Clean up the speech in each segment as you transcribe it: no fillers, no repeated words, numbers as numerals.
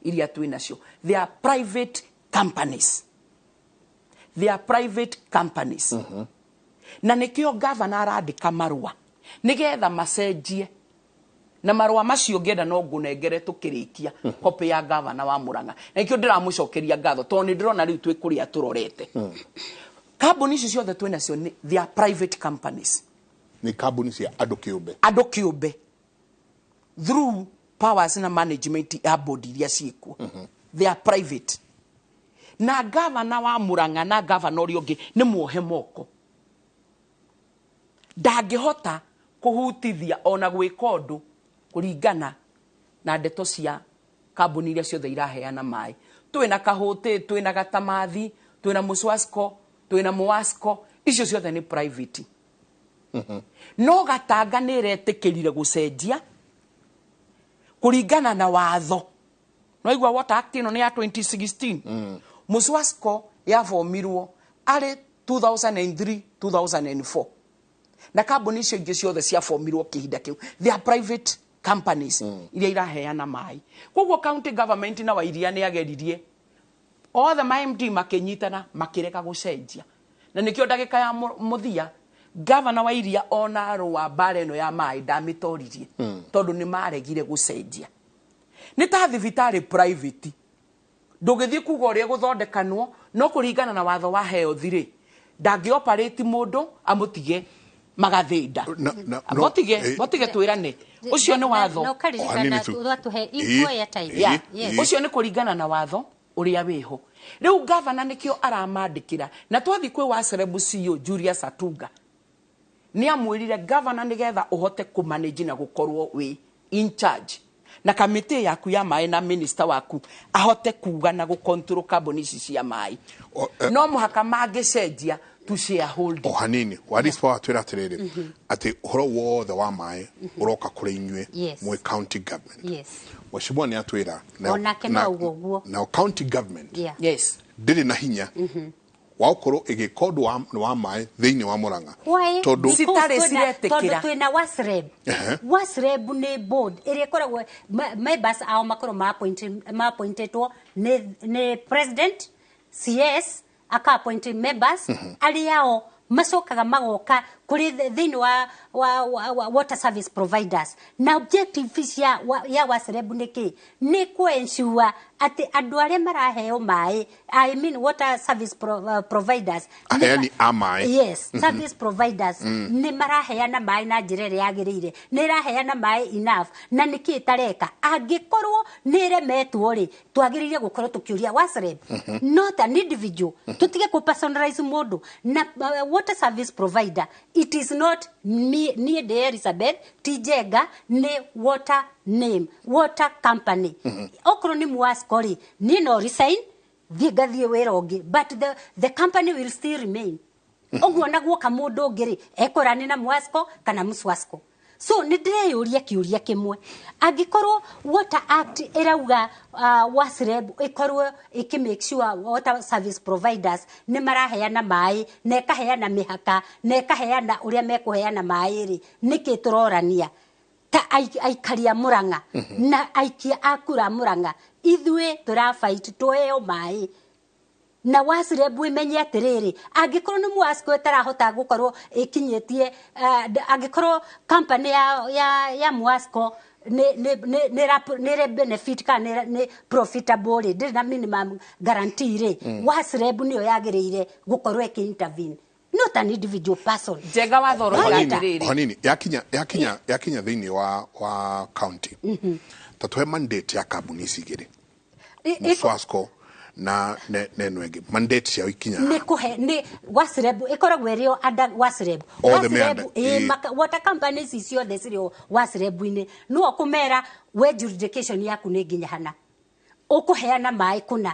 Iria twĩ nacio, they are private companies, they are private companies. Na nĩkĩo gavana arandĩka marũa nĩgetha macenjie, na marũa macio ngĩenda no ngũnengere tũkĩrĩkia copy ya gavana wa Murang'a. Na nĩkĩo ndĩramũcokeria ngatho, tondũ nĩ ndĩrona rĩu twĩ kũrĩa tũrorete. Kambuni icio ciothe twĩ nacio they are private companies. Nĩ kambuni cia andũ kĩũmbe. Andũ kĩũmbe, through powers na management ya board iria ciĩkuo. They are private. Na gavana wa Murang'a na gavana ũrĩa ũngĩ nĩ muohe moko, ndangĩhota kũhutithia ona gwĩka ũndũ kũringana na ndeto cia kambuni iria ciothe iraheana maĩ. Twĩna Kahũtĩ, twĩna Gatamathi, twĩna Mũswasco, twĩna Mũasco, icio ciothe nĩ private. No Gatanga nĩ ĩretĩkĩrire gũcenjia kũringana na watho. Naigua Water Act ĩno nĩ ya 2016. Mũswasco yabomirwo arĩ 2003, 2004, na kambuni icio ingĩ ciothe ciabomirwo kĩhinda kĩu. They are private companies iria iraheana maĩ. Koguo county government na Wairia nĩ ageririe othe, ma MD makĩnyitana, makĩrega gũcenjia. Na nĩkĩo ndagĩka ya mũthia gavana wa Iria ona arũa mbara ĩno ya maĩ ndamĩtoririe, tondũ nĩ maregire gũcenjia. Nĩ ta thibitarĩ private, ndũgĩthiĩ kuga ũrĩa gũthondekanwo, no kũringana na watho wa health rĩ, ndangĩ operate mũndũ amũtige magathĩnda. Botige botige twĩrane, ũcio nĩ watho. Na O ũkaririkana hanini tu. Twatũhe equal airtime. Yeah. Ũcio nĩ kũringana na watho ũrĩa wĩho rĩu. Gavana nĩkĩo aramandĩkĩra. Na twathiĩ kwĩ WASREB CEO Julius Atunga, nĩ amwĩrire gavana, nĩgetha ũhote kũmanage na gũkorwo wĩ in charge na kamĩtĩ yaku ya maĩ na minister waku ahote kuga na gũcontrol kambuni ici cia maĩ, no mũhaka mangĩcenjia to shareholding. O hanini, Waris Power, twĩra atĩrĩrĩ, atĩ ũhoro wothe wa maĩ ũroka kũrĩ inyuĩ mwĩ county government. Mheshimiwa nĩ atwĩra Onake no auga ũguo. Nao county government ndĩrĩ na hinya wa gũkorwo ĩgĩka ũndũ wa maĩ thĩinĩ wa Murang'a. Why? Tondũ Because Citarĩ ciretĩkĩra. Tondũ twĩna WASREB. WASREB nĩ board ĩrĩa ĩkoragwo members ao makorwo ma-appointĩtwo nĩ president, CS aka appoint members arĩa ao macokaga magoka kũrĩ thĩinĩ wa water service providers. Na objective ya WASREB nĩ kĩ? Nĩ kũ ensure atĩ andũ arĩa maraheo maĩ, I mean water service providers, Aheani a maĩ. Yes, service providers, nĩ maraheana maĩ na njĩra ĩrĩa yagĩrĩire, nĩ ĩraheana maĩ enough, na nĩkĩ ĩtareka. Angĩkorwo nĩ ĩremetwo rĩ, twagĩrĩire gũkorwo tũkĩũria WASREB, not an individual. Tũtige kũ personalize mũndũ na water service provider. It is not me, niĩ ndĩ Elizabeth ti Njenga, nĩ water name, water company. Okorwo nĩ Muasco rĩ, niĩ no resign thiĩ ngathiĩ wĩra ũngĩ, but the company will still remain. Ũguo na guoka mũndũ ũngĩ rĩ, ekũrani na Muasco kana Muswasco. So nĩ ndĩreyũria kĩũria kĩmwe: angĩkorwo Water Act ĩrauga WASREB ĩkorwo ĩkĩ make sure water service providers nĩ maraheana maĩ, na ĩkaheana mĩhaka, na ĩkaheana ũrĩa mekũheana maĩ rĩ, nĩkĩ tũrorania ta aikari a Murang'a na aikia a kura a Murang'a? Ithuĩ tũrafight tũheo maĩ, na WASREB ĩmenye atĩrĩrĩ, angĩkorwo nĩ Muasco ĩtarahota gũkorwo ĩkinyĩtie, angĩkorwo company ya Muasco nĩ ĩrĩ benefit kana nĩ profitable rĩ, ndĩrĩ na minimum guarantee rĩ, WASREB nĩyo yagĩrĩire gũkorwo ĩkĩ intervene, not an individual person. Njenga watho ũroiga Hanini, atĩrĩrĩ. Hanini, yakinya thĩinĩ wa county, ta tũhe mandate ya kambuni ici igĩrĩ, Muswasco na ĩno ĩngĩ, mandate ciao ikinya Nĩ kũhe nĩ WASREB ĩkoragwo ĩrĩ o under WASREB. Othe me WASREB, ĩĩ. Water companies ici ciothe cirĩ o WASREB-inĩ. No kũmera we jurisdiction yaku nĩ nginya hana, ũkũheana maĩ kũna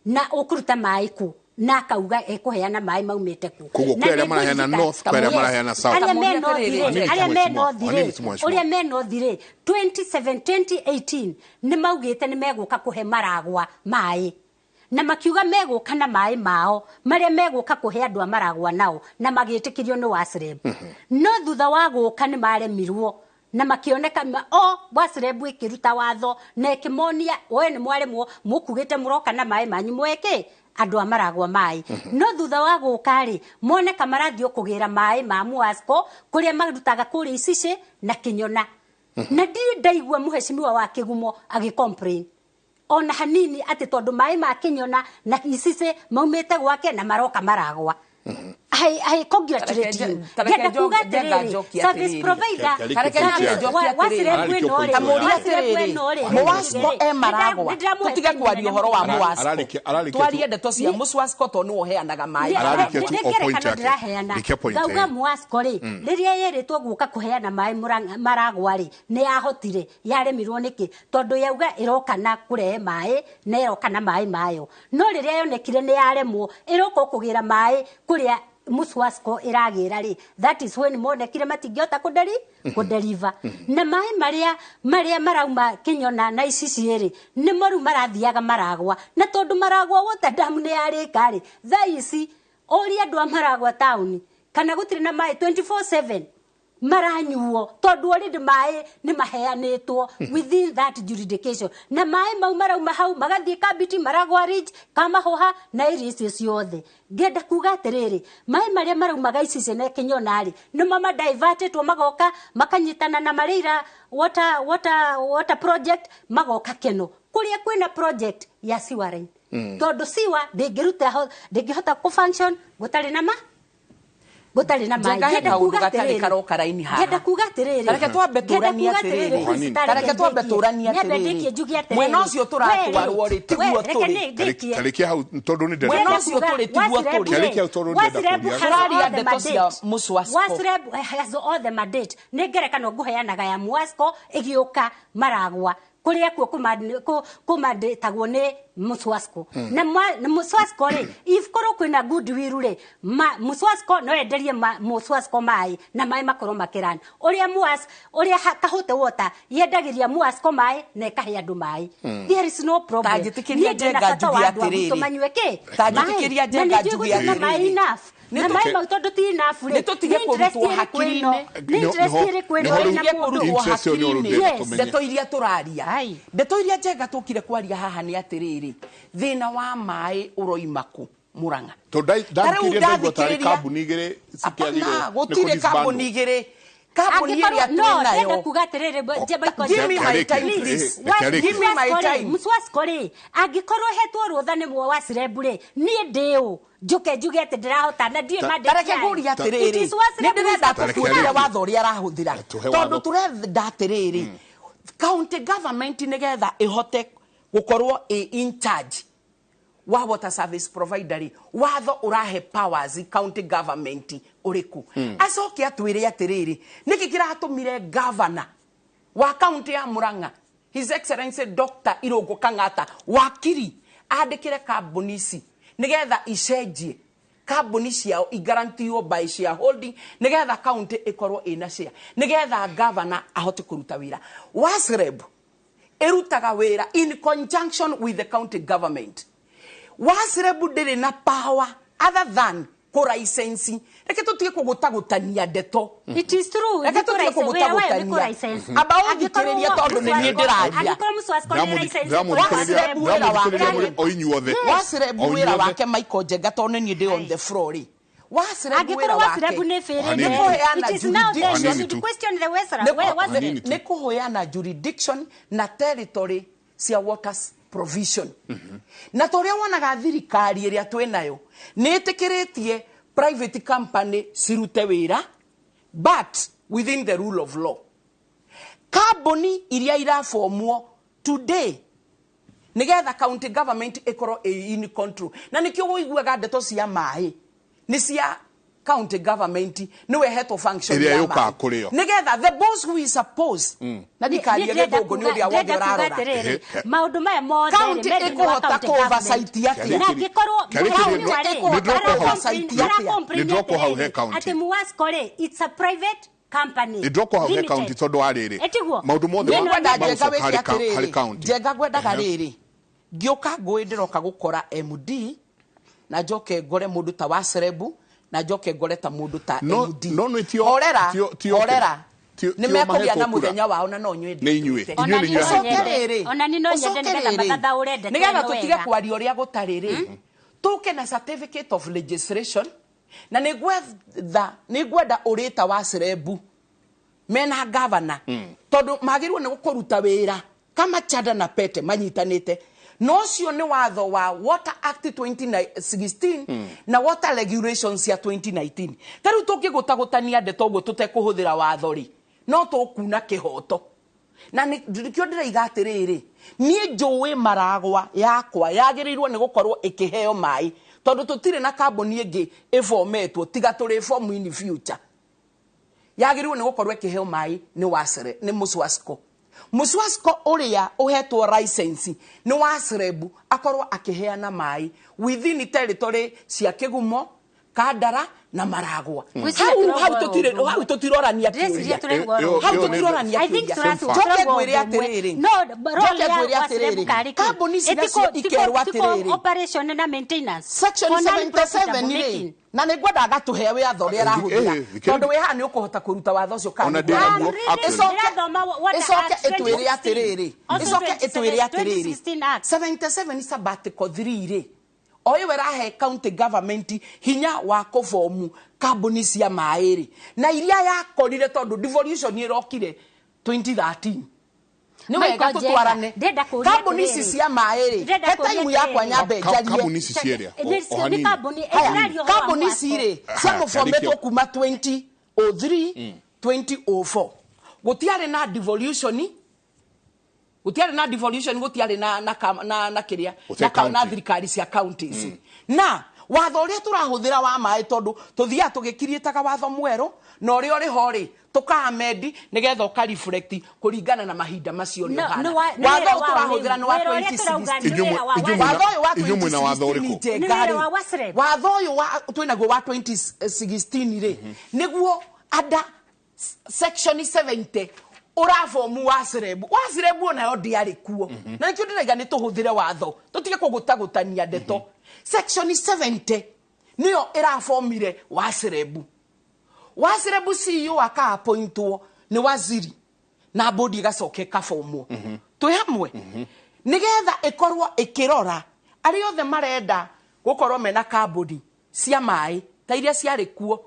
na ũkũruta maĩ kũ, na akauga ekũheana maĩ maumĩte kũ. Koguo Na kwĩ arĩa nĩ maraheana ngũririkana- north, kwĩ arĩa Yes. maraheana south. Arĩa me Kamũria north atĩrĩrĩ. rĩ, Hanini arĩa me mheshimiwa, north hanini rĩ, mheshimiwa. ũrĩa me north rĩ, 27 2018 nĩ maugĩte nĩ megũka kũhe Maragwa maĩ, na makiuga megũka na maĩ mao marĩa megũka kũhe andũ a Maragwa nao, na magĩtĩkĩrio nĩ WASREB. No thutha wa gũka nĩ maremirwo. Na makĩoneka o WASREB ĩkĩruta watho na ĩkĩmonia we nĩ mwaremwo, mũkugĩte mũroka na maĩ manyu mweke andũ a Maragwa maĩ. No thutha wa gũka rĩ, moneka marathiĩ kũgĩra maĩ ma Muasco kũrĩa marutaga kũrĩa Icici na Kĩnyona. Na ndirĩ ndaigua mũhecimiwa wa Kĩgumo agĩ complain ona hanini atĩ tondũ maĩ ma Kĩnyona na Icici maumĩte gwake na maroka Maragwa. I congratulate you. Ngenda kuga atĩrĩrĩ, service provider Muwasco e Maragwa, tũtige kwaria ũhoro wa Muwasco, twarie ndeto cia Muswasco tondũ nĩwe ũheanaga maĩ. Ngerekano ndĩraheana, ngauga Muwasco rĩ, rĩrĩa yerĩtwo gũka kũheana maĩ Maragwa rĩ, nĩ yahotire, yaremirwo nĩkĩ? Tondũ yauga ĩroka na kũrehe maĩ na ĩroka na maĩ mayo, no rĩrĩa yonekire nĩ yaremwo, ĩroka kũgĩra maĩ kũrĩa Muswasco ĩragĩra rĩ, that is when monekire matingĩhota kũdeliver. Na maĩ marĩa marauma Kĩnyona na Icici rĩ, nĩmo rĩu marathiaga Maragwa, na tondũ Maragwa water dam nĩ yarĩka rĩ, thaa ici ũria andũ a Maragwa taũni kana gũtirĩ na maĩ 24/7 maranyuo, tondũ already maĩ nĩ maheanĩtwo within that jurisdiction, na maĩ mau marauma hau magathiĩ Kambiti, Maragwa Ridge, Kamahoha na area icio ciothe. Ngenda kuga atĩrĩrĩ, maĩ marĩa maraumaga Icici na Kĩnyona rĩ, nĩmo madivertĩtwo magoka makanyitana na Mareira water project, magoka Keno kũrĩa kwĩna project ya sewer line, tondũ sewer ndĩngĩhota kũ function gũtarĩ na ma gũtarĩ na maĩ. Ngenda kuga atĩrĩrĩ, karoka raini haha, ngenda kuga atĩrĩrĩ, tareke twambe tũranie atĩrĩrĩ, tareke twambe tũranie atĩrĩrĩ, mwena ũcio tũratwarwo rĩ tiguo tũrĩ, tarĩkia hau tondũ nĩ mwena ũcio tũrĩ tiguo tũrĩ, tarĩkia hau tondũ ndĩrenda kũria. Tũraria ndeto cia Muswasco. WASREB has all the mandate. Nĩ ngerekano ngũheanaga ya Muwasco ĩgĩũka Maragwa kũrĩa kuo kũmandĩtagwo nĩ Muswasco. Na Muswasco rĩ, if korwo kwĩna goodwill rĩ, Muswasco no enderie Muswasco maĩ na maĩ makorwo makĩrana. Ũrĩa ũrĩa Kahũte Water yendagĩria Muwasco maĩ na ĩkahe andũ maĩ. There is no problem. Ta njĩtĩkĩria Njenga njuge atĩrĩrĩ. Tũmanyue kĩ? Ta njĩtĩkĩria Njenga njuge atĩrĩrĩ. Na maĩ enough. Na maĩ mau tondũ ti enough rĩ, nĩ tũtige kũrutwo hakiri-inĩ. Nĩ interest ĩrĩkũ ĩno ĩna mũndũ? Ndeto iria tũraria, ndeto iria Njenga tũkire kwaria haha nĩ atĩrĩrĩ, thĩna wa maĩ ũroima kũ Murang'a? Tondũ ndathikĩrĩria tarĩ kambuni igĩrĩ cikĩagĩrwo. Gũtirĩ kambuni igĩrĩ. Kambuni ĩrĩa twĩ nayo. Ndĩrenda kuga atĩrĩrĩ, Give me my time, please. Give me my time. Muswasco rĩ, angĩkorwo hetwo rũtha nĩ WASREB rĩ, niĩ ndĩ ũ njuke njuge atĩ ndĩrahota na ndiũĩ mandate. Tareke ngũrie atĩrĩrĩ, nĩ ndĩrenda tũtuĩre watho ũrĩa arahũthĩra, tondũ tũrenda atĩrĩrĩ, county government nĩgetha ĩhote gũkorwo ĩ in charge wa water service provider rĩ, watho ũrahe powers county government ũrĩkũ? Acoke atwĩre atĩrĩrĩ, nĩkĩ kĩratũmire governor wa county ya Murang'a, His Excellency Dr. Irũngũ Kang'ata wakiri, andĩkĩre kambuni ici nĩgetha icenjie kambuni ciao igarantiwo by shareholding, nĩgetha county ĩkorwo ĩna share, nĩgetha governor ahote kũruta wĩra. WASREB ĩrutaga wĩra in conjunction with the county government. WASREB ndĩrĩ na power other than kũraicensi. Reke tũtige kũgũtagũtania ndeto. It is true. Reke tũtige kũgũtagũtania. Amba ũthikĩrĩrie tondũ nĩ niĩ ndĩraria. WASREB wĩra wake Michael Njenga tondũ nĩ niĩ ndĩ on the floor rĩ. WASREB wĩra wake nĩ kũheana jurisdiction na territory cia water provision. Na toria wonaga thirikari ĩrĩa twĩ nayo nĩ ĩtĩkĩrĩtie private company cirute wĩra, but within the rule of law. Kambuni iria irabomwo today nĩgetha county government ĩkorwo ĩ in control, na nĩkĩo ũiguaga ndeto cia maĩ nĩ cia county government, nĩwe hetwo function ĩrĩa yũkaga kũrĩ o, nĩgetha the boss who is supposed na ndikarie gĩthũngũ nĩ ũrĩa wothe ũrarora maũndũ maya mothe county ĩkũhota kũ oversight atĩa? Na angĩkorwo atĩ Muwasco rĩ, it's a private company. Nĩndĩroka hau he county tondũ wa rĩrĩ maũndũ mothe harĩ county. Njenga ngwendaga rĩrĩ, ngĩũka ngũĩ ndĩroka gũkora MD na njoke ngore mũndũ ta WASREB na njoke ngore ta mũndũ ta MD. Horera, horera. Nĩ mekũgĩa na mũthenya wao na no nyue. Nĩ inyuĩ. Inyuĩ nĩ inyuĩ. Ũcoke rĩrĩ. Ona ni no nyende ũcoke nĩgetha rĩrĩ, mathathaũre ndeto nĩgetha ĩno tũtige wega. kwaria ũrĩa gũtarĩ rĩ, tũke na certificate of registration na nĩ ngwenda ũrĩta wa cerebu mena gavana, tondũ magĩrĩirwo nĩ kũruta wĩra kama chanda na pete manyitanĩte. No ũcio nĩ watho wa Water Act 2016 na Water Regulations cia 2019. Ta rĩu tũngĩgũtagũtania ndeto ũguo tũtekũhũthĩra watho rĩ, no tũkuna kĩhoto. Na nĩkĩo ndĩraiga atĩrĩrĩ, niĩ njũĩ Maragwa yakwa yagĩrĩirwo nĩ gũkorwo ĩkĩheo maĩ, tondũ tũtirĩ na kambuni ĩngĩ ĩbometwo tiga tũrĩ form in future. Yagĩrĩirwo nĩ gũkorwo ĩkĩheo maĩ nĩ Wasre, nĩ Muswasco. Muswasco ũrĩa ũhetwo license nĩ Wasrebu akorwo akĩheana maĩ within territory cia Kĩgumo, Kandara na Maragwa. Ngwĩciria Hau tũraigua hau tũtirĩ ũndũ ũmwe. hau tũtirorania Ndĩreciria kĩũria. tũraigua Ĩyo- ũndũ Hau ĩyo nĩ- tũtirorania I think kĩũria. tũraigua Njoke ngwĩre ũndũ ũmwe. atĩrĩrĩ, No, role njoke ya ngwĩre Wasrebu atĩrĩrĩ, karĩ kĩ? kambuni ici Ĩtiko- nacio ikerwo atĩrĩrĩ, operation na maintenance section For 77 non-profitable rĩ, making. Na nĩ ngwenda agatũhe watho ũrĩa arahũthĩra, tondũ wĩ haha nĩ ũkũhota kũruta watho ũcio kana Ona nĩguo. ndĩ naguo, I'm reading, actually. ndĩrathoma Water Ĩcoke Act ĩtwĩre 2016. atĩrĩrĩ, Also ĩcoke ĩtwĩre atĩrĩrĩ, 2016 Act. 77 sub article 3 rĩ, o ĩyo ĩrahe county government hinya wa kũbomu kambuni cia maĩ rĩ, na iria yakorire, tondũ devolution ĩrokire 2013, nĩ wega Michael Njenga, tũtwarane. ndĩrenda kũũria Kambuni ici atĩrĩrĩ. cia maĩ rĩ, Ndĩrenda he kũũria taimu yakwa atĩrĩrĩ. nyambe njarie. Kambuni ici cierĩa o Nĩ hanini. kambuni Haya, ĩraria ũhoro wa kambuni ici rĩ, Haya, ciamũbometwo karĩkio. kuma 2003, 2004. Gũtiarĩ na devolution, gũtiarĩ na devolution, gũtiarĩ na kĩrĩa Gũtirĩ na county. thirikari cia counties. Na watho ũrĩa tũrahũthĩra wa maĩ, tondũ tũthiaga tũgĩkiriĩtaga watho mwerũ, na ũrĩa ũrĩ ho rĩ, tũkaamendi nĩgetha ũka reflect kũringana na mahinda macio ũrĩa No, ũhana. nĩ wa- nĩ Watho wĩra ũyũ wa tũrahũthĩra nĩ wa wĩra ũrĩa tũrauga 2016. nĩ wĩra wa Inyuĩ Watho ũyũ wa inyuĩ mwĩna watho 2016 ũrĩkũ? Njenga Nĩ wĩra rĩ, wa Wasreb. watho ũyũ wa twĩnaguo wa 2016 rĩ, nĩguo under section 70 ũrabomu Wasreb. Wasreb onayo ndĩarĩ kuo, na nĩkĩo ndĩraiga nĩ tũhũthĩre watho, tũtige kũgũtagũtania ndeto. Section 70 nĩyo ĩrabomire Wasreb. Wasreb CEO aka-appointwo nĩ waziri na bodi ĩgacoka ĩkabomwo. Twĩ hamwe? Nĩgetha ĩkorwo ĩkĩrora arĩa othe marenda gũkorwo mena kambuni cia maĩ ta iria ciarĩ kuo,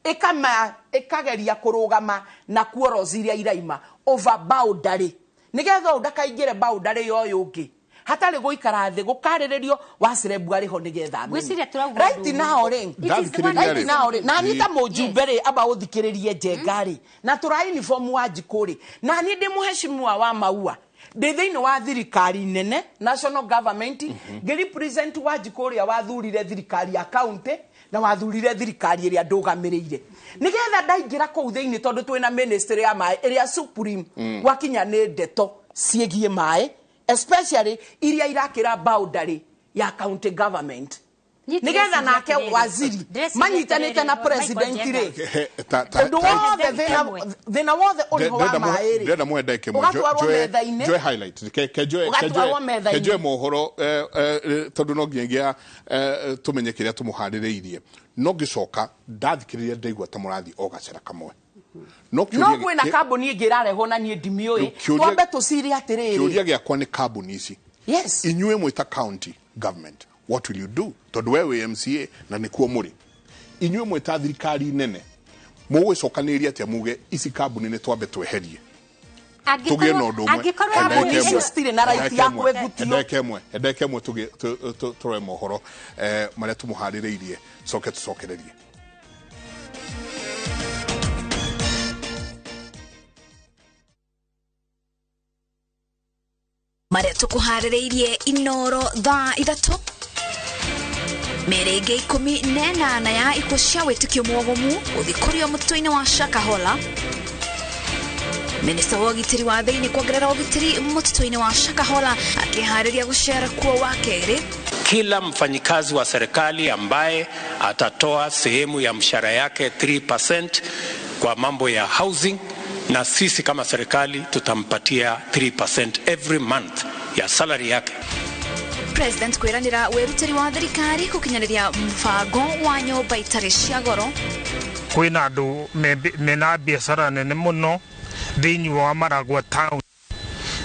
ĩkama ĩkageria kũrũgama na quarrels iria iraima over boundary, nĩgetha ũyũ ndakaingĩre boundary ya ũyũ ũngĩ hatarĩ gũikara thĩ gũkarĩrĩrio. Wasrebu arĩ ho nĩgetha amenye. Ngwĩciria tũrauga Right ũndũ ũmwe. now rĩ, It is the one Ndathikĩrĩria right rĩ. now rĩ, na niĩ ta mũjumbe rĩ, amba ũthikĩrĩrie Njenga rĩ, na tũra uniform wa njikũ rĩ, na niĩ ndĩ mũheshimiwa wa Maua, ndĩ thĩinĩ wa thirikari nene, national government, ngĩ represent Wanjikũ ũrĩa wathurire thirikari ya county na wathurire thirikari ĩrĩa ndũgamĩrĩire, nĩgetha ndaingĩra kũu thĩinĩ, tondũ twĩna ministry ya maĩ ĩrĩa supreme gwakinya nĩ ndeto ciĩgiĩ maĩ, especially iria irakĩra boundary ya county government, Niĩ nigetha ndĩreciria nake atĩrĩrĩ, waziri ndĩreciria manyitanĩte na atĩrĩrĩ, president Michael rĩ, Njenga. He- ũndũ wothe, Ndagĩka thĩna ĩmwe. thĩna wothe ũrĩ ho wa maĩ rĩ, Ndĩrenda muhe ndagĩka ĩmwe. ũgatwarwo metha-inĩ. Njoe highlight. Ũgatwarwo metha-inĩ. Ke njoe mohoro, tondũ no nginyagia tũmenye kĩrĩa tũmũharĩrĩirie. No ngĩcoka ndathikĩrĩria, ndaigua ta mũrathiĩ o gacĩra kamwe, no no kĩũria kwĩna kambuni ĩngĩ ĩrarehwo na niĩ ndimĩũĩ. Twambe tũcire atĩrĩrĩ, kĩũria gĩakwa nĩ kambuni ici, inyuĩ mwĩta county government, what will you do? Tondũ we wĩ MCA na nĩkuo mũrĩ, inyuĩ mwĩta thirikari nene, mũgwĩcokanĩrĩria atĩa muge ici kambuni nĩ twambe tweherie, tũgĩe na ũndũ ũmwe? Angĩkorwo He ndagĩka kambuni ĩmwe. icio citirĩ na right ya He ndagĩka ĩmwe. kwĩvutio. He ndagĩka ĩmwe. He ndagĩka ĩmwe tũrore mohoro marĩa tũmũharĩrĩirie, coke tũcokererie. Marĩa tũkũharĩrĩirie Inoro thaa 3, mĩrĩ ĩngĩ 18 ya ikuũ cia wĩtĩkio mwogomu gũthikũrio mũtitũ-inĩ wa Shakahola. Minista wa ũgitĩri wa thĩinĩ kuongerera ũgitĩri mũtitũ-inĩ wa Shakahola akĩharĩria gũcera kuo wa kerĩ. Kila mfanyikazi wa serikali ambaye atatoa sehemu ya mshahara yake 3% kwa mambo ya housing, na sisi kama serikali tutampatia 3% every month ya salary yake. President kwĩranĩra wĩrutĩri wa thirikari gũkinyanĩria mũbango wa nyũmba itarĩ cia goro. Kwĩna andũ mena biacara nene mũno thĩinĩ wa Maragua town,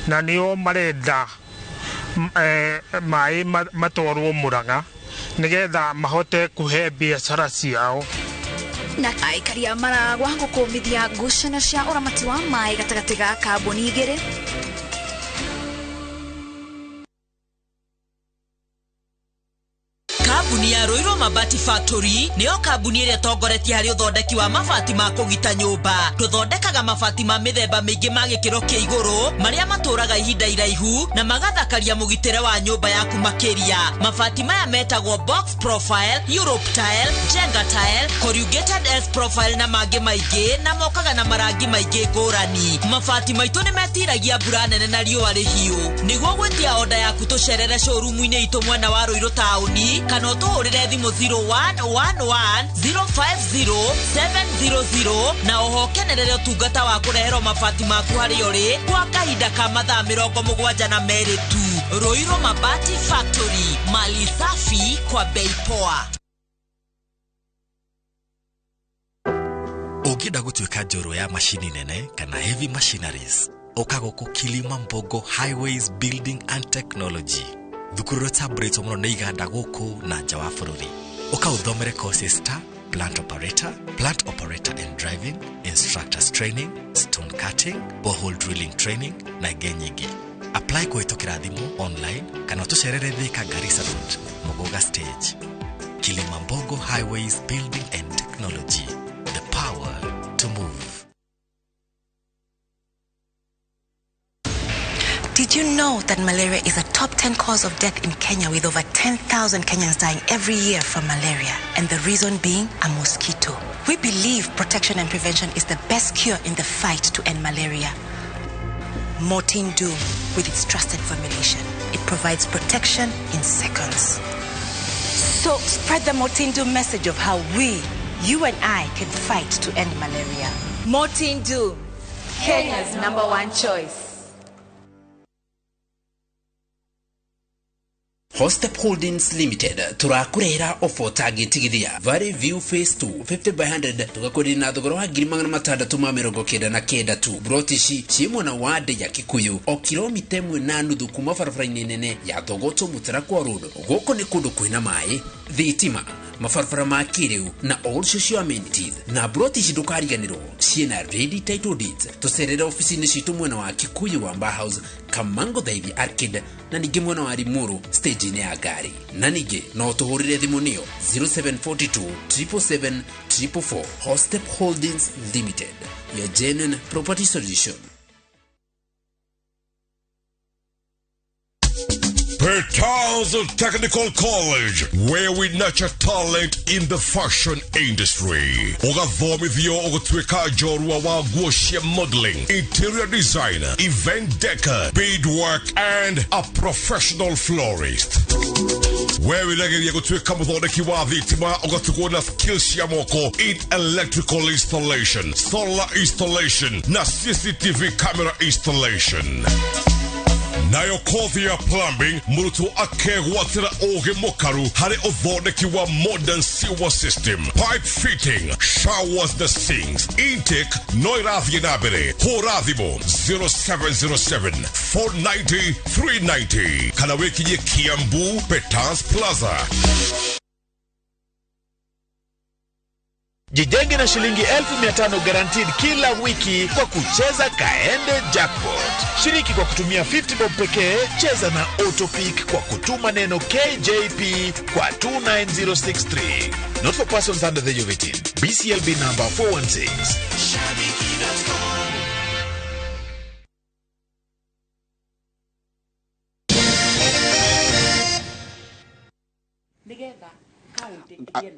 na nĩo marenda maĩ matwarwo Murang'a nĩgetha mahote kũhe biacara ciao. Na aikari a Maragua gũkũmithia ngucanio cia ũramati wa maĩ gatagatĩ ga kambuni igĩrĩ. Kambuni ya Ruiru Mabati Factory nĩyo kambuni ĩrĩa ĩtongoretie harĩ ũthondeki wa mabati ma kũgita nyũmba. Tũthondekaga mabati ma mĩthemba mĩingĩ ma gĩkĩro kĩa igũrũ marĩa matũraga ihinda iraihu na magathakaria mũgitĩre wa nyũmba yaku makĩria. Mabati maya metagwo box profile, Europe tile, Jenga tile, corrugated S profile na mangĩ maingĩ, na mokaga na marangi maingĩ ngũrani. Mabati maitũ nĩ metiragia mbura nene na riũa rĩhiũ. Nĩguo gwĩtia oda yaku tũcerere showroom-inĩ itũ mwena wa Ruiru taũni, kana ũtũhũrĩre thimũ 0111 050 700 na oho kenerere ũtungata wa kũreherwo mabati maku harĩa ũrĩ kwa kahinda ka mathaa 72 tu. Ruiru Mabati Factory, mali safi kwa bei poa. Ũngĩenda gũtuĩka njorua ya macini nene kana heavy machineries, ũka gũkũ Kilimambogo Highways Building and Technology, thukuru ĩrĩa ĩtambũrĩtwo mũno nĩ iganda gũkũ na nja wa bũrũri. Ũka ũthomere courses ta plant operator, plant operator and driving, instructors training, stone cutting, borehole drilling training na ingĩ nyingĩ. Apply kũhĩtũkĩra thimũ, online, kana ũtũcerere Thika Garissa Road, Muguga stage. Kilimambogo Highways Building and Technology, the power to move. Did you know that malaria is a top 10 cause of death in Kenya, with over 10,000 Kenyans dying every year from malaria, and the reason being a mosquito? We believe protection and prevention is the best cure in the fight to end malaria. Mortein Doom, with its trusted formulation, it provides protection in seconds. So spread the Mortein Doom message of how we, you and I, can fight to end malaria. Mortein Doom, Kenya's #1 choice. Hostep Holdings Limited turakurehera ofo tagĩtigithia Valley View Phase 2 50 by 100 tugakwenderia na thogora wa 699 tu. Broti ici ciĩ mwena wa Ndĩ ya Kikuyu o kilomita 1.5 kuma barabara-inĩ nene ya Thogoto Mũtarakwa Road. Gũkũ nĩ kũndũ kwĩna maĩ, thitima, mabarabara ma kĩrĩu na all social amenities. Na broti ici ndũkariganĩrwo ciĩna ready title deeds. Tũcerere ofici-inĩ citũ mwena wa Kikuyu Wamba House, Kamango Thaithi Arcade, na ningĩ mwena wa Limuru stage-inĩ ya ngari. Na ningĩ no tũhũrĩre thimũ nĩyo 0742 777 444. Hostep Holdings Limited, your genuine property solution. Petals Technical College, where we nurture talent in the fashion industry. Ũgathomithio ũgũtuĩka njorua wa nguo cia modeling, interior designer, event decor, beadwork, and a professional florist. We wĩregeria gũtuĩka mũthondeki wa thitima, ũgatugwo na skills cia moko in electrical installation, solar installation, na CCTV camera installation. Nayo kothi ya plumbing, mũrutwo akegwatĩra ũgĩ mũkaru harĩ ũthondeki wa modern sewer system, pipe fitting, showers na sinks. Intake no ĩrathiĩ na mbere. Hũra thimũ 0707 490 390 kana wĩkinyie Kiambu Petans Plaza. Jijenge na shilingi 1500 guaranteed kila wiki kwa kucheza Kaende Jackpot. Shiriki kwa kutumia 50 bob pekee, cheza na Autopick kwa kutuma neno KJP kwa 29063. Not for persons under the age of 18. BCLB number 416. Shabiki.com.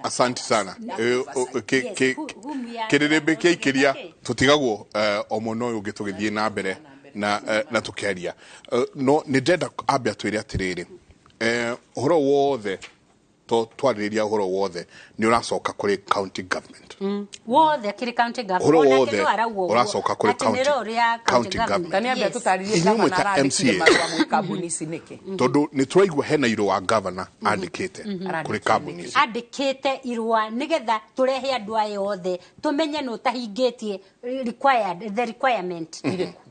Asante sana. Kĩrĩrĩmbĩ kĩaikĩria tũtigagwo o mwena ũyũ ũngĩ tũgĩthiĩ na mbere na tũkĩaria. No nĩ ndĩrenda ambe atwĩre atĩrĩrĩ, ũhoro wothe To twarĩrĩria ũhoro wothe nĩ ũracoka kũrĩ county government. Wothe kĩrĩ county Ũhoro government. Onake wothe no arauga ũguo, ũracoka kũrĩ atĩ nĩ role ya county government. Ta nĩambe atũtarĩrie Inyuĩ gavana mwĩ ta arandĩkire MCA. marũa gwĩ kambuni ici nĩkĩ. Tondũ nĩ tũraigua hena irũa gavana andĩkĩte kũrĩ kambuni ici. Andĩkĩte irũa nĩgetha tũrehe andũ aya othe tũmenye nũ ũtahingĩtie required the requirement,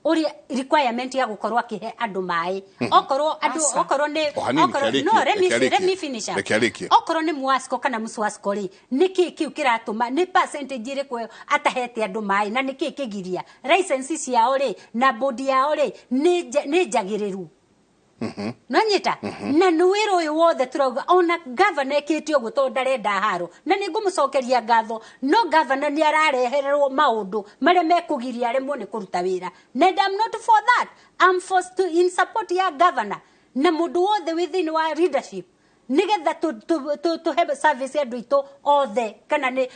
ũrĩa requirement ya gũkorwo akĩhe andũ maĩ, okorwo andũ Aca. okorwo nĩ O hanini, okorwo reke no arĩkie, let me reke let me arĩkie. finish up. Reke arĩkie. Okorwo nĩ Mwasco kana Mswasco rĩ, nĩkĩ kĩu kĩratũma, nĩ percentage ĩrĩkũ ĩyo atahete andũ maĩ, na nĩkĩ kĩgiria license ciao rĩ na bodi yao rĩ nĩ njagĩrĩru? Nonyita na nĩ wĩra ũyũ wothe tũrauga, ona gavana ekĩte ũguo tondũ ndarenda haro, na nĩ ngũmũcokeria ngatho, no gavana nĩ ararehererwo maũndũ marĩa mekũgiria aremwo nĩ kũruta wĩra, and I'm not for that. I'm for to, in support ya gavana na mũndũ wothe wĩ thĩinĩ wa leadership, nĩgetha tũhe service andũ aitũ othe, kana nĩ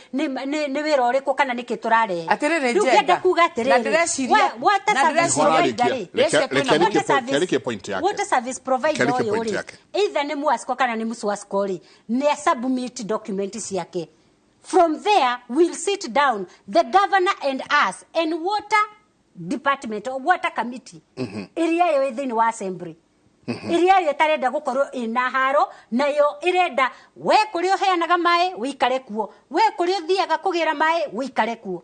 wĩra ũrĩkũ kana nĩkĩ tũrarehe. Atĩrĩrĩ, Rĩu Njenga, ngĩenda kuga na atĩrĩrĩ, ndĩreciria- water na service ndĩreciria- provider rĩ, Reke Reke arĩkie water point- arĩkie point yake. water service provider Reke arĩkie ũyũ point rĩ, yake. either nĩ Mwasco kana nĩ Mswasco rĩ, nĩ submit document ciake. From there we'll sit down, the governor and us and water department or water committee ĩrĩa ĩyo ĩ thĩinĩ wa assembly, ĩrĩa ĩyo ĩtarenda gũkorwo ĩna haro nayo, ĩrenda we kũrĩa ũheanaga maĩ wĩikare kuo, we kũrĩa ũthiaga kũgĩra maĩ wĩikare kuo.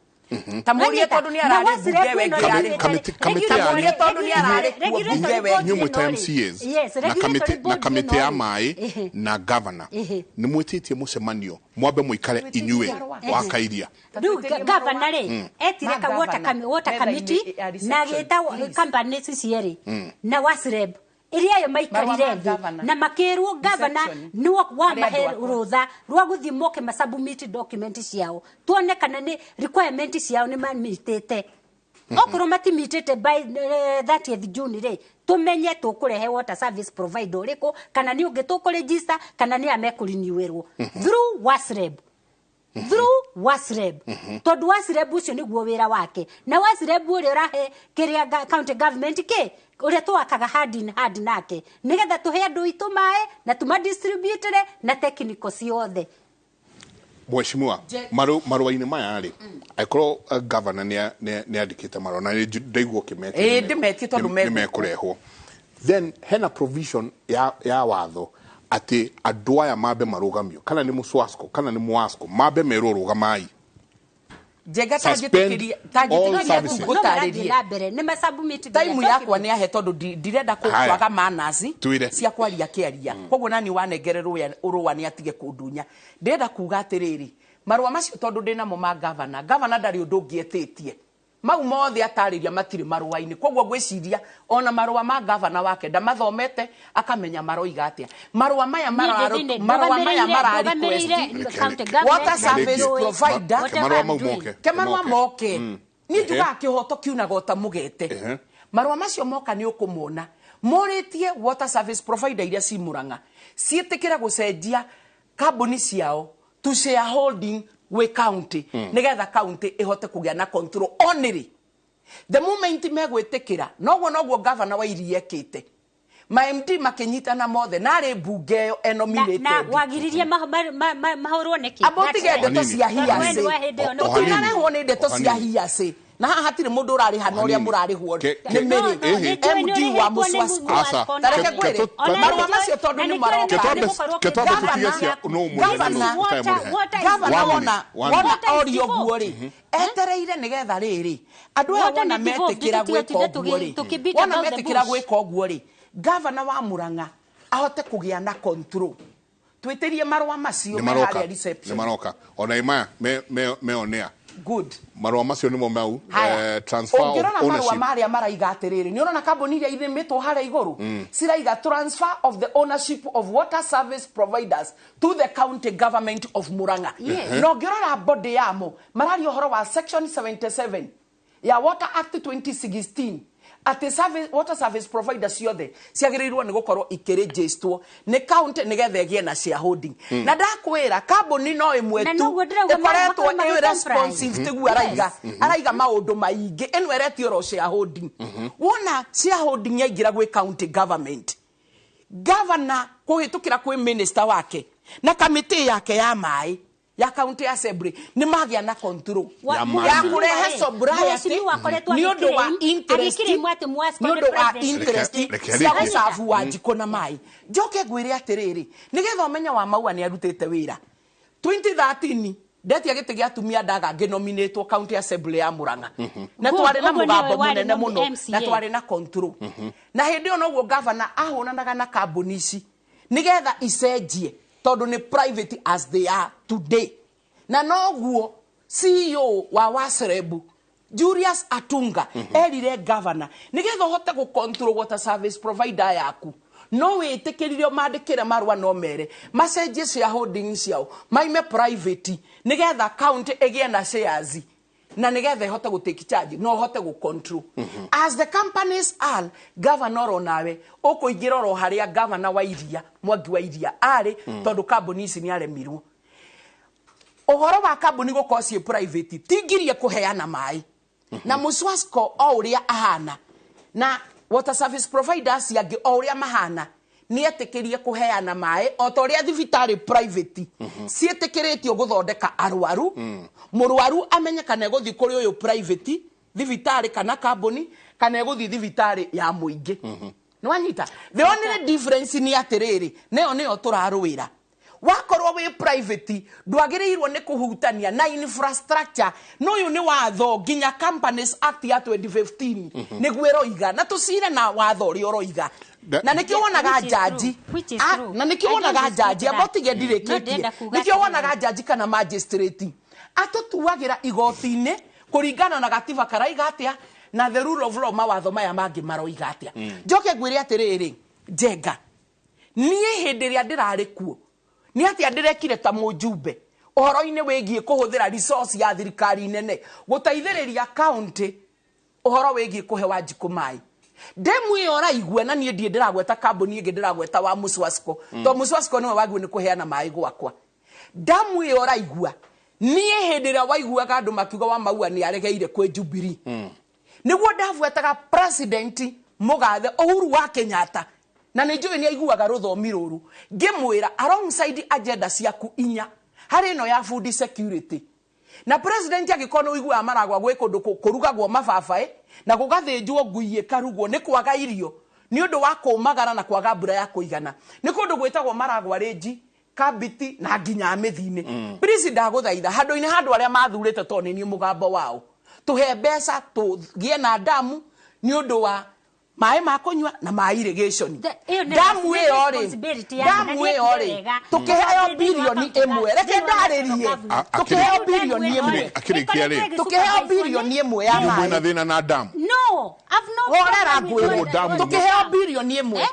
Ta mũrie tondũ nĩ ararĩ mbunge we ngĩarĩ. Kamĩtĩ yanyu- Tondũ nĩ ararĩ kuo mbunge we. Inyuĩ mwĩ ta MCAs na kamĩtĩ ya maĩ na gavana nĩ mwĩtĩtie mũcemanio mwambe mũikare inyuĩ wa Kairia. Rĩu gavana rĩ etire ka water Metha-inĩ committee ya na reception, agĩta please. company ici cierĩ na Wasreb ĩrĩa yo maikarire Marũa ma thĩ gavana. na makĩrwo gavana Reception. nĩwe wamahe Harĩ andũ akwa. rũtha rwa gũthiĩ moke masubmit document ciao, tuone kana nĩ requirement ciao nĩ mamitĩte. Okorwo matimitĩte by 30th June rĩ, tũmenye tũkũrehe water service provider ũrĩkũ, kana nĩ ũngĩ tũkũregister, kana nĩ a mekũriniwĩrwo through Wasreb, through Wasreb, tondũ Wasreb ũcio nĩguo wĩra wake, na Wasreb ũrĩa ũrahe kĩrĩa county government kĩ ũrĩa twakaga hand in hand nake, nĩgetha tũhe andũ aitũ maĩ na tũmadistributĩre na technical ciothe. Mheshimiwa, marũa-inĩ maya rĩ, angĩkorwo gavana nĩ andĩkĩte marũa na nĩ ndaigua ũkĩmetia, Ĩĩ, ndĩmetie tondũ nĩ megũkũ. mekũrehwo, then hena provision ya watho atĩ andũ aya mambe marũgamio, kana nĩ Mũswasco kana nĩ Mwasco, mambe merwo rũgamai. Njenga, Suspend all tanjĩtĩkĩria services. No marathiĩ ngũtarĩrie. na mbere nĩ masubmit Taimu yakwa nĩ ahe tondũ ndirenda Haya. kwaga manners Twĩre. cia kwaria kĩaria, koguo nani wanengere rũa nĩ atige kũndunya. Ndĩrenda kuga atĩrĩrĩ, marũa macio tondũ ndĩnamo ma gavana, gavana ndarĩ ũndũ ũngĩ etĩtie, mau mothe atarĩria matirĩ marũa-inĩ, koguo ngwĩciria ona marũa ma gavana wake ndamathomete akamenya maroiga atĩa marũa maya marũa maya mara request water service provider. Ke marũa mau moke. Ke marũa moke. Niĩ njugaga kĩhoto kiunaga ota mũgete. Marũa macio moka nĩ ũkũmona morĩtie water service provider iria ci Murang'a ciĩtĩkĩre gũcenjia kambuni ciao to shareholding gwĩ county, nĩgetha county ĩhote kũgĩa na control only. The moment megwĩtĩkĩra, noguo noguo gavana wa iria ekĩte, ma MD makĩnyitana mothe narĩ mbunge ĩyo na na enominated. Wagiririe mahũrwo nĩkĩ? Amba ũtige ndeto cia hiacĩ. Tũtirarehwo nĩ ndeto cia hiacĩ, na haha hatirĩ mũndũ ũrarĩha na ũrĩa Hanini. Mũrarĩhwo nĩ Ehe. mĩrĩ MD wa Mũswasco. Asa. Tareke ngwĩre, marũa macio tondũ nĩ maroka. Ketwambe tũtige cia nũ mũrĩhe na nũ ũtarĩ mũrĩhe. Gavana One wona minute, one wona minute. orio ũguo rĩ, etereire nĩgetha rĩrĩ andũ aya Water wona nĩ devolved, metĩkĩra tũtige gwĩka ũguo rĩ, tũkĩbeat wona about the metĩkĩra bush. gwĩka ũguo rĩ, gavana wa Murang'a ahote kũgĩa na control. Twĩtĩrie marũa macio Nĩ me maroka. harĩa Nĩ reception. maroka ona imaya meonea. Good. Marũa macio nĩmo mau Haya. transfer of Ũngĩrora marũa ownership. marĩa maraiga atĩrĩrĩ, nĩ ũrona kambuni iria irĩmĩtwo harĩa igũrũ ciraiga transfer of the ownership of water service providers to the county government of Murang'a. Na ũngĩrora body yamo, mararia ũhoro wa section 77 ya Water Act 2016, atĩ water service providers ciothe ciagĩrĩirwo nĩ gũkorwo ikĩrĩnjĩstwo nĩ county nĩgetha ĩgĩe na shareholding. Na ndakwĩra kambuni no ĩmwe Na tu noguo ndĩrauga ĩkoretwo makorwo ĩ magĩ-comply. responsive, tiguo araiga araiga maũndũ maingĩ, ĩno ĩretio oro shareholding. Wona shareholding yaingĩra gwĩ county government, governor kũhĩtũkĩra kwĩ minister wake Na kamĩtĩ yake ya maĩ ya county assembly nĩ magĩa na control Wa- ya Mheshimiwa kũrehe rĩ, sobriety mheshimiwa akoretwo nĩ ũndũ wa agĩclaim- interest agĩclaim atĩ Mwasco nĩ nĩ ũndũ wa private. interest Reke cia arĩkie. ũcabu wa njiko na maĩ. Njoke ngwĩre atĩrĩrĩ, nĩgetha ũmenye wa Maua nĩ arutĩte wĩra. 2013 ndetia gĩtĩ gĩa atumia ndaga ngĩnominĩtwo county assembly ya Murang'a na Good, twarĩ na ũguo nĩwe mũgambo warĩ mũnene mũno MCA. na twarĩ na control. Na hĩndĩ ĩyo noguo gavana ahũranaga na kambuni ici nĩgetha icenjie tondũ nĩ private as they are today. Na noguo CEO wa Wasrebu Julius Atunga erire governor nĩgetha ũhote gũ control water service provider yaku no wĩtĩkĩrire mandĩkĩre marũa no mere macenjie shareholding ciao maime private nĩgetha county ĩgĩe na shares na nĩgetha ĩhote gũ take charge na ũhote gũ control. As the companies are, governor oro nawe ũkũingĩra oro harĩa governor wa Iria Mwangi wa Iria arĩ, tondũ kambuni ici nĩ aremirwo. Ũhoro wa kambuni gũkorwo ciĩ private ti ngirie kũheana maĩ na Muswasco o ũrĩa ahana na water service providers angĩ o ũrĩa mahana nĩ etĩkĩrie kũheana maĩ o ta ũrĩa thibitarĩ private ciĩtĩkĩrĩtio gũthondeka arwaru. Mũrwaru amenye kana egũthiĩ kũrĩ ũyũ private thibitarĩ kana kambuni kana egũthiĩ thibitarĩ ya mũingĩ. Nĩwanyita? The only difference nĩ atĩrĩrĩ, nĩyo nĩyo tũrarũĩra. Wakorwo wĩ private ndwagĩrĩirwo nĩ kũhutania na infrastructure no ũyũ nĩ watho nginya Companies Act ya 2015 nĩguo ĩroiga na tũcire na watho ũrĩa ũroiga. Na nĩkĩo wonaga Which is jaji true. Which is Ah, true. na nĩkĩo I wonaga don't dispute jaji amba that. ũtige No ndirĩkĩtie ndĩrenda kuga nĩkĩo atĩrĩrĩ. wonaga jaji kana magistrate atũtuagĩra igoti-inĩ kũringana na gatiba karaiga atĩa na the rule of law mawatho maya mangĩ maroiga atĩa. Njoke ngwĩre atĩrĩrĩ, Njenga, niĩ hĩndĩ ĩrĩa ndĩrarĩ kuo nĩ atĩa ndĩrekire ta mũjumbe ũhoro-inĩ wĩgiĩ kũhũthĩra resource ya thirikari nene gũteithĩrĩria county ũhoro wĩgiĩ kũhe Wanjikũ maĩ. Ndemu ĩyo ũraigua na niĩ ndiĩ ndĩragweta kambuni ĩngĩ, ndĩragweta wa Muswasco to Muswasco nĩwe wagĩrĩirwo nĩ kũheana maĩ gwakwa. Ndamu ĩyo ũraigua niĩ hĩndĩ ĩrĩa waiguaga andũ makiuga wa Maua nĩ aregeire kwĩ Jubilee nĩguo ndabuataga president mũgathe Uhuru wa Kenyatta na nĩ njũĩ nĩ aiguaga rũthomi rũrũ ngĩmwĩra alongside agenda ciaku inya harĩ ĩno ya food security. Na president angĩkorwo nĩ ũiguaga maragwa gwĩ kũndũ kũrugagwo mababaĩ na gũgathĩnjwo ngui ĩkarugwo nĩ kwaga irio nĩ ũndũ wa kũmagara na kwaga mbura ya kũigana nĩ kũndũ gwĩtagwo Maragwa Range, Kambiti na nginya mĩthi-inĩ. Please ndagũthaitha handũ-inĩ handũ arĩa mathurĩte tondũ nĩ niĩ mũgambo wao tũhe mbeca tũgĩe na damu nĩ ũndũ wa maĩ ma kũnyua na ma irrigation. Ĩyo nĩ Damu ĩyo rĩ, responsibility yake, na damu nĩ ĩyo rĩ, wega. tũkĩheo Thĩinĩ wa birioni county ĩmwe, reke thĩinĩ wa national ndarĩrie, government. tũkĩheo birioni ĩmwe, Akĩrĩkia rĩ, tũkĩheo birioni ĩmwe ya inyuĩ mwĩna maĩ. thĩna na damu. No, I've no Horera problem with ngwĩre, Koguo damu tũkĩheo birioni ĩmwe,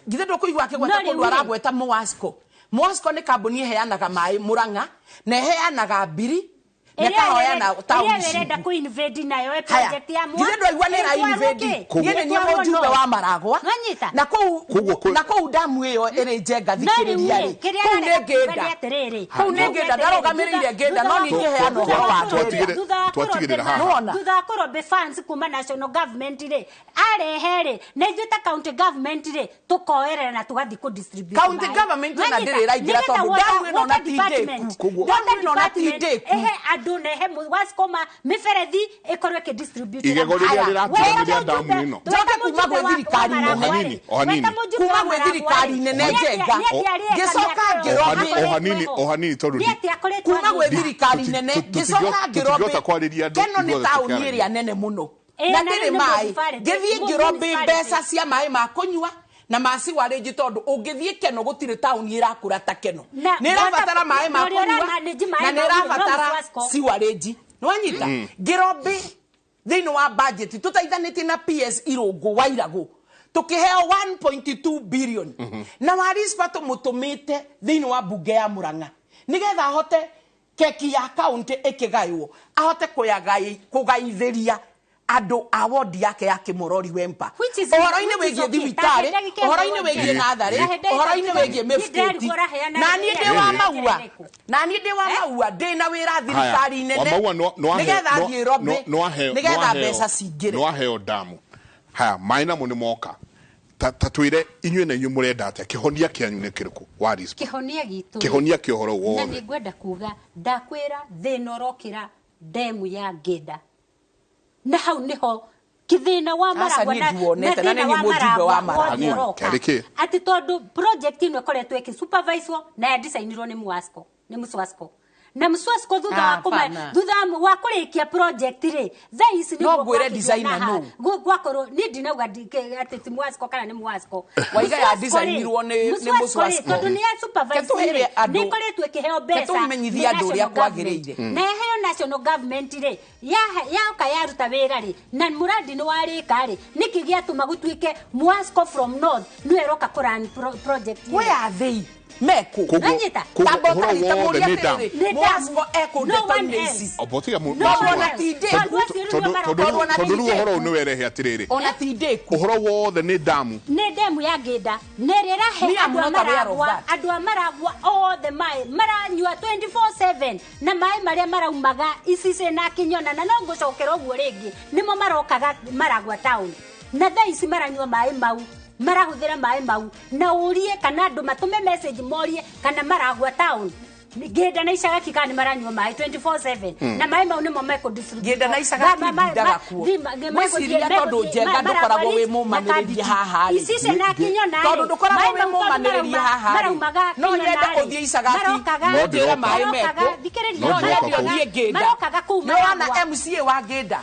githĩ ndũkũigua akĩgweta No, kũndũ rĩu rĩ. aragweta Mwasco. Mwasco nĩ kambuni ĩheanaga maĩ Murang'a na ĩheanaga Mbiri na ĩkahoyana taũni ĩrĩa ĩrenda kũ-invade nayo ĩ Haya, project ya githĩ ndwaigua nĩ Ĩtwarwo ĩra-invade? kĩ? Niĩ nĩ niĩ Ĩtwarwo mũjumbe north. wa Maragwa Nwanyita? na kũu Koguo kwĩ- na kũu damu ĩyo ĩrĩ Njenga No rĩu thikĩrĩria rĩ, rĩ, kĩrĩa kũu nĩ ararega kuga nĩ ngĩnda atĩrĩrĩ, kũu nĩ ngĩnda ndarũgamĩrĩire ngĩnda no niĩ ingĩheana ũhoro wa ngĩnda. Thutha wa Twatigĩrĩra kũrombe haha. Nĩwona? thutha wa kũrombe funds kuma national government rĩ, arehe rĩ, na ithuĩ ta county government rĩ, tũkoerera na tũgathiĩ kũ distribute County maĩ. government ona Nwanyita? ndĩrĩ ĩraingĩra Nĩgetha tondũ damu ĩno ona water ti department- ndĩku. Koguo- water Damu ĩno ona ti department ndĩku. ĩhe andũ na ĩhe Wasco mĩberethi ĩkorwo ĩkĩ distribute Igego rĩrĩa Haya, rĩratiganĩria we ta damu mũjumbe- ĩno. we ta Njoke kuma mũjumbe gwĩ thirikari wa nene. Maragwa rĩ, O hanini, o hanini. we ta mũjumbe Kuma wa gwĩ Maragwa thirikari rĩ, nene nĩ atĩa- Njenga. nĩ atĩa arĩeka Ngĩcoka mĩaka ngĩrombe- yothe O hanini, akoretwo o hanini tondũ Nĩ atĩa akoretwo kuma gwĩ agĩka? thirikari nene ngĩcoka ngĩrombe tũtingĩhota kwarĩria andũ Keno nĩ ithuothe taũni tũkĩaragia. ĩrĩa nene mũno Ĩĩ, na na ndĩrĩ rĩu nĩ maĩ municipality. ngĩthiĩ ngĩrombe Municipality. mbeca cia maĩ ma kũnyua na ma sewerage tondũ ũngĩthiĩ Keno gũtirĩ taũni ĩrakũra ta Keno Na- nĩ ĩrabatara maĩ ma na ũrĩa kũnyua ũramanage maĩ na nĩ mau no ĩrabatara Muswasco. sewerage. Nĩwanyita? Ngĩrombe thĩinĩ wa budget tũteithanĩtie na PS Irũngũ wa Iragũ tũkĩheo 1.2 billion na Warispa tũmũtũmĩte thĩinĩ wa mbunge ya Murang'a nĩgetha ahote keki ya kaunti ĩkĩgaywo ahote kũgaithĩria andũ a wodi yake ya Kĩmorori Wempa Which is- ũhoro-inĩ which is wĩgiĩ okay. thibitarĩ Ta ndagĩka ĩmwe ũhoro-inĩ wĩgiĩ wonje. natharĩ Ta ndagĩka ũhoro-inĩ ĩmwe. wĩgiĩ Niĩ mĩbutĩti ndĩrarigwo ũraheana na niĩ ndĩ wa rĩrĩa Maua rĩrĩkũ. na niĩ ndĩ wa Maua ndĩ na wĩra thirikari nene Wamaua nĩgetha thiĩ Rombe nĩgetha mbeca cingĩre. nĩwaheo damu. Haya, maĩ namo nĩ moka. Ta twĩre inyuĩ na inyuĩ mũrenda atĩa, kĩhonia kĩanyu nĩ kĩrĩkũ waris? Kĩhonia gitũ Kĩhonia kĩa ũhoro na wothe. Nĩ ngwenda kuga ndakwĩra thĩna ũrokĩra ndemu ya ngĩnda na hau nĩho kĩthĩna wa Aca, Maragwa niĩ na ndiwonete, na thĩna nĩ wa niĩ mũjumbe wa Maragwa Maragwa. wothe Hanini, ũroka. kĩarĩ kĩ? Atĩ tondũ project ĩno ĩkoretwo ĩkĩ-superviswo na yadicainirwo nĩ Mwasco, nĩ Mswasco, na Mswasco thutha wa kũma Hapana. thutha wa kũrĩkia project rĩ, thaa ici No nĩguo ngwĩre gwakĩgĩa designer na ha- nũ? gwakorwo niĩ ndinauga atĩ ti Mwasco kana nĩ Mwasco. Waiga ya Mswasco rĩ, designirwo nĩ Mswasco rĩ, Mswasco. tondũ nĩ ya supervise Ke tũhere rĩ, andũ- nĩ ĩkoretwo ĩkĩheo Ke mbeca tũmenyithie nĩ andũ ũrĩa national government. kwagĩrĩire. Na yaheo national government rĩ, yoka yaruta wĩra rĩ, na mũrandi nĩ warĩka rĩ, nĩkĩ gĩatũma gũtuĩke Mwasco from north nĩwe ĩroka kũrun project ĩno? Where are they? Meku. Koguo- Nanyita. koguo Tamba ũhoro ũtarĩ wothe ta nĩ dam. mũria Nĩ dam. Mwasco ekũ No one ndeto-inĩ else. ici. Obotiga No mheshimiwa. one else. Tondũ- Tondũ acio rĩu nĩo Tondũ maroka. tondũ rĩu ũhoro ũyũ nĩ werehe atĩrĩrĩ, Ona ti ndĩku. ũhoro wothe nĩ damu. Nĩ ndemu ya ngĩnda na ĩrĩa ĩrahe Me, I'm andũ a not aware of Maragwa, that. andũ a Maragwa othe maĩ maranyua 24/7, na maĩ marĩa maraumaga Icice na Kinyona, na no ngũcokera ũguo rĩngĩ, nĩmo marokaga Maragwa town, na thaa ici maranyua maĩ mau, marahũthĩra maĩ mau, na ũrie kana andũ matũme message morie kana Maragwa town, Ngĩnda na Icagaki kana nĩ maranyua maĩ 24/7, na maĩ mau nĩmo mekũ Ngĩnda na Icagaki ndindaga kuo. Ngwĩciria tondũ Njenga ndũkoragwo wĩ mũmanĩrĩrie haha rĩ. Icice na Kinyona Tondũ ndũkoragwo wĩ mũmanĩrĩrie haha rĩ. No nyende ũthiĩ Icagaki, No ũnjĩre ndĩroka. maĩ mekũ. No No nyende ndĩroka kũu. ũthiĩ Ngĩnda. Marokaga kũu Nĩ wona Maragwa. MCA wa Ngĩnda,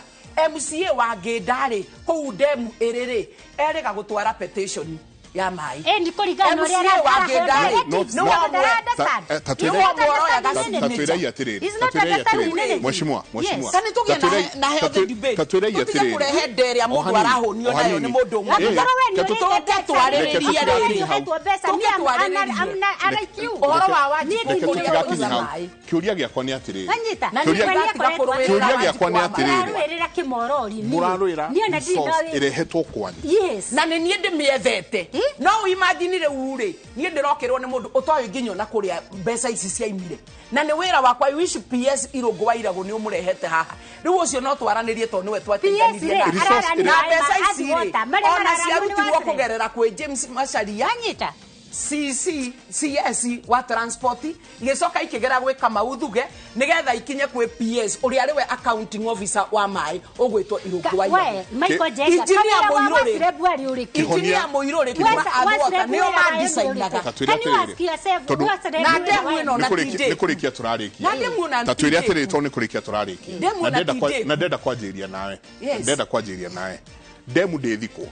MCA wa Ngĩnda rĩ, kũu ndemu ĩrĩ rĩ, erĩga gũtwara petition ya maĩ. Ĩ, nĩ kũringana na ũrĩa MCA wa araheo Ngĩnda rĩ, directives. nĩ wa Ndara understand. Ta Nĩ wa mworoyaga ta signature. twĩrei atĩrĩrĩ, He's ta not twĩrei understanding atĩrĩrĩ, anything. mheshimiwa, mheshimiwa, Yes. Ta nĩ tũgĩe Ta twĩrei- na healthy debate. ta twĩrei Tũtige atĩrĩrĩ. kũrehe ndere ĩrĩa O mũndũ hanini, arahũnio o nayo nĩ hanini. mũndũ ũmwe. Eh, Angĩkorwo we nĩ ke ũrĩte tũke mbeca, twarĩrĩrie angĩkorwo we rĩrĩ. nĩ ũhetwo mbeca, Tũke niĩ twarĩrĩrie. I'm like you. Ũhoro wa Niĩ Wanjikũ Reke ndingĩũria tũtigakinye ũrĩa hau. maĩ. Kĩũria gĩakwa nĩ atĩrĩrĩ. Wanyita? Na Kĩũria- nĩ Nĩ kũrũĩrĩra Kĩũria gĩakwa nĩ Wanjikũ wa maĩ. atĩrĩrĩ. Mũrarũĩrĩra kĩmorori niĩ. Mũrarũĩra Niĩ ona ndirĩ resource na wĩ- ĩrehetwo kwanyu. Yes. Na nĩ niĩ ndĩmĩethete. No imagine rĩu rĩ, niĩ ndĩrokĩrwo nĩ mũndũ ũtoĩ nginya ona kũrĩa mbeca ici ciaimire, na nĩ wĩra wakwa. I wish PS Irũngũ wa Iragũ nĩ ũmũrehete haha rĩu, ũcio no twaranĩrie tondũ nĩwe twateithanirie PS rĩ, nake. Resource Na ĩrĩa- mbeca ici rĩ, Water, marĩa ona mararanio nĩ ciarutirwo Wasre. kũgerera kwĩ James Macharia Wanyita? CC CS wa transport, igĩcoka ikĩgera gwĩ Kamau Thuge nĩgetha ikinye kwĩ PS ũrĩa arĩ we accounting officer wa maĩ ũgwĩtwo Irũngũ wa We, Iragũ. Michael Njenga, Engineer kamera wa Mũirũrĩ. Wasrebu arĩ ũrĩkũ? Engineer Mũirũrĩ kuma Athwota nĩo mandicainaga. Ta twĩre Can you atĩrĩrĩ, ask yourself, tondũ- Wasrebu Na wĩra ndemu wa ĩno na Nĩ kũrĩkia- ti nĩ kũrĩkia tũrarĩkia. Na ndemu na Ta twĩre ti atĩrĩrĩ, tondũ nĩ kũrĩkia tũrarĩkia. Ndemu Na na ndĩrenda ti kwa- ndĩku. na ndĩrenda kwanjĩrĩria nawe. Yes. Ndĩrenda kwanjĩrĩria nawe, ndemu ndĩthikwo,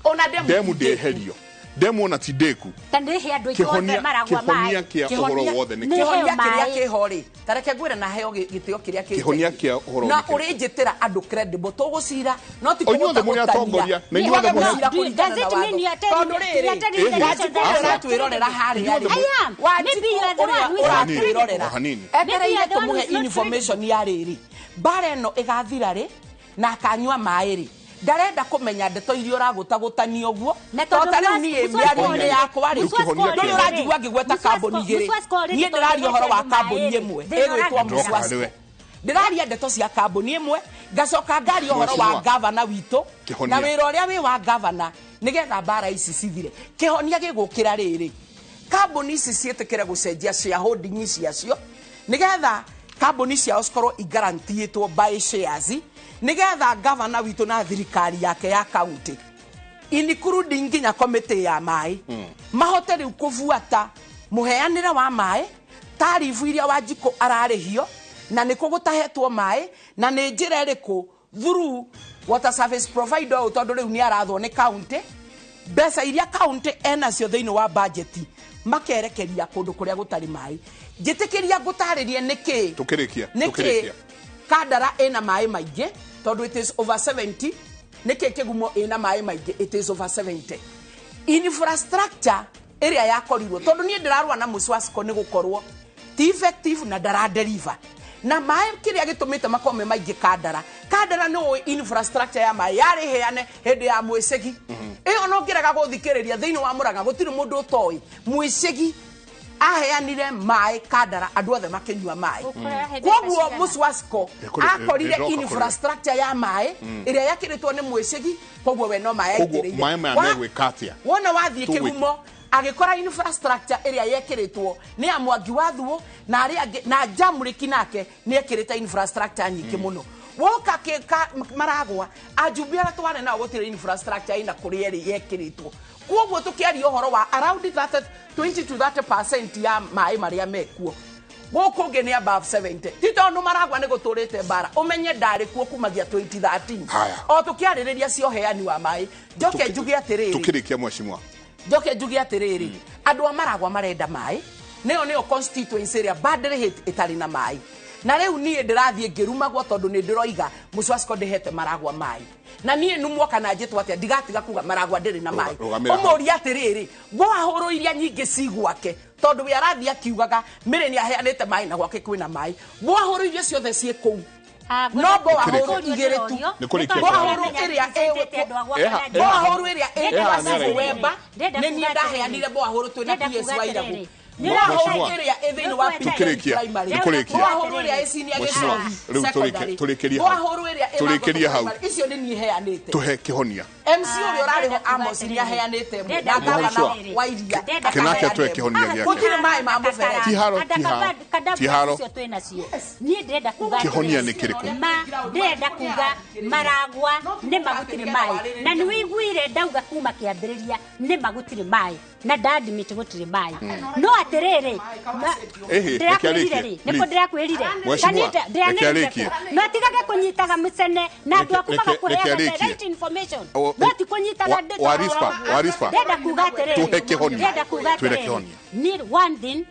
Ona ndemu ndemu ti ndĩku. ndĩeherio, ndemu ona ti ndĩku. Ta nĩ he andũ aitũ othe Kĩhonia Maragwa kĩhonia maĩ. kĩa ũhoro wothe nĩ Nĩ kĩ? heo Kĩhonia kĩrĩa maĩ. kĩho rĩ, ta reke ngwĩre na heo gĩtĩo kĩrĩa kĩ Kĩhonia kĩa ũhoro na nĩ kĩrĩkũ? ũrĩnjĩtĩra andũ credible tũgũcira, no ti O inyuothe mũrĩ atongoria, na inyuothe Twage mũrĩ- gũcira kũringana Does na it mean you watho are telling tondũ me- rĩrĩ you are telling me that Wanjikũ you are ũrĩa ũratwĩrorera harĩa rĩ, I am. Maybe you are the Wanjikũ one who is ũrĩa not ũratwĩrorera O hanini. etereire Maybe you are the one who tũmũhe is not information ya rĩrĩ, mbara ĩno ĩgathira rĩ na akanyua maĩ rĩ, ndarenda kũmenya ndeto iria ũragũtagũtania ũguo. Na Tondũ tondũ ta rĩu niĩ mĩario-inĩ yakwa rĩ, Rĩu kĩhonia ndũrĩ kĩa- ũranjigua ngĩgweta kambuni igĩrĩ. Niĩ ndĩraria ũhoro wa kambuni ĩmwe ĩgwĩtwo Ndĩroka Muswasco. harĩ we. Ndĩraria ndeto cia kambuni ĩmwe, ngacoka ngaria ũhoro wa Mheshimiwa. gavana witũ Kĩhonia. na wĩra ũrĩa wĩ wa gavana nĩgetha mbara ici cithire. Kĩhonia gĩgũkĩra rĩrĩ, kambuni ici ciĩtĩkĩre gũcenjia shareholding ciacio nĩgetha kambuni ciao cikorwo igarantĩtwo by shares, nĩgetha gavana witũ na thirikari yake ya county, including nginya komĩtĩ ya maĩ, mahote rĩu kũbuata mũheanĩre wa maĩ, taribu iria Wanjikũ ararĩhio, na nĩkũ gũtahetwo maĩ, na nĩ njĩra ĩrĩkũ through water service provider ũyũ, tondũ rĩu nĩ arathwo nĩ county, mbeca iria county enacio thĩinĩ wa bajeti makerekeria kũndũ kũrĩa gũtarĩ maĩ. Njĩtĩkĩria ngũtarĩrie nĩkĩ Tũkĩrĩkia, nĩkĩ tũkĩrĩkia. Kandara ĩna maĩ maingĩ, tondũ it is over 70. Nĩkĩ Kĩgumo ĩna maĩ maingĩ? It is over 70. Infrastructure ĩrĩa yakorirwo, tondũ niĩ ndĩrarũa na Muswasco nĩ gũkorwo ti effective na ndaradeliver na maĩ kĩrĩa gĩtũmĩte makorwo me maingĩ Kandara. Kandara nĩ ũĩ infrastructure ya maĩ yarĩ heane hĩndĩ ya Mwĩcĩgi ĩyo, no ngĩrega gũthikĩrĩria thĩinĩ wa Mũrang'a gũtirĩ mũndũ ũtoĩ Mwĩcĩgi. Aheanire maĩ Kandara andũ othe makĩnyua maĩ. Koguo Muswasco akorire infrastructure ya maĩ ĩrĩa yakĩrĩtwo nĩ mwĩcigi, koguo we no maĩ aitĩrĩire. Maĩ maya megwĩka atĩa? Wona wathiĩ Kĩgumo agĩkora infrastructure ĩrĩa yekĩrĩtwo nĩ ya Mwangi wa Thuo na arĩa angĩ, na Jamũrĩki nake nĩ ekĩrĩte infrastructure nyingĩ mũno. Woka Maragwa ajumbe arĩa twarĩ nao gũtirĩ infrastructure ĩna kũrĩa ĩrĩ yekĩrĩtwo. Koguo tũkĩaria ũhoro wa around 20 to 30% ya maĩ marĩa mekuo gũkũ ũngĩ nĩ above 70. Ti tondũ Maragwa nĩ gũtũrĩte mbara, ũmenye ndarĩ kuo kumagia 2013. O tũkĩarĩrĩria cia ũheani wa maĩ, njoke njuge atĩrĩrĩ, tũkĩrĩkia mheshimiwa, njoke njuge atĩrĩrĩ, andũ a Maragwa marenda maĩ, nĩyo nĩyo constituency ĩrĩa badly hit ĩtarĩ na maĩ. Na rĩu niĩ ndĩrathiĩ ngĩrumagwo tondũ nĩ ndĩroiga Muswasco ndĩhete Maragwa maĩ. Na niĩ numwo kana njĩtwo atĩa ndigatiga kuga Maragwa ndĩrĩ na maĩ. Ũmũrie atĩrĩrĩ, ngwahũrũ iria nyingĩ ci gwake tondũ we arathiĩ akiugaga Mĩrĩ nĩ aheanĩte maĩ na gwake kwĩna maĩ. Ngwahũrũ iria ciothe ciĩ kũu. No ngwahũrũ igĩrĩ tu. Ngwahũrũ ĩrĩa ngwahũrũ ĩrĩa ĩ Wemba nĩ niĩ ndaheanire ngwahũrũ twĩna PS Wairagu. Ngwahũrũ ĩrĩa ĩ thĩinĩ wa primary, ngwahũrũ ĩrĩa ĩ senior gĩcogi secondary, ngwahũrũ ĩrĩa ĩ hau, icio nĩ niĩ heanĩte. Tũhe kĩhonia. MC ũrĩa ũrarĩ ho Amos nĩ aheanĩte na gavana wa Iria Kĩnake atũhe kĩhonia gĩake. Gũtirĩ maĩ ma mũberethi. Tiharo icio twĩ nacio. Niĩ ndĩrenda kuga kĩhonia nĩ kĩrĩkũ? Ndĩrenda kuga Maragwa nĩ magũtirĩ maĩ, na nĩ wĩiguire ndauga kuma kĩambĩrĩria nĩ magũtirĩ maĩ na ndadimit gũtirĩ maĩ. No atĩrĩrĩ, ndĩrakwĩrire nĩkũ ndĩrakwĩrire no tigage kũnyitaga mũcene na andũ aku magakũheaga the right information, no ti kũnyitaga Warispa. Ndĩrenda kuga atĩrĩrĩ, ndĩrenda kuga atĩrĩrĩ, ni one thing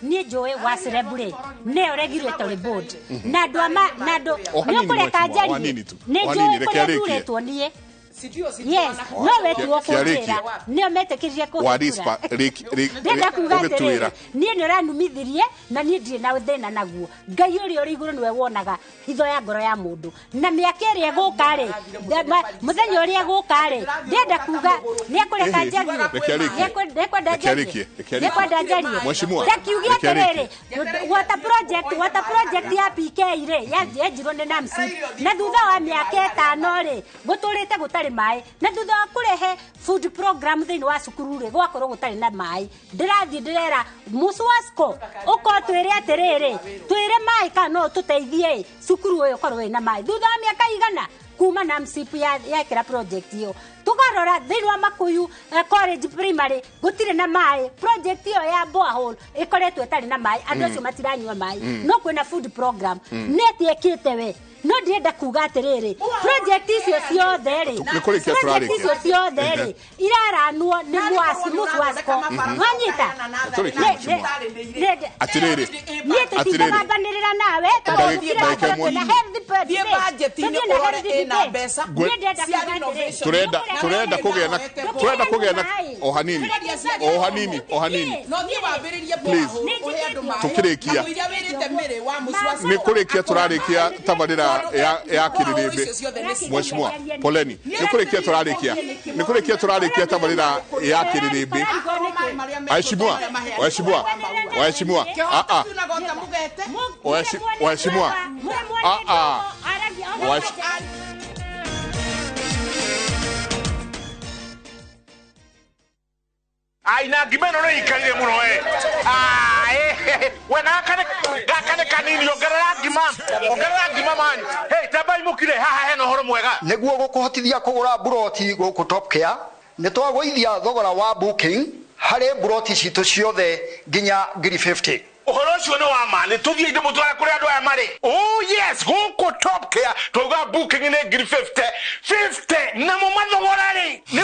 niĩ njũĩ wa celebrity nĩyo regulatory board na andũ ama na andũ nĩ ũkũreka njarie nĩ njũĩ kũrĩa thurĩtwo niĩ. Yes, no wetuo kũnjĩra nĩo metĩkĩrire kũhĩtũra. Ndĩrenda kuga atĩrĩrĩ, niĩ nĩ ũranumithirie na niĩ ndirĩ na thĩna naguo. Ngai ũrĩa ũrĩ igũrũ nĩwe wonaga hitho ya ngoro ya mũndũ, na mĩaka ĩrĩa ĩgũka rĩ, mũthenya ũrĩa ĩgũka rĩ, ndĩrenda kuga nĩ ekũreka njarie, nĩekwenda njarie, nĩekwenda njarie. Ndakiuge atĩrĩrĩ, water project ya PK rĩ yenjirwo nĩ NAMSI, na thutha wa mĩaka 5 rĩ gũtũrĩte gũtarĩ maĩ, na thutha wa kũrehe food program thĩinĩ wa cukuru rĩ gwakorwo gũtarĩ na maĩ. Ndĩrathiĩ ndĩrera Muswasco ũkorwo twĩre atĩrĩrĩ, twĩre maĩ kana no tũteithie cukuru ũyũ ũkorwo wĩna maĩ thutha wa mĩaka igana kuma NAMSIP yekĩra project ĩyo. Tũkarora thĩinĩ wa Makuyu College Primary gũtirĩ na maĩ, project ĩyo ya borehole ĩkoretwo ĩtarĩ na maĩ, andũ acio matiranyua maĩ, no kwĩna food program nĩ atĩ ĩkĩte we. No ndĩrenda kuga atĩrĩrĩ, project icio ciothe rĩ, project icio ciothe rĩ iraranwo nĩ Muswasco. Wanyita atĩrĩrĩ, niĩ tũtingĩgambanĩrĩra nawe tondũ twĩna healthy budget-inĩ ũrore ĩna mbeca turenda kũgĩa na o hanini no thiĩ wambĩrĩrie ũhe andũ maĩ tũkĩrĩkia nĩ kũrĩkia tũrarĩkia tabarĩra ya kĩrĩrĩmbĩ. Mheshimiwa poleni, nĩ kũrĩkia tũrarĩkia tabarĩra ya kĩrĩrĩmbĩ. Waheshimiwa, waheshimiwa, Aina ngima no ikarire muno we. We gaka nĩ kanini ongerera ngima man. Hey, tambai mukire haha hena ũhoro mwega. Nĩguo gũkũhotithia kũgũra buroti gũkũ Top Care, nĩ twagũithia thogora wa booking harĩ buroti citũ ciothe nginya 50,000. Ũhoro ũcio nĩ wa ma, nĩ tũthiĩ ndĩmũtware kũrĩa andũ aya marĩ. Oh yes, gũkũ Top Care twauga booking nĩ 50,000 50 namo mathogora rĩ nĩ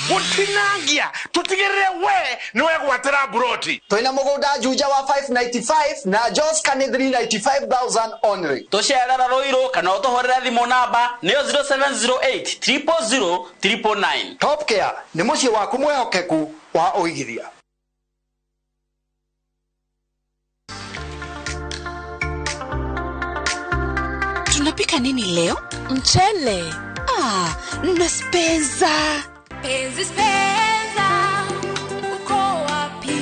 gũtinangia tũtigĩrĩre we nĩ wegwatĩra buroti. Twĩna mũgũnda Juja wa 595 na Joska nĩ 395,000 only. Tũcerera Ruiru kana ũtũhũrĩre thimũ namba nĩyo 0708 000 999. Top Care nĩ mũciĩ waku mwĩhokeku wa ũigithia. Tunapika nini leo? Mchele. Ah, na spenza. Penzi spenza, uko wapi?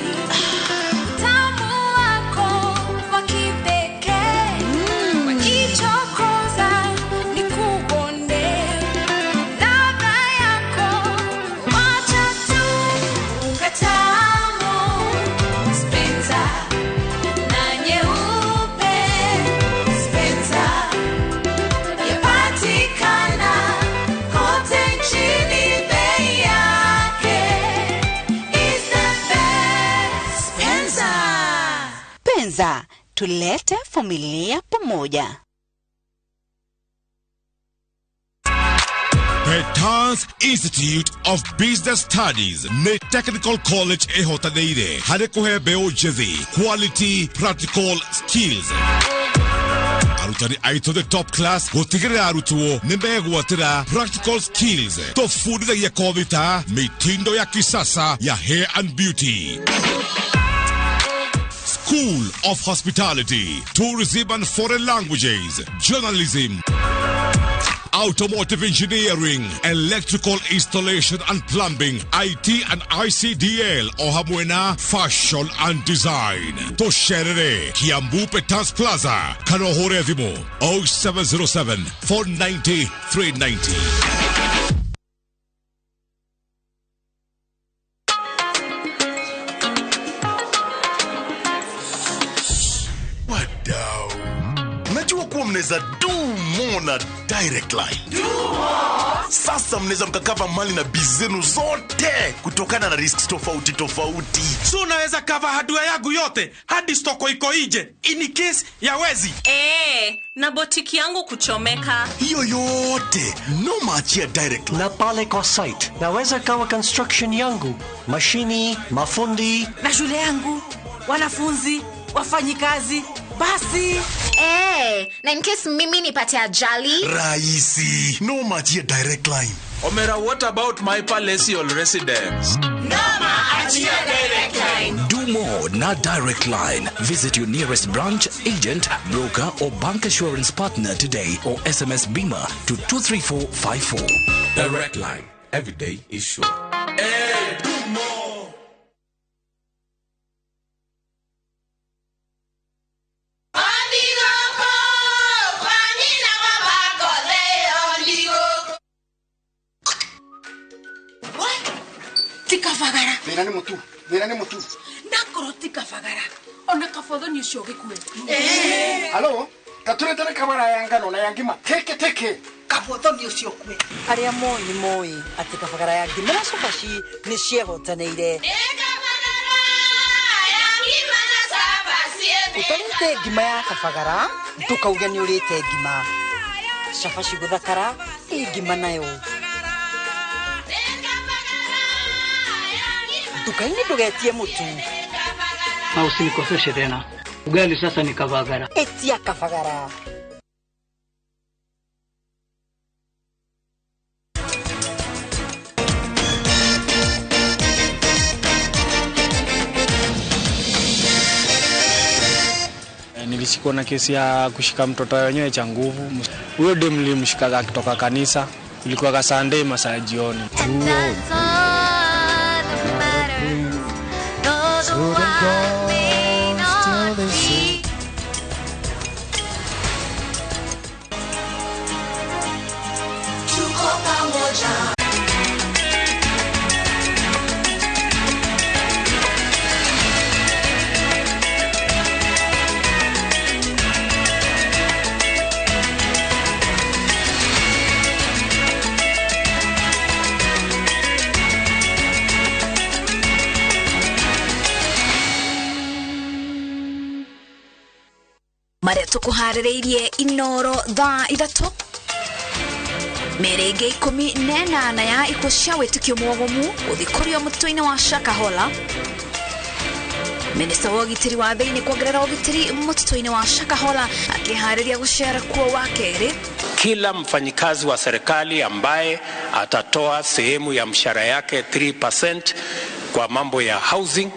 Kwanza tulete familia pamoja. Petans Institute of Business Studies nĩ Technical College ĩhotanĩire harĩ kũhe mbeũ njĩthĩ quality practical skills. Arutani aitũ the top class gũtigĩrĩra arutwo nĩ megwatĩra practical skills. Tũbundithagia kothi ta mitindo ya kisasa ya hair and beauty, School of Hospitality, Tourism and Foreign Languages, Journalism, Automotive Engineering, Electrical Installation and Plumbing, IT and ICDL, o hamwe na Fashion and Design. Tũcerere Kiambu Petans Plaza, kana ũhũre thimũ 0707 490 390. Wadau, najua kuwa mnaweza do more na Direct Line. Do more. Sasa mnaweza mkakava mali na biz zenu zote kutokana na risks tofauti tofauti. So unaweza cover hardware yangu yote hadi stoko iko nje in case ya wezi. Na botiki yangu kuchomeka. Hiyo yote no maachia Direct Line. Na pale kwa site naweza cover construction yangu, mashini, mafundi na shule yangu, wanafunzi, wafanyikazi. Basi. Na in case mimi nipate ajali. Rahisi. No maachia Direct Line. Omera, what about my palatial residence? Noma achia Direct Line. Do more na Direct Line. Visit your nearest branch, agent, broker or bank assurance partner today or SMS BIMA to 23454. Direct Line. Every day is sure. Hey, do more. Tikabagara. Thĩna nĩ mũtu. Thĩna nĩ mũtu. Nakorwo tikabagara. Ona kabothoni ũcio ũgĩkue. Halo, taturetere kabara ya ngano na ya ngima. Teke teke. Kabothoni ũcio ũkue. Arĩa moĩ nĩ moĩ atĩ kabagara ya ngima na cabaci nĩ ciehotanĩire. Ũtarĩte ngima ya kabagara ndũkauge nĩ ũrĩte ngima. Cabaci gũthakara ĩ ngima nayo. Nduka-inĩ ndũgetie mũtu. Na usinikoseshe tena. Ugali sasa ni kabagara. Etia kabagara. Nilishikwa na kesi ya kushika mtoto wenyewe cha nguvu. Huyo dem nilimshika akitoka kanisa. Ilikuwa ka Sunday masaa jioni. Maria tukuharĩrĩirie Inoro thaa 3 mĩrĩngĩ 18 ya ikuũ cia wĩtĩkio mwogomu gũthikũrio mũtitũ-inĩ wa Shakahola. Minista wa ũgitĩri wa thĩinĩ kuongerera ũgitĩri mũtitũ-inĩ wa Shakahola akĩharĩria gũcera kuo wa kerĩ. Kila mfanyikazi wa serikali ambaye atatoa sehemu ya mshahara yake 3% kwa mambo ya housing,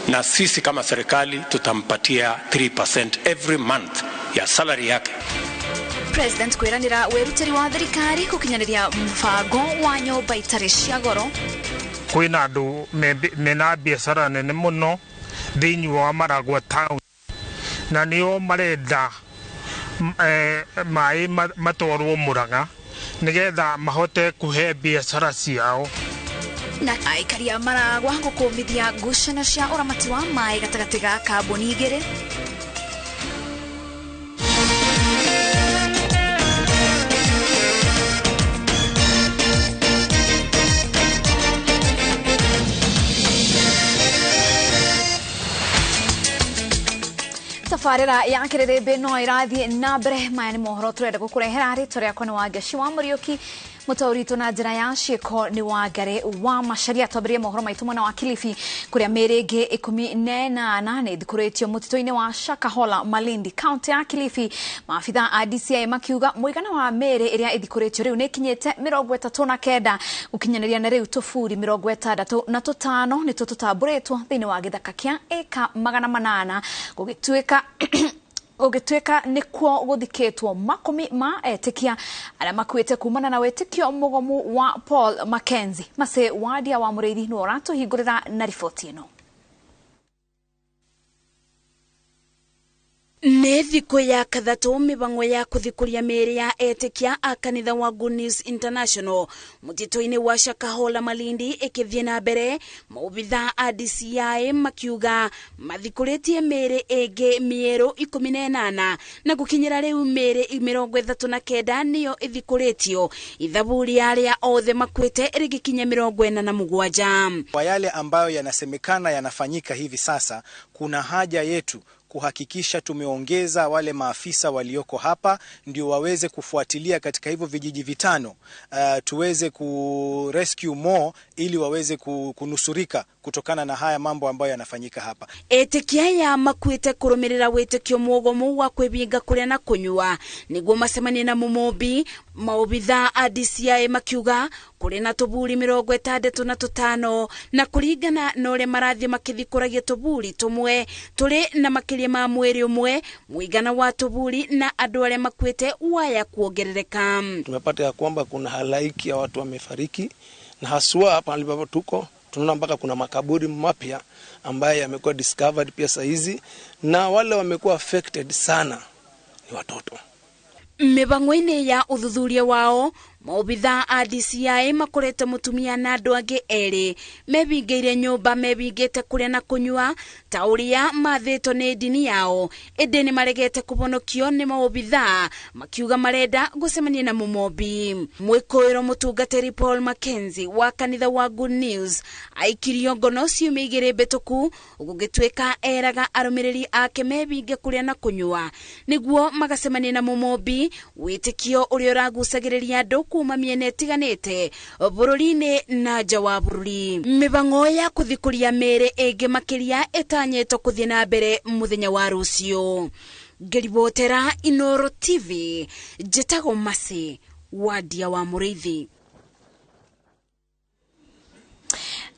na sisi kama serikali tutampatia 3% every month ya salary yake. President kwiranira wirutiri wa thirikari gukinyaniria mbango wa nyumba itari cia goro. Kwina andu mena biacara nene muno thiini wa Maragwa town na nio marenda maĩ matwarwo Murang'a nigetha mahote kuhe biacara ciao. Na aikari a Maragwa gũkũmithia ngucanio cia ũramati wa maĩ gatagatĩ ga kambuni igĩrĩ. Tabarĩra ya kĩrĩrĩmbĩ no ĩrathiĩ na mbere. Maya nĩ mohoro tũrenda gũkũrehera. Rĩtwa rĩakwa nĩ Wangeshi wa Mũriũki, mũtaũri witũ na njĩra ya ciĩko nĩ Wangari wa Macharia. Twambĩrĩrie mohoro maitũ mwena wa Kilifi, kũrĩa mĩĩrĩ ĩngĩ 18 nĩ ĩthikũrĩtio mũtitũ-inĩ wa Shakahola, Malindi, kaunti ya Kilifi. Maabitha a DCI makiuga mũigana wa mĩĩrĩ ĩrĩa ĩthikũrĩtio rĩu nĩ ĩkinyĩte 39, gũkinyanĩria na rĩu tũburi 65 nĩtwo tũtambũrĩtwo thĩinĩ wa gĩthaka kĩa ĩka 800, gũgĩtuĩka nĩkuo gũthikĩtwo makũmi ma etĩkia arĩa makuĩte kumana na wĩtĩkio mũgomu wa Paul Mackenzie. Mase Wadia wa Mũrĩithi nĩwe ũratũhingũrĩra na riboti ĩno. Nĩ thikũ ya kathatũ mĩbango ya kũthikũria mĩĩrĩ ya etĩkia a kanitha wa Good News International mũtitũ-inĩ wa Shakahola, Malindi ĩkĩthiĩ na mbere. Maobitha a DCI makiuga mathikũrĩtie mĩĩrĩ ĩngĩ mĩerũ 18, na gũkinyĩra rĩu mĩĩrĩ 39 nĩyo ĩthikũrĩtio, ithabu rĩa arĩa othe makuĩte rĩgĩkinya 47. Kwa yale ambayo yanasemekana yanafanyika hivi sasa, kuna haja yetu kuhakikisha tumeongeza wale maafisa walioko hapa ndio waweze kufuatilia katika hivyo vijiji 5, tuweze ku rescue more ili waweze kunusurika kutokana na haya mambo ambayo yanafanyika hapa. Etĩkia ya makuĩte kũrũmĩrĩra wĩtĩkio mũgomu wa kwĩbinga kũrĩa na kũnyua nĩguo macemanie na mũmũmbi. Maobitha a DCI makiuga kũrĩ na tũburi 65, na kũringana na ũrĩa marathiĩ makĩthikũragia tũburi tũmwe tũrĩ na makĩria ma mwĩrĩ ũmwe, mũigana wa tũburi na andũ arĩa makuĩte waya kuongerereka. Tumepata ya kwamba kuna halaiki ya watu wamefariki, na haswa hapa ambapo tuko tunaona mpaka kuna makaburi mapya ambaye yamekuwa discovered pia saizi, na wale wamekuwa affected sana ni watoto. Mĩbango-inĩ ya ũthuthuria wao, maobitha a DCI makorete mũtumia na andũ angĩ erĩ mebingĩire nyũmba mebingĩte kũrĩa na kũnyua ta ũrĩa mathĩtwo nĩ ndini yao, ĩndĩ nĩ maregete kũbonokio nĩ maobitha makiuga marenda gũcemania na mũmombi. Mwĩkũĩro mũtungatĩri Paul Mackenzie wa kanitha wa Good News aikirio ngono ciumia 2 mbĩtũku, gũgĩtuĩka eraga arũmĩrĩri ake mebinge kũrĩa na kũnyua nĩguo magacemania na mũmombi, wĩtĩkio ũrĩa ũragucagĩrĩria andũ kuma mĩena ĩtiganĩte bũrũri-inĩ na nja wa bũrũri. Mĩbango ya kũthikũria mĩĩrĩ ĩngĩ makĩria ĩtanyĩtwo kũthiĩ na mbere mũthenya wa rũciũ. Ngĩribotera Inoro TV, njĩtagwo Masi Wadia wa Mũrĩithi.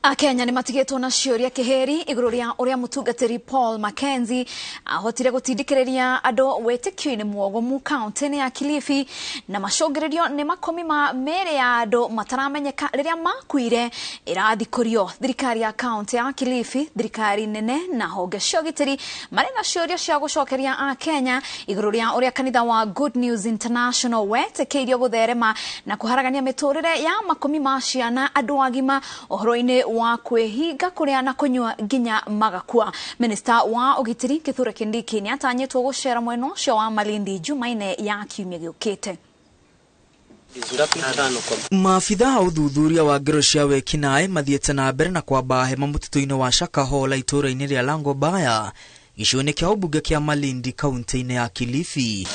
Akenya nĩ matigĩtwo na ciũria kĩhĩri igũrũ rĩa ũrĩa mũtungatĩri Paul Mackenzie ahotire gũtindĩkĩrĩria andũ wĩtĩkio-inĩ mwogomu kaunti-inĩ ya Kilifi, na macũngĩrĩrio nĩ makũmi ma mĩĩrĩ ya andũ mataramenyeka rĩrĩa makuire ĩrathikũrio. Thirikari ya kaunti ya Kilifi, thirikari nene na honge cia ũgitĩri marĩ na ciũria cia gũcokeria Akenya igũrũ rĩa ũrĩa kanitha wa Good News International wetĩkĩirio gũtherema na kũharagania mĩtũrĩre ya makũmi ma ciana andũ agima ũhoro-inĩ wa kwĩhinga kũrĩa na kũnyua nginya magakua. Minista wa ũgitĩri Kithure Kindiki nĩ atanyĩtwo gũcera mwena ũcio wa Malindi Jumaine ya kiumia gĩũkĩte. Maabitha a ũthuthuria wa ngero cia wekinaĩ mathiĩte na mbere na kwamba hema mũtitũ-inĩ wa Shakahola itũũra-inĩ rĩa Langobaya, gĩcigo-inĩ kĩa ũmbunge kĩa Malindi kaunti-inĩ ya Kilifi.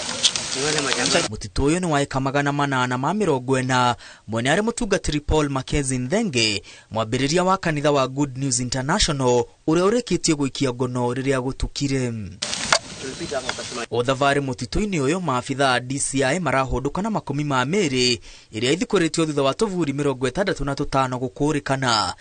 Mũtitũ ũyũ nĩ wa ĩka 840, mwene arĩ mũtungatĩri Paul Mackenzie Nthenge, mwambĩrĩria wa kanitha wa Good News International ũrĩa ũrĩkĩtie gũikia ngono rĩrĩa gũtukire. O thabarĩ mũtitũ-inĩ ũyũ, maabitha a DCI marahũndũka na makũmi ma mĩĩrĩ ĩrĩa ĩthikũrĩtio thutha wa tũburi 65 gũkũrĩkana.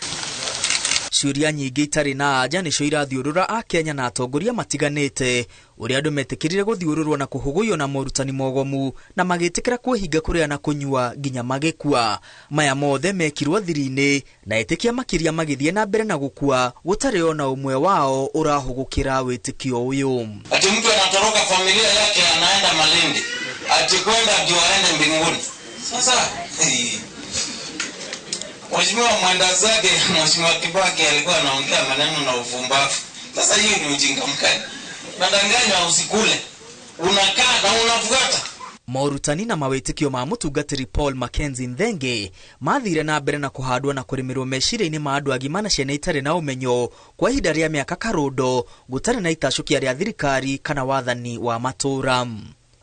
Ciũria nyingĩ itarĩ na anja nĩcio irathiũrũra Akenya na atongoria matiganĩte ũrĩa andũ metĩkĩrire gũthiũrũrwo na kũhũgũywo na morutani mogomu na magĩtĩkĩra kwĩhinga kũrĩa na kũnyua nginya magĩkua. Maya mothe mekirwo thiri-inĩ na etĩkia makĩria magĩthiĩ na mbere na gũkua gũtarĩ ona ũmwe wao ũrahũgũkĩra wĩtĩkio ũyũ. Ati mtu anatoroka familia yake anaenda Malindi, ati kwenda ndio aende mbinguni. Sasa Mheshimiwa mwenda zake, Mheshimiwa Kibaki alikuwa anaongea maneno na uvumbavu. Sasa hiyo ni ujinga mkali. Nadanganywa usikule. Unakaa na unafuata. Morutani na mawĩtĩkio ma mũtungatĩri Paul Mackenzie Nthenge mathire na mbere na kũhandwo na kũrĩmĩrwo meciria-inĩ ma andũ agima na ciana itarĩ na ũmenyo kwa ihinda rĩa mĩaka karũndo gũtarĩ na itacũkia rĩa thirikari kana wathani wa matũũra.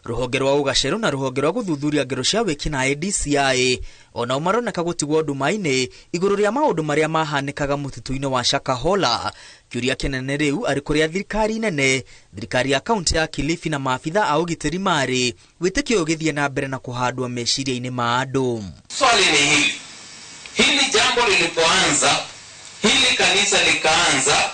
Rũhonge rwa ũgacerũ na rũhonge rwa gũthuthuria ngero cia wĩkinaĩ DCI onao maroneka gũtigwo nduma-inĩ igũrũ rĩa maũndũ marĩa mahanĩkaga mũtitũ-inĩ wa Shakahola. Kĩũria kĩnene rĩu arĩ kũrĩa thirikari nene, thirikari ya kaunti ya Kilifi na maabitha a ũgitĩri marĩ, wĩtĩkio ũgĩthiĩ na mbere na kũhandwo meciria-inĩ ma andũ. Swali ni hili, hili jambo lilipoanza, hili kanisa likaanza,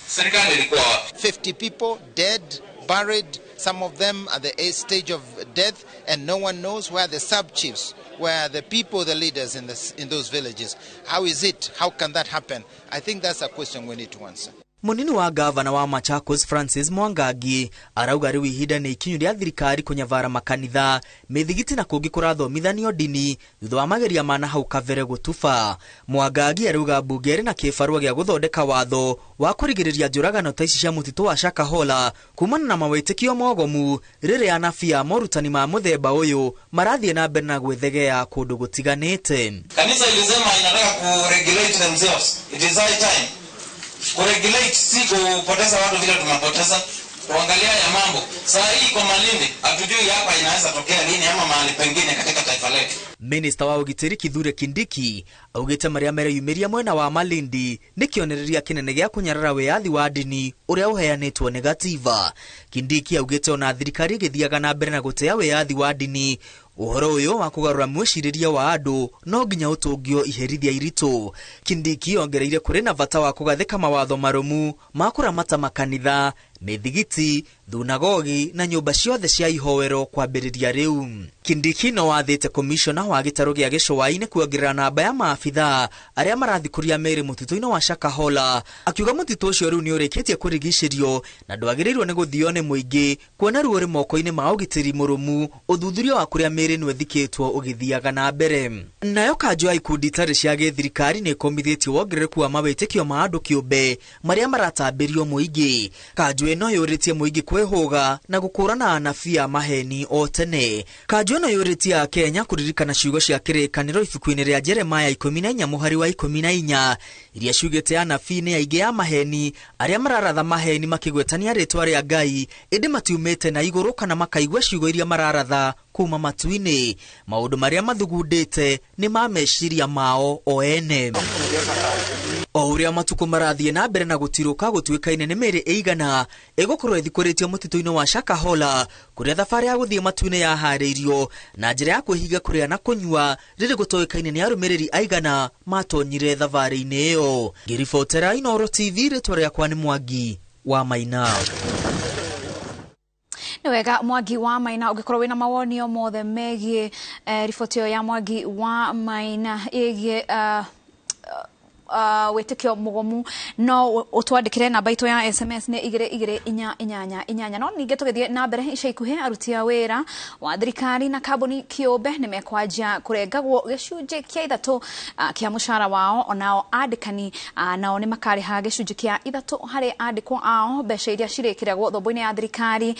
serikali ilikuwa wapi? 50 people dead, buried, some of them at the stage of death, and no one knows where the sub-chiefs, where the people, the leaders in those villages. How is it? How can that happen? I think that's a question we need to answer. Munini wa gavana wa Machakos Francis Mwangangi arauga rĩu ihinda nĩ ikinyu rĩa thirikari kũnyavara makanitha, mĩthigiti na kũngĩ kũrathomithanio ndini thutha wa mageria ma na hau kabere gũtuba. Mwangangi arauga mbunge ĩrĩ na kĩbarũa gĩa gũthondeka watho wa kũrigĩrĩria njũragano ta ici cia mũtitũ wa Shakahola kumana na mawĩtĩkio mogomu rĩrĩa anabii a morutani ma mũthemba ũyũ marathiĩ na mbere na gwĩthegea kũndũ gũtiganĩte. Kanisa ilisema inataka kuregulate themselves. It is high time. Kuregulate si kupoteza watu vile tumepoteza, kuangalia ya mambo. Saa hii kwa Malindi hatujui hapa inaweza tokea lini ama mahali pengine katika taifa letu. Minister wa ũgitĩri Kithure Kindiki augĩte marĩa mereyumĩria mwena wa Malindi nĩ kĩonereria kĩnene gĩa kũnyarara wĩyathi wa ndini ũrĩa ũheanĩtwo nĩ gatiba. Kindiki augĩte ona thirikari ĩgĩthiaga na mbere na gũtea wĩyathi wa ndini, ũhoro ũyũ wa kũgarũra mwĩcirĩrie wa andũ no nginya ũtũngio iherithia iritũ. Kindiki ongereire kũrĩ na bata wa kũgathĩka mawatho marũmu ma kũramata makanitha, mĩthigiti, thunagogi na nyũmba ciothe cia ihoero kwambĩrĩria rĩu. Kindiki no wathĩte komishona wa gĩtarũ gĩa gĩcũa-inĩ kuongerera namba ya maabitha arĩa marathikũria mĩĩrĩ mũtitũ-inĩ wa Shakahola, akiuga mũtitũ ũcio rĩu nĩ ũrĩkĩtie kũrigicĩrio na ndwagĩrĩirwo nĩ gũthio nĩ mũingĩ kuona ruo rĩ moko-inĩ ma ũgitĩri mũrũmu ũthuthuria wa kũrĩa mĩĩrĩ ĩno ĩthikĩtwo ũgĩthiaga na mbere. Nayo kanjũ ya ikundi itarĩ cia gĩthirikari nĩ ĩkomithĩtie wongerereku wa mawĩtĩkio ma andũ kĩũmbe marĩa maratambĩrio mũingĩ. Kanjũ ĩno yũrĩtie mũingĩ kwĩhũga na gũkũrana anabii a maheni o tene. Kanjũ ĩno yũrĩtie Akenya kũririkana ciugo cia kĩrĩkanĩro ibuku-inĩ rĩa Jeremaya 14 mũhari wa 14 iria ciugĩte anabii nĩ aingĩ a maheni arĩa mararatha maheni makĩgwetania rĩtwa rĩa Ngai ĩndĩ matiumĩte na igũrũ kana makaigua ciugo iria mararatha kuma matu-inĩ. Maũndũ marĩa mathugundĩte nĩ ma meciria mao o ene. O ũrĩa matukũ marathiĩ na mbere na gũtirũka gũtuĩkaine nĩ mĩĩrĩ ĩigana ĩgũkorwo ĩthikũrĩtio mũtitũ-inĩ wa Shakahola kũrĩa thabarĩ ya gũthiĩ matu-inĩ yaharĩirio na njĩra ya kwĩhinga kũrĩa na kũnyua rĩrĩ gũtoĩkaine nĩ arũmĩrĩri aigana matonyire thabarĩ-inĩ ĩyo. Ngĩribotera Inooro TV, rĩtwa rĩakwa nĩ Mwangi wa Maina. Nĩ wega Mwangi wa Maina, ũngĩkorwo wĩna mawoni o mothe megiĩ riboti ĩyo ya Mwangi wa Maina ĩgiĩ wĩtĩkio mũgomu no ũtwandĩkĩre namba itũ ya SMS nĩ 22488. No ningĩ tũgĩthiĩ na mbere, ica ikuhĩ aruti a wĩra wa thirikari na kambuni kĩũmbe nĩ mekwanjia kũrengagwo gĩcunjĩ kĩa 3 kĩa mũcara wao. Onao andĩkani nao nĩ makarĩha gĩcunjĩ kĩa 3 harĩ andĩkwo ao. Mbeca iria cirĩkĩragwo thombo-inĩ ya thirikari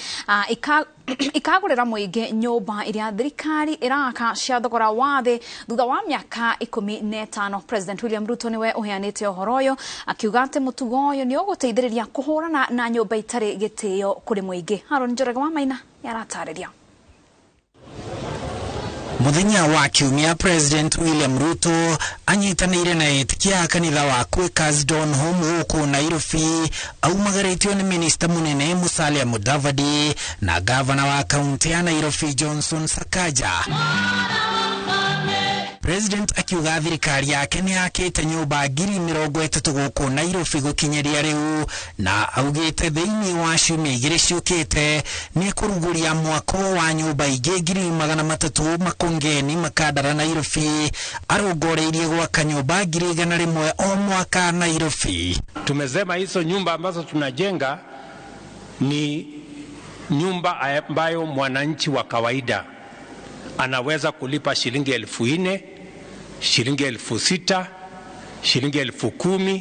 ikagũrĩra mũingĩ nyũmba iria thirikari ĩraka cia thogora wa thĩ thutha wa mĩaka 15. President William Ruto nĩwe ũheanĩte ũhoro ũyũ akiuga atĩ mũtugo ũyũ nĩ ũgũteithĩrĩria kũhũrana na nyũmba itarĩ gĩtĩo kũrĩ mũingĩ. Haron Njoroge wa Maina nĩaratarĩria. Muthenya wa kiumia President William Ruto anyitanĩire na etikia a kanitha wa Quakers Donholm gũkũ Nairobi aumagarĩtio nĩ minista mũnene Musalia Mudavadi na gavana wa kaunti ya Nairobi Johnson Sakaja. President akiuga thirikari yake nĩ yakĩte nyũmba 30,000 gũkũ Nairobi gũkinyĩria rĩu na augĩte thĩinĩ wa ciumia igĩrĩ ciũkĩte nĩ ekũrugũria mwako wa nyũmba ingĩ 300,000 Makongeni Makandara Nairobi arongoreirie gwaka nyũmba 100,000 o mwaka Nairobi. Tumesema hizo nyumba ambazo tunajenga ni nyumba ambayo mwananchi wa kawaida anaweza kulipa shilingi 4,000, shilingi 6,000, shilingi 10,000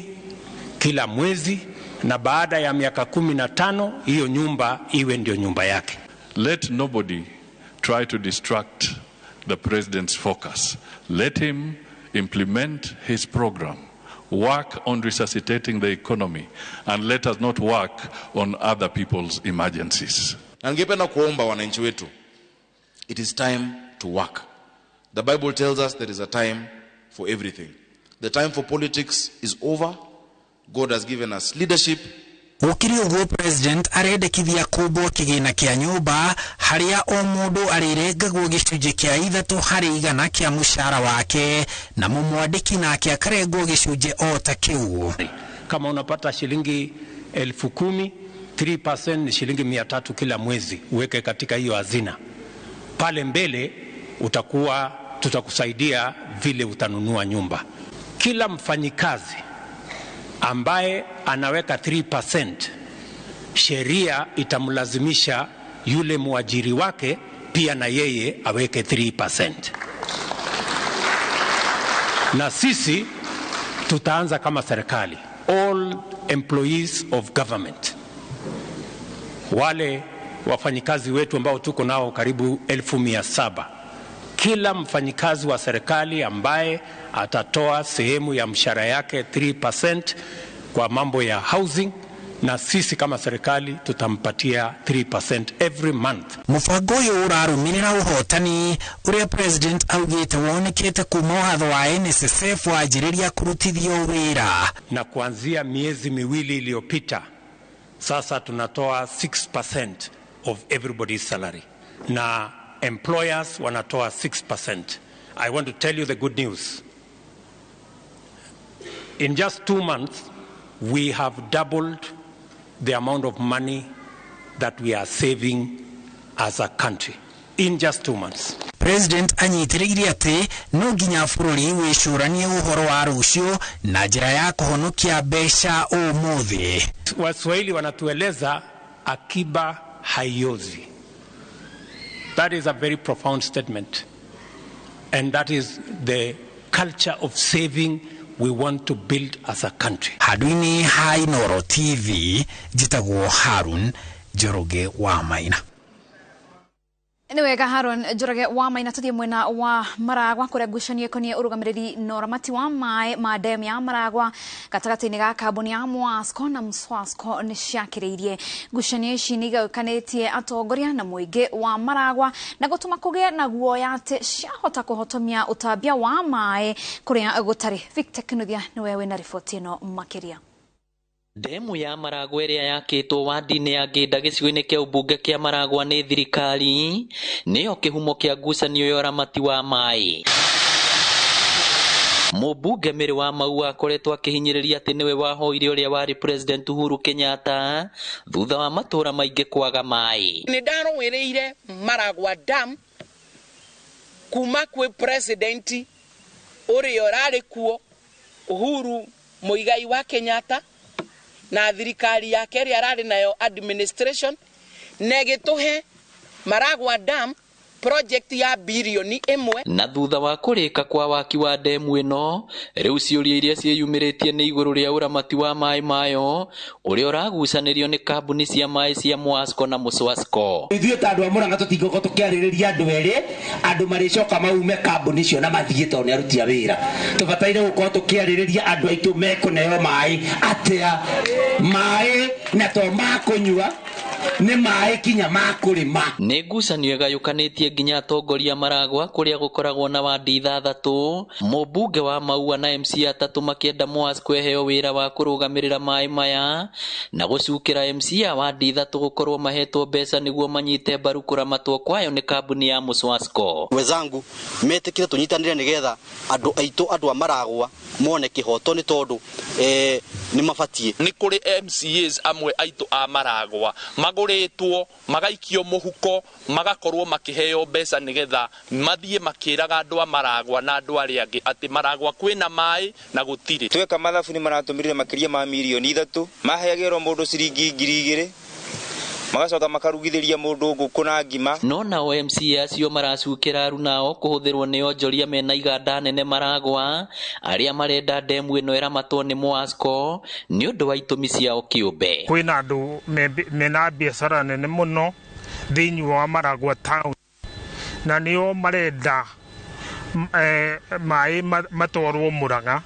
kila mwezi, na baada ya miaka 15 hiyo nyumba iwe ndio nyumba yake. Let nobody try to distract the president's focus. Let him implement his program, work on resuscitating the economy, and let us not work on other people's emergencies. Na ningependa kuomba wananchi wetu, it is time to work. The Bible tells us there is a time for everything. The time for politics is over. God has given us leadership. Gũkĩrĩ ũguo president arendekithia kũmbwo kĩgĩna kĩa nyũmba harĩa o mũndũ arĩrengagwo gĩcunjĩ kĩa 3% kĩa mũcara wake na mũmwandĩki nake akarengwo gĩcunjĩ o ta kĩu. Kama unapata shilingi 10,000, 3% ni shilingi 300 kila mwezi, uweke katika hiyo hazina. Pale mbele utakuwa tutakusaidia vile utanunua nyumba. Kila mfanyikazi ambaye anaweka 3%, sheria itamlazimisha yule mwajiri wake pia na yeye aweke 3%. Na sisi tutaanza kama serikali, all employees of government, wale wafanyikazi wetu ambao tuko nao karibu 700,000, kila mfanyikazi wa serikali ambaye atatoa sehemu ya mshahara yake 3% kwa mambo ya housing, na sisi kama serikali tutampatia 3% every month. Mũbango ũyũ ũrarũmĩrĩra ũhotani ũrĩa president augĩte wonekete kuma watho wa NSSF wanjĩrĩria kũrutithio wĩra. Na kuanzia miezi miwili iliyopita sasa tunatoa 6% of everybody's salary, na employers wanatoa 6%. I want to tell you the good news. In just 2 months, we have doubled the amount of money that we are saving as a country. In just 2 months. President anyitĩrĩire atĩ no nginya bũrũri wĩcũranie ũhoro wa rũciũ na njĩra ya kũhonokia mbeca ũmũthĩ. Waswahili wanatueleza akiba haiozi. That is a very profound statement. And that is the culture of saving we want to build as a country. Handũ-inĩ ha Inooro TV, njĩtagwo Harun Njoroge wa Maina. Nĩ wega Harun Njoroge wa Maina. Tũthiĩ mwena wa Maragwa kũrĩa ngucanio ĩkoniĩ ũrũgamĩrĩri na ũramati wa maĩ ma demu ya Maragwa gatagatĩ-inĩ ga kambuni ya Mwasco na Mswasco nĩ ciakĩrĩirie. Ngucanio ici nĩ igayũkanĩtie atongoria na mũingĩ wa Maragwa na gũtũma kũgĩe na guoya atĩ ciahota kũhotomia ũtambia wa maĩ kũrĩa gũtarĩ. Victor Kinuthia nĩwe wĩna riboti ĩno makĩria. Demu ya Maragwa ĩrĩa yakĩtwo wadi-inĩ ya Ngĩnda gĩcigo-inĩ kĩa ũmbunge kĩa Maragwa nĩ thirikari nĩyo kĩhumo kĩa ngucanio ya ũramati wa maĩ. Mũmbunge Mary wa Maua akoretwo akĩhinyĩrĩria atĩ nĩwe wahoire ũrĩa warĩ President Uhuru Kenyatta thutha wa matũũra maingĩ kwaga maĩ. Nĩ ndarũĩrĩire Maragwa Dam kuma kwĩ president ũrĩa ũrarĩ kuo Uhuru Muigai wa Kenyatta na thirikari yake ĩrĩa ararĩ nayo administration, na ĩgĩtũhe Maragwa Dam project ya bilioni 1. Na thutha wa kũrĩka kwa waki wa demu ĩno, rĩu ciũria iria ciĩyumĩrĩtie nĩ igũrũ rĩa ũramati wa maĩ mayo ũrĩa ũragucanĩrio nĩ kambuni cia maĩ cia Mwasco na Mswasco. Ithuĩ ta andũ a Murang'a tũtingĩkorwo tũkĩarĩrĩria andũ erĩ, andũ marĩcoka maume kambuni icio na mathiĩ tondũ nĩ aruti a wĩra. Tũbataire gũkorwo tũkĩarĩrĩria andũ aitũ mekũneo maĩ atĩa, maĩ na to ma kũnyua, nĩ maĩ kinya ma kũrĩma. Nĩ ngucanio ĩgayũkanĩtie nginya atongoria Maragwa kũrĩa gũkoragwo na wadi 6, mũmbunge wa Maua na MC 3 makĩenda Mwasco ĩheo wĩra wa kũrũgamĩrĩra maĩ maya na gũcukĩra MC a wadi 3 gũkorwo mahetwo mbeca nĩguo manyite mbaru kũramatwo kwayo nĩ kambuni ya Mswasco. Wenzangu metĩkĩre tũnyitanĩre nĩgetha andũ aitũ andũ a Maragwa mone kĩhoto nĩ tondũ nĩ mabatiĩ. Nĩ kũrĩ MCAs amwe aitũ a Maragwa magũrĩtwo magaikio mũhuko magakorwo makĩheo mbeca nĩgetha mathiĩ makĩraga andũ a Maragwa na andũ arĩa angĩ atĩ Maragwa kwĩna maĩ na gũtirĩ. Tweka mathabu nĩ maratũmĩrire makĩria ma mirioni 3 maheagĩrwo mũndũ ciringi 2,000 Magacoka makarugithĩria mũndũ ngũkũ na ngima. No nao MCA acio maracukĩra arunao kũhũthĩrwo nĩ onjoria mena iganda nene Maragwa arĩa marenda ndemu ĩno ĩramatwo nĩ Mwasco nĩ ũndũ wa itũmi ciao kĩũmbe. Kwĩna andũ mena biacara nene mũno thĩinĩ wa Maragwa town, na nĩo marenda maĩ matwarwo Murang'a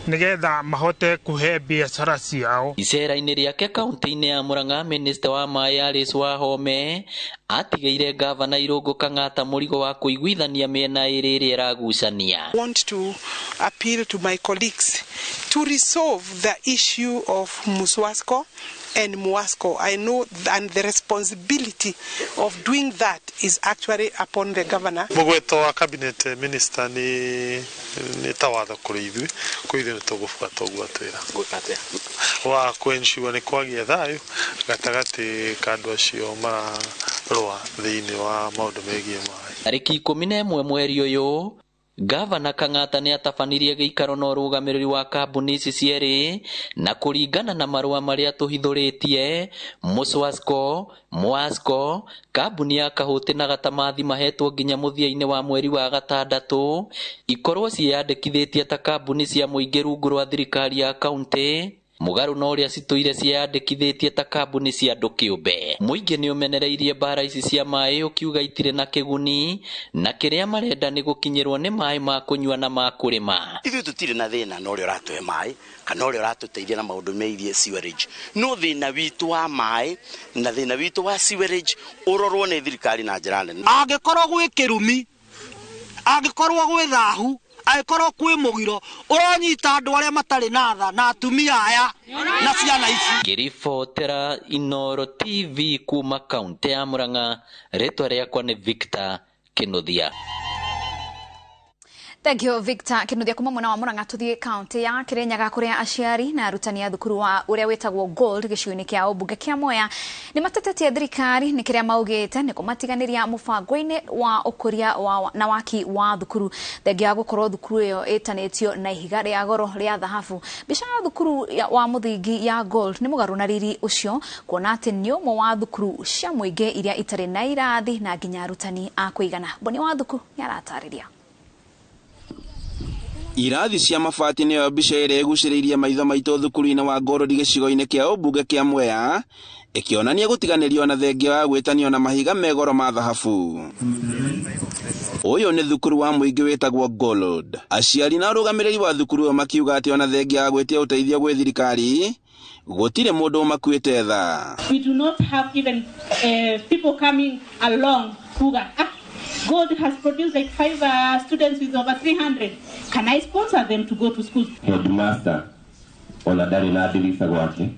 nigetha mahote kuhe biacara ciao. Icera-inĩ rĩake kaunti-inĩ ya Murang'a, minista wa maĩ Alice Wahome atigĩire gavana Irũngũ Kang'ata mũrigo wa kũiguithania mĩena ĩrĩ ĩrĩa ĩragucania. I want to appeal to my colleagues to resolve the issue of Muswasco and Muasco. I know, and the responsibility of doing that is actually upon the governor. Mũgweto wa cabinet minister nĩ ta watho kũrĩ ithuĩ, kũrĩ ithuĩ nĩ tũgũbuata ũguo atwĩra. Wa kũ-ensure nĩ kwagĩa thayũ gatagatĩ ka andũ acio mararũa thĩinĩ wa maũndũ megiĩ maĩ. Tarĩki 11 mweri ũyũ, Gavana Kang'ata nĩ atabanirie gĩikaro na ũrũgamĩrĩri wa kambuni ici cierĩ, na kũringana na marũa marĩa tũhithũrĩtie, Muswasco, Mwasco, kambuni ya Kahũti na Gatamathi mahetwo nginya mũthia-inĩ wa mweri wa gatandatũ ikorwo ciĩyandĩkithĩtie ta kambuni cia mũingĩ rungu rwa thirikari ya kaunti, mũgarũ na ũrĩa citũire ciĩyandĩkithĩtie ta kambuni cia andũ kĩũmbe. Mũingĩ nĩ ũmenereirie mbara ici cia maĩ ũkiuga itirĩ na kĩguni na kĩrĩa marenda nĩ gũkinyĩrwo nĩ maĩ ma kũnyua na ma kũrĩma. Ithuĩ tũtirĩ na thĩna na ũrĩa ũratũhe maĩ kana ũrĩa ũratũteithia na maũndũ megiĩ sewerage, no thĩna witũ wa maĩ na thĩna witũ wa sewerage ũrorwo nĩ thirikari na njĩra nene. Angĩkorwo gwĩ kĩrumi, angĩkorwo gwĩ thahu, angĩkorwo kwĩ mũgiro, ũronyita andũ arĩa matarĩ na tha na atumia aya na ciana ici. Ngĩribotera Inooro TV kuma kaunti ya Murang'a, rĩtwa rĩakwa nĩ Victor Kinuthia. Thank you Victor Kinuthia. Kuma mwena wa Murang'a tuthie kaunti ya Kirinyaga kuria aciari na arutani a thukuru wa uria witagwo Gold gĩcigo-inĩ kĩa ũmbunge kĩa Mwea nĩ matetetie thirikari nĩ kĩrĩa maugĩte nĩ kũmatiganĩria mũbango-inĩ wa ũkũria na waki wa thukuru thengia wa gũkorwo thukuru ĩyo ĩtanĩtio na ihiga rĩa goro rĩa thahabu. Mbica ya thukuru wa mũthingi ya Gold nĩ mũgarũ na riri ũcio kuona atĩ nĩ ũmwe wa thukuru cia mũingĩ iria itarĩ na irathi na nginya arutani a kũigana. Mboni wa Thuku nĩ aratarĩria. Irathi cia mabati nĩyo mbica ĩrĩa ĩgucĩrĩirie maitho maitũ thukuru-inĩ wa Gold gĩcigo-inĩ kĩa ũmbunge kĩa Mwea, ĩkĩonania gũtiganĩrio na thengia wa gwĩtanio na mahiga me goro ma thahabu. Ũyũ nĩ thukuru wa mũingĩ wĩtagwo Gold. Aciari na arũgamĩrĩri wa thukuru ũyũ makiuga atĩ ona thengia wa gwĩtia ũteithio gwĩ thirikari gũtirĩ mũndũ ũmakuĩte tha. We do not have even people coming along kuga God has produced like 5 students with over 300. Can I sponsor them to go to school? Headmaster ona ndarĩ na ndirica gwake.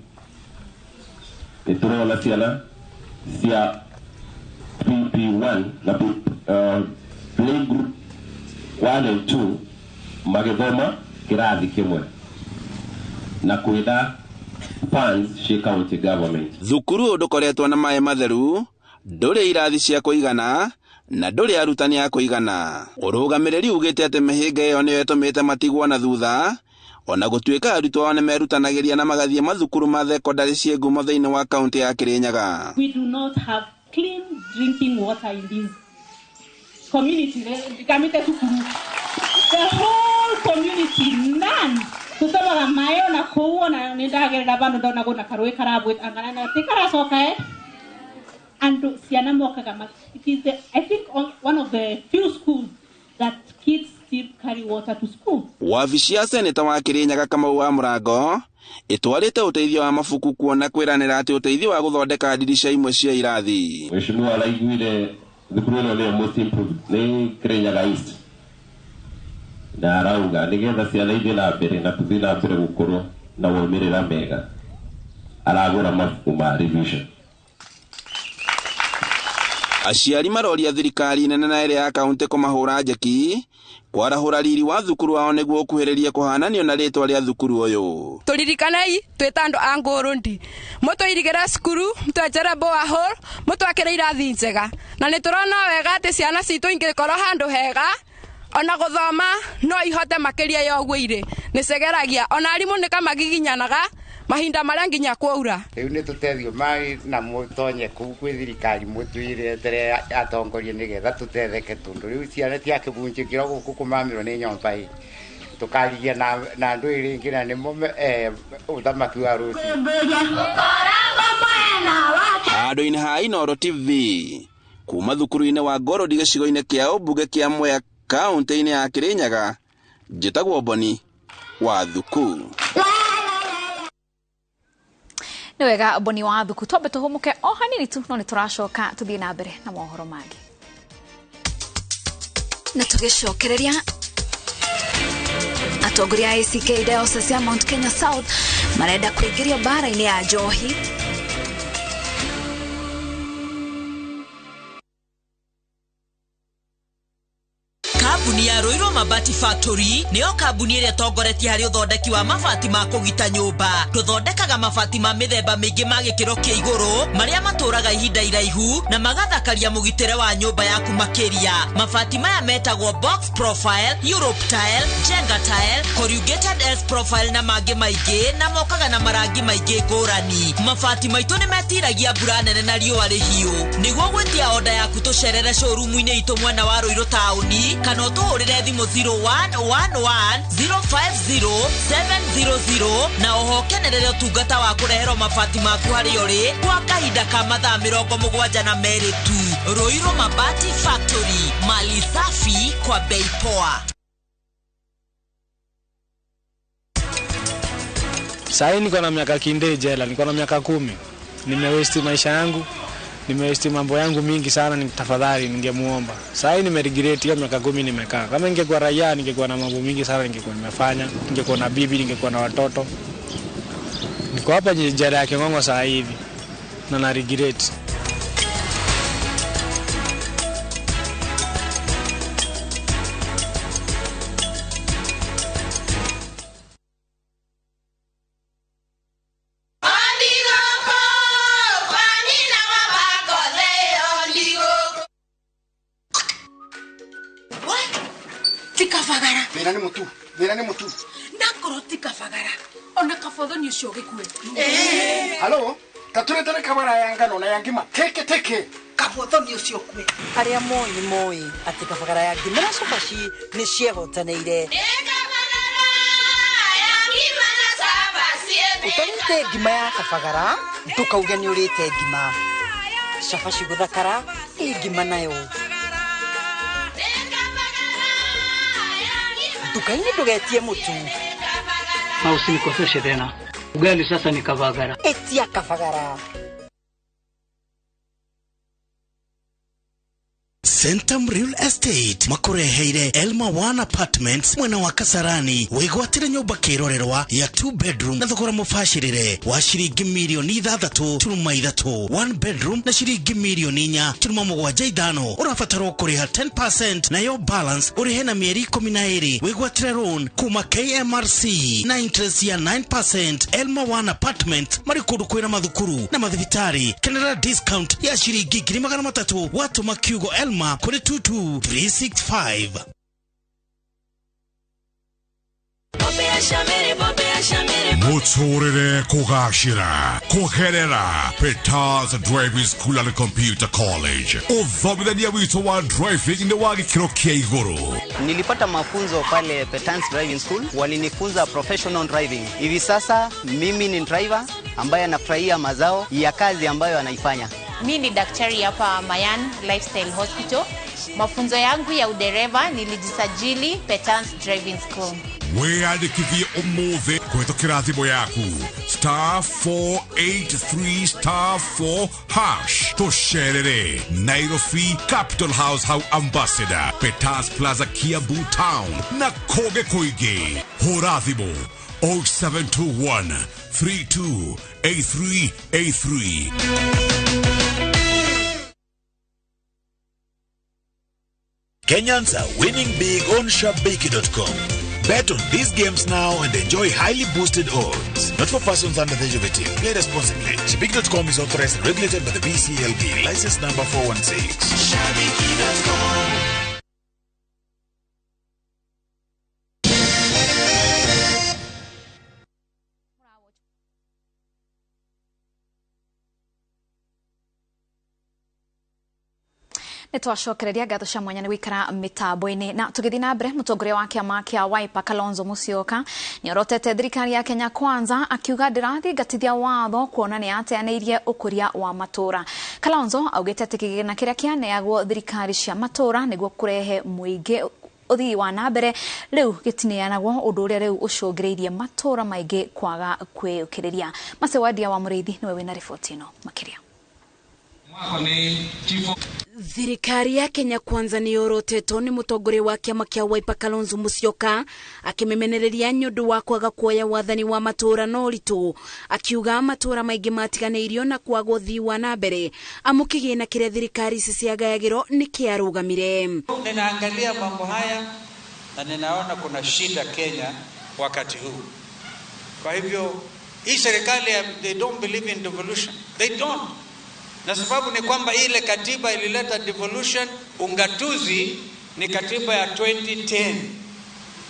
Nĩ tũrona ciana cia PP1 na play group 1 and 2 magĩthoma kĩrathi kĩmwe na kwĩna funds cia county government. Thukuru ũyũ ndũkoretwo na maĩ matheru, ndũrĩ irathi cia kũigana na ndũrĩ arutani a kũigana. Ũrũgamĩrĩri ugĩte atĩ mĩhĩnga ĩyo nĩyo ĩtũmĩte matigwo na thutha, ona gũtuĩka arutwo ao nĩmerutanagĩria na magathiĩ mathukuru ma thekondarĩ ciĩ ngumo thĩinĩ wa kaunti ya Kirinyaga. We do not have clean drinking water in this community. The whole community, none. Tũtemaga maĩ ona kũu ona nĩndagerera bandũ ndona gũna karũĩ karabwĩte angana na ti karacoka and ciana mokaga. It is the, I think one of the few schools that kids still carry water to school. Wabici ya seneta wa Kirinyaga Kamau wa Mũrango ĩtwarĩte ũteithio wa mabuku kuona kwĩranĩra atĩ ũteithio wa gũthondeka ndirica imwe cia irathi. Mheshimiwa araiguire thukuru ĩno nĩyo most improved nĩ Kirinyaga East, na arauga nĩgetha ciana ithiĩ na mbere na tũthiĩ na mbere gũkorwo na maumĩrĩra mega, aragũra mabuku ma revision. Aciari maroria thirikari nene na ĩrĩa ya kaunti kũmahũra njeki kwarahũra riri wa thukuru wao nĩguo ũkuhĩrĩrie kũhananio na rĩtwa rĩa thukuru ũyũ. Tũririkanei twĩ ta andũ a Ngũrũndi, mũtũirigĩre cukuru, mũtwenjere borehole, mũtwakĩre irathi njega, na nĩ tũrona wega atĩ ciana citũ ingĩkorwo handũ hega ona gũthoma no ihote makĩria ya ũguo irĩ. Nĩcegeragia ona arimũ nĩ kamagiginyanaga Mahinda maria nginya kwaura. Riu ni tutethio mai na mutonye kuu kwi thirikari mutwiretere atongoria nigetha tutetheke tundu riu ciana tiakibunjikira guku kumamirwo ni nyomba ii tukarigia na andu ringi na nimo uthamaki wa rucio. Handũ-inĩ ha Inooro TV kuma thukuru-inĩ wa Ngorodi gĩcigo-inĩ kĩa ũmbunge kĩa Mwea kaũntĩ-inĩ ya Kirinyaga, njĩtagwo Boni wa Thuku. Nĩ wega Boni wa Thuku, twambe tũhũmũke o hanini tu no nĩ tũracoka tũthiĩ na mbere na mohoro mangĩ. Na tũgĩcokereria atongoria a ACK Diocese ya Mount Kenya South marenda kũingĩrio mbara-inĩ ya njohi. Kambuni ya Ruiru Mabati Factory niyo kambuni ĩrĩa ĩtongoretie harĩ ũthondeki wa mabati ma kũgita nyũmba. Tũthondekaga mabati ma mĩthemba mĩingĩ ma gĩkĩro kĩa igũrũ marĩa matũraga ihinda iraihu na magathakaria mũgitĩre wa nyũmba yaku makĩria. Mabati maya metagwo box profile, Europe tile, Jenga tile, corrugated S profile na mangĩ maingĩ, na mokaga na marangi maingĩ ngũrani. Mabati maitũ nĩ metiragia mbura nene na riũa rĩhiũ. Nĩguo gwĩtia oda yaku tũcerere showroom-inĩ itũ mwena wa Ruiru taũni kana ũtũhũrĩre thimũ 0111 050 700 na oho kenerere ũtungata wa kũreherwo mabati maku harĩa ũrĩ kwa kahinda ka mathaa 72 tu. Ruiru Mabati Factory, mali safi kwa bei poa. Sasa niko na miaka kinde jela, niko na miaka 10. Nimewesti maisha yangu, nimewesti mambo yangu mingi sana, ni tafadhali ningemuomba. Sasa nimeregret hiyo miaka 10 nimekaa. Kama ningekuwa raia ningekuwa na mambo mingi sana ningekuwa nimefanya, ningekuwa na bibi, ningekuwa na watoto. Niko hapa jela ya King'ong'o sasa hivi na na regret. Nakoro tikabagara ona kabothoni ucio gikue. Halo, taturetere kabara ya ngano na ya ngima teke teke kabothoni ucio kue. Aria moi ni moi ati kabagara ya ngima na cabaci ni ciehotanĩire. Ũtarĩte ngima ya kabagara ndũkauge nĩ ũrĩte ngima. Cabaci gũthakara ĩ ngima nayo. Nduka-inĩ ndũgetie mũtu. Na usinikoseshe tena. Ugali sasa ni kabagara. Etia kabagara. Centum Real Estate makureheire Elma One Apartments mwena wa Kasarani wigwatire nyumba kirorerwa ya 2 bedroom na thogora mubacirire wa ciringi milioni 6.3, 1 bedroom na ciringi milioni 4.75. Urabatarwo kuriha 10% nayo balance urihe na mieri 12. Wigwatire loan kuma KMRC na interest ya 9%. Elma One Apartment mari kundu kwina mathukuru na mathibitari. Kenera discount ya ciringi 300,000 watuma kiugo Elma kuri 22365. Muturire kugashira kuherera Petars Driving School and Computer College. Uthomithania witũ wa driving ni wa gĩkĩro kĩa igũrũ. Nilipata mafunzo pale Petars Driving School, walinifunza professional driving. Hivi sasa mimi ni driver ambaye anafurahia mazao ya kazi ambayo anaifanya. Mimi ni daktari hapa Mayan Lifestyle Hospital. Mafunzo yangu ya udereva nilijisajili Petans Driving School. Wĩyandĩkithie ũmũthĩ kũhĩtũkĩra thimũ yaku *483 *4#. Tũcerere Nairobi Capital House hau Ambassador, Petans Plaza Kiambu Town na kũngĩ kũingĩ. Hũra thimũ 0721 328383. Kenyans are winning big on Shabiki.com. Bet on these games now and enjoy highly boosted odds. Not for persons under the age of 18. Play responsibly. Shabiki.com is authorized and regulated by the BCLB. License number 416. Shabiki.com. Nĩ twacokereria ngatho cia mwanya nĩ gũikara mĩtambo-inĩ. Na tũgĩthiĩ na mbere, mũtongoria wa kĩama kĩa Wiper Kalonzo Musyoka nĩ orotete thirikari ya Kenya Kwanza, akiuga ndĩrathingatithia watho kuona nĩ yateanĩirie ũkũria wa matũra. Kalonzo augĩte atĩ kĩgĩna kĩrĩa kĩaneagwo thirikari cia matũra nĩguo kũrehe mũingĩ ũthii wa na mbere rĩu gĩtineanagwo, ũndũ ũrĩa rĩu ũcũngĩrĩirie matũra maingĩ kwaga kwĩyũkĩrĩria. Macewadia wa Mũrĩithi nĩwe wĩna riboti ĩno makĩria. Thirikari ya Kenya Kwanza nĩ yorotetwo nĩ mũtongoria wa kĩama kĩa Wiper Kalonzo Musyoka, akĩmemenereria nĩ ũndũ wa kwaga kuoya wathani wa matũra na ũritũ, akiuga matũra maingĩ matiganĩirio na kwaga ũthii wa na mbere, amu kĩgĩna kĩrĩa thirikari ici ciagayagĩrwo nĩ kĩarũgamire. Ninaangalia mambo haya na ninaona kuna shida Kenya wakati huu. Kwa hivyo hii serikali, they don't believe in devolution. They don't. Na sababu ni kwamba ile katiba ilileta devolution, ungatuzi ni katiba ya 2010.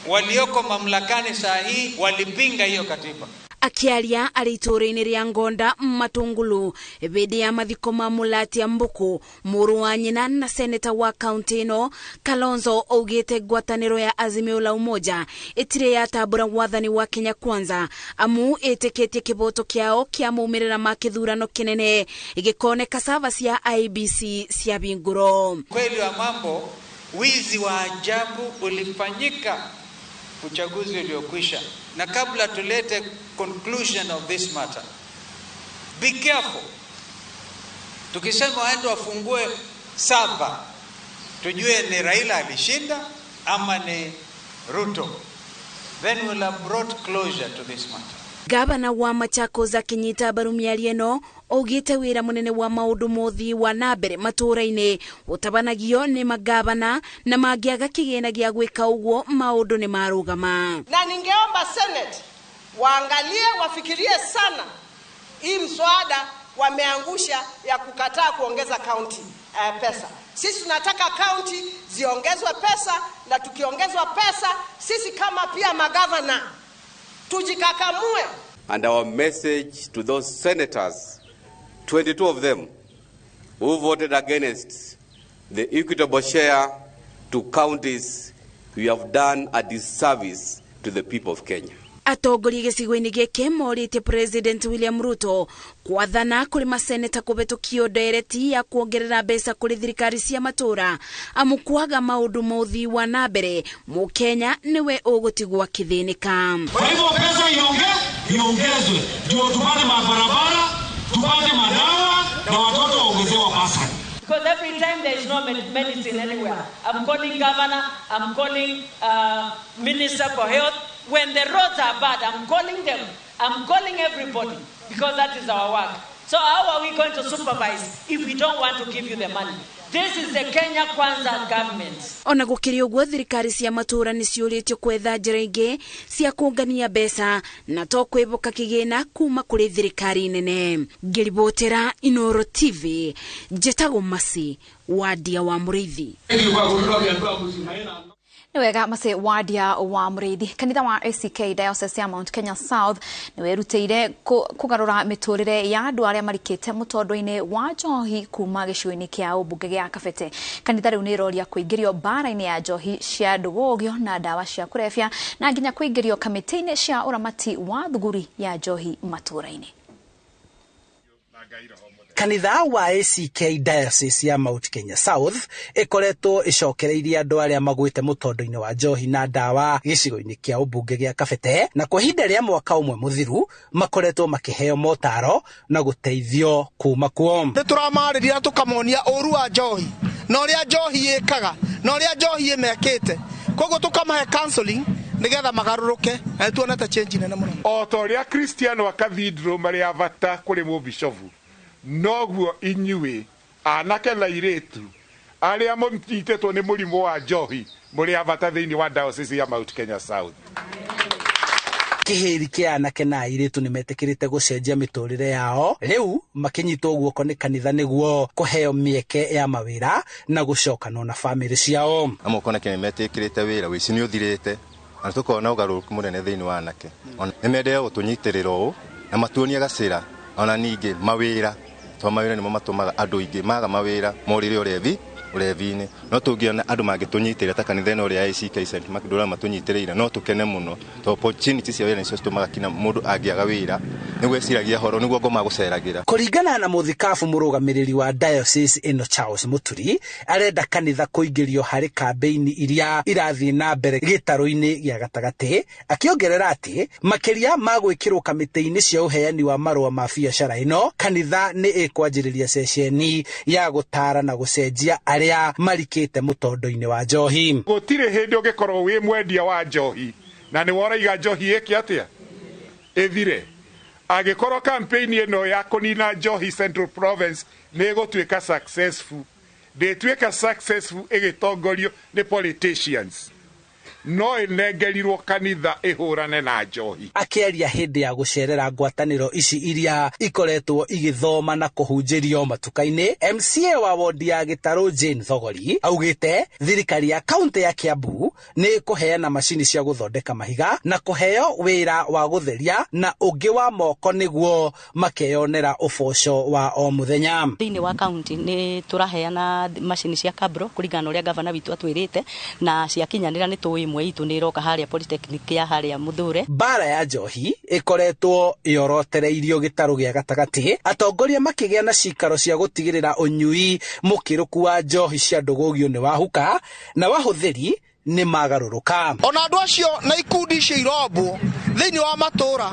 Walioko mamlakani saa hii walipinga hiyo katiba. Akiaria arĩ itũũra-inĩ rĩa Ngonda Matungulu hĩndĩ ya mathiko ma Mũlatia Mbuku, mũrũ wa nyina na seneta wa kaunti ĩno, Kalonzo augĩte ngwatanĩro ya Azimio la Umoja ĩtirĩ yatambũra wathani wa Kenya Kwanza, amu ĩtĩkĩtie kĩboto kĩao kĩa maumĩrĩra ma kĩthurano kĩnene gĩkoneka sava cia IEBC cia bingũro. Kweli wa mambo, wizi wa ajabu ulifanyika uchaguzi uliokwisha. Na kabla tulete conclusion of this matter, be careful. Tukisema waende wafungue saba, tujue ni Raila alishinda ama ni Ruto. Then we'll have brought closure to this matter. Gavana wa Machakos akinyita mbaru mĩario ĩno augĩte wĩra mũnene wa maũndũ ma ũthii wa na mbere matũra-inĩ ũtabanagio nĩ magavana, na mangĩaga kĩgĩna gĩa gwĩka ũguo maũndũ nĩ marũgama. Na ningeomba Senate waangalie, wafikirie sana hii mswada wameangusha ya kukataa kuongeza county pesa. Sisi tunataka county ziongezwe pesa, na tukiongezwa pesa sisi kama pia magavana tujikakamue. And our message to those senators, 22 of them, who voted against the equitable share to counties, we have done a disservice to the people of Kenya. Atongoria gĩcigo-inĩ gĩkĩ morĩtie President William Ruto kwathana kũrĩ maseneta kũhetũkio ndereti ya kuongerera mbeca kũrĩ thirikari cia matũra, amu kwaga maũndũ ma ũthii wa na mbere mũkenya nĩwe ũgũtigwo akĩthĩnĩka. Kwa hivyo pesa iongezwe ndio tupate mabarabara, tupate madawa na watoto waongezewe basari. Because every time there is no medicine anywhere, I'm calling governor, I'm calling minister for health. When the roads are bad, I'm calling them. I'm calling everybody, because that is our work. So how are we going to supervise if we don't want to give you the money? This is the Kenya Kwanza government. Ona gũkĩrĩ ũguo, thirikari cia matũra nĩ ciũrĩtio kwetha njĩra ingĩ cia kũngania mbeca na to kwĩhoka kĩgĩna kuma kũrĩ thirikari nene. Ngĩribotera Inoro TV, njĩtagwo Masi Wadia wa Mũrĩithi. Nĩ wega Masi Wadia wa Mũrĩithi. Kanitha wa ACK Diocese ya Mount Kenya South nĩ werutĩire kũgarũra mĩtũrĩre ya andũ arĩa marikĩte mũtondo-inĩ wa njohi kuma gĩcigo-inĩ kĩa ũmbunge gĩa Kabete. Kanitha rĩu nĩ ĩroria kũingĩrio mbara-inĩ ya njohi cia ndũgũgio na ndawa cia kũrebia, na nginya kũingĩrio kamĩtĩ-inĩ cia ũramati wa thuguri ya njohi matũra-inĩ. Kanitha wa ACK Diocese ya Mount Kenya South ĩkoretwo ĩcokereirie andũ arĩa magwĩte mũtondo-inĩ wa njohi na ndawa gĩcigo-inĩ kĩa ũmbunge gĩa Kabete, na kwa ihinda rĩa mwaka ũmwe mũthiru makoretwo makĩheo motaro na gũteithio kuma kuo. Nĩ tũramarĩria tũkamonia ũru wa njohi na ũrĩa njohi ĩkaga na ũrĩa njohi ĩmekĩte, koguo tũkamahe counseling nigetha magarũrũke, na nĩ tuonete change nene mũno. O ta ũrĩa Kristiano a cathedral marĩ a bata kũrĩ mũbishobu, noguo inyuĩ anake na airĩtu arĩa mũnyitĩtwo nĩ mũrimũ wa njohi mũrĩ a bata thĩinĩ wa diocese ya Mount Kenya South. Kĩhĩri kĩa anake na airĩtu nĩ metĩkĩrĩte gũcenjia mĩtũrĩre yao, rĩu makĩnyitwo guoko nĩ kanitha nĩguo kũheo mĩeke ya mawĩra na gũcokanwo na bamĩrĩ ciao. Amwe ũkona nĩ metĩkĩrĩte wĩra, ũici nĩ ũthirĩte, na tũkona ũgarũrũku mũnene thĩinĩ wa anake. Nĩ mendete gũtũnyitĩrĩra ũũ na matuonie gacĩra, ona ningĩ mawĩra, tondũ mawĩra nĩmo matũmaga andũ aingĩ maga mawĩra morĩre ũrevi. Ũrevi-inĩ no tũngĩona andũ mangĩtũnyitĩrĩra ta kanitha ĩno ũrĩa ACK St Mark Ndũra matũnyitĩrĩire, no tũkene mũno, tondũ opportunity cia wĩra nĩcio citũmaga kinya mũndũ angĩaga wĩra nĩguo eciragia horo nĩguo ngoma gũceragĩra. Kũringana na mũthikabu mũrũgamĩrĩri wa diocese ĩno Charles Mũturi, arenda kanitha kũingĩrio harĩ kambĩini iria irathiĩ na mbere gĩtarũ-inĩ gĩa gatagatĩ, akĩongerera atĩ makĩria ma gwĩkĩrwo kamĩtĩ-inĩ cia ũheani wa marũa ma biacara ĩno, kanitha nĩ ĩkwanjĩrĩria ceceni ya gũtara na gũcenjia arĩa marikĩte mũtondo-inĩ wa njohi. Gũtirĩ hĩndĩ ũngĩkorwo wĩ mwendia wa njohi na nĩ woraiga njohi ĩke atĩa ĩthire. Angĩkorwo campaign ĩno ya kũnina njohi Central Province nĩ ĩgũtuĩka successful, ndĩtuĩka successful ĩgĩtongorio nĩ politicians, no ĩnengerirwo kanitha ĩhũrane na njohi. Akĩaria hĩndĩ ya gũcerera ngwatanĩro ici iria ikoretwo igĩthoma na kũhunjĩrio matuka-inĩ, MCA wa wondi ya Gĩtarũ Jane Thogori augĩte thirikari ya kaunti ya Kiambu nĩ ĩkũheana macini cia gũthondeka mahiga na kũheo wĩra wa gũtheria na ũngĩ wa moko nĩguo makeyonera ũboco wa o mũthenya. Thĩinĩ wa kaunti nĩ tũraheana macini cia kabro kũringana na ũrĩa gavana witũ atwĩrĩte, na ciakinyanĩra nĩ tũĩ ĩmwe itũ nĩ ĩroka harĩa polytechnic ya harĩa Muthure. Mbara ya njohi ĩkoretwo yorotereirio gĩtarũ gĩa gatagatĩ, atongoria makĩgĩa na cikaro cia gũtigĩrĩra ũnyui mũkĩrũku wa njohi cia ndũgũgio nĩ wahuka na wahũthĩri nĩ magarũrũka. Ona andũ acio na ikundi icio irombwo thĩinĩ wa matũũra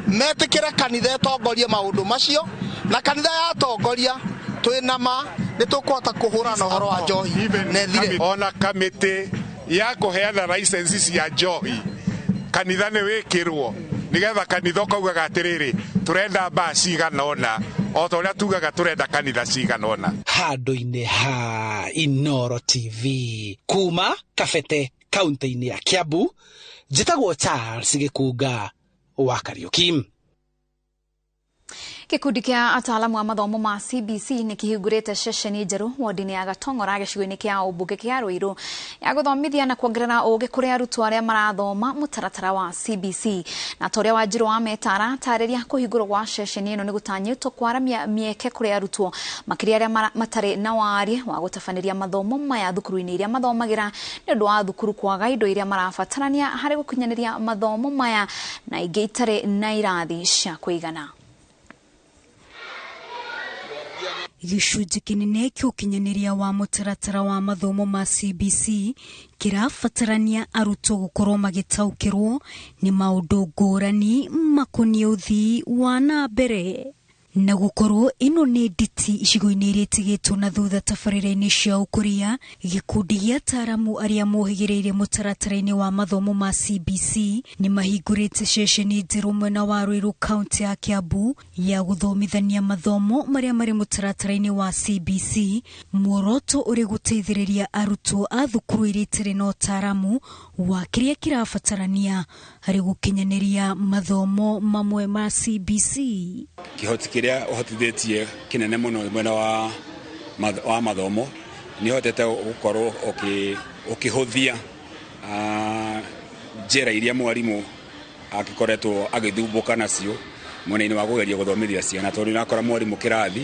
metĩkĩre kanitha ĩtongorie maũndũ macio, na kanitha yatongoria twĩna ma nĩ tũkũhota kũhũrana ũhoro wa njohi na ĩthire. Ona kamĩtĩ ya kũheana license cia njohi kanitha nĩ wĩkĩrwo nĩgetha kanitha ũkaugaga atĩrĩrĩ, tũrenda mbaa cigana ũna, o ta ũrĩa tugaga tũrenda kanitha cigana ũna. Handũ-inĩ ha Inooro TV kuma Kabete kaunti-inĩ ya Kiambu, njĩtagwo Charles Gĩkunga wa Kariũki. Gĩkundi kĩa ataalamu a mathomo ma CBC nĩ kĩhingũrĩte ceceni njerũ wodi-inĩ ya Gatong'ora gĩcigo-inĩ kĩa ũmbunge kĩa Ruiru ya gũthomithia na kuongerera ũũgĩ kũrĩ arutwo arĩa marathoma mũtaratara wa CBC. Na ta ũrĩa Wanjirũ wa Metara tarĩria, kũhingũrwo gwa ceceni ĩno nĩ gũtanyĩtwo kwaramia mĩeke kũrĩ arutwo makĩria arĩa matarĩ na warie wa gũtabanĩria mathomo maya thukuru-inĩ iria mathomagĩra nĩ ũndũ wa thukuru kwaga indo iria marabatarania harĩ gũkinyanĩria mathomo maya na ingĩ itarĩ na irathi cia kũigana. Gĩcunjĩ kĩnene kĩa ũkinyanĩria wa mũtaratara wa mathomo ma CBC kĩrabatarania arutwo gũkorwo magĩtaũkĩrwo nĩ maũndũ ngũrani makoniĩ ũthii wa na mbere, na gũkorwo ĩno nĩ nditi icigo-inĩ iria itigĩtwo na thutha tabarĩra-inĩ cia ũkũria. Gĩkundi gĩa ataaramu arĩa mohĩgĩrĩire mũtaratara-inĩ wa mathomo ma CBC nĩ mahingũrĩte ceceni njerũ mwena wa Ruiru kaunti ya Kiambu ya gũthomithania mathomo marĩa marĩ mũtaratara-inĩ wa CBC, muoroto ũrĩ gũteithĩrĩria arutwo a thukuru iria itarĩ na ũtaaramu wa kĩrĩa kĩrabatarania harĩ gũkinyanĩria mathomo mamwe ma CBC. Kĩhoti kĩrĩa ũhotithĩtie kĩnene mũno mwena wa mathomo nĩ ũhotete gũkorwo ũkĩhũthia njĩra iria mwarimũ agĩkoretwo agĩthumbũka nacio mwena-inĩ wa kũgeria gũthomithia ciana, tondũ ũrakora mwarimũ kĩrathi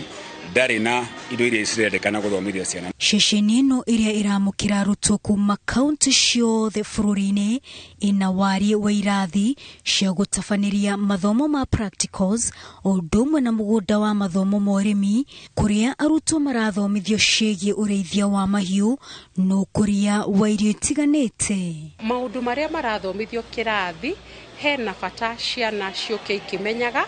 ndarĩ na indo iria cirendekana gũthomithia ciana. Ceceni ĩno ĩrĩa ĩramũkĩra arutwo kuma kaunti ciothe bũrũri-inĩ ĩna wariĩ wa irathi cia gũtabanĩria mathomo ma practicals o ũndũ ũmwe na mũgũnda wa mathomo ma ũrĩmi kũrĩa arutwo marathomithio ciĩgiĩ ũrĩithia wa mahiũ na ũkũria wa irio itiganĩte. Maũndũ marĩa marathomithio kĩrathi hena bata ciana ciũke ikĩmenyaga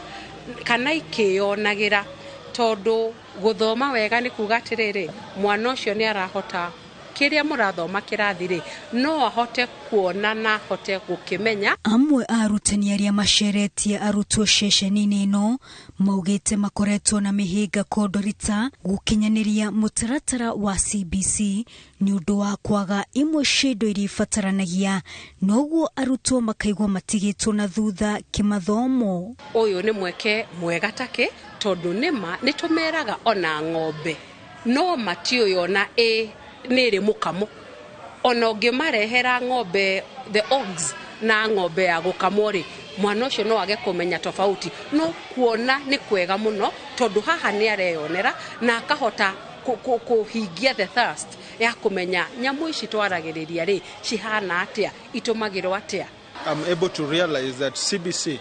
kana ikĩyonagĩra, tondũ gũthoma wega nĩ kuga atĩrĩrĩ, mwana ũcio nĩ arahota kĩrĩa mũrathoma kĩrathi rĩ, no ahote kuona na ahote gũkĩmenya. Amwe a arutani arĩa maceretie arutwo ceceni-inĩ ĩno maugĩte makoretwo na mĩhĩnga kondorita gũkinyanĩria mũtaratara wa CBC nĩ ũndũ wa kwaga imwe cia indo iria ibataranagia, noguo arutwo makaigua matigĩtwo na thutha kĩmathomo. Ũyũ nĩ mweke mwega takĩ, tondũ nĩma nĩ tũmeraga ona ng'ombe no matiũĩ ona ĩ nĩ ĩrĩ mũkamo. Ona ũngĩmarehera ng'ombe the ogs na ng'ombe ya gũkamwo rĩ, mwana ũcio no age kũmenya tofauti, no kuona nĩ kwega mũno tondũ haha nĩ areyonera na akahota kũhingia the thirst Ya kũmenya nyamũ ici twaragĩrĩria rĩ cihana atĩa, itũmagĩrwo atĩa. I'm able to realize that CBC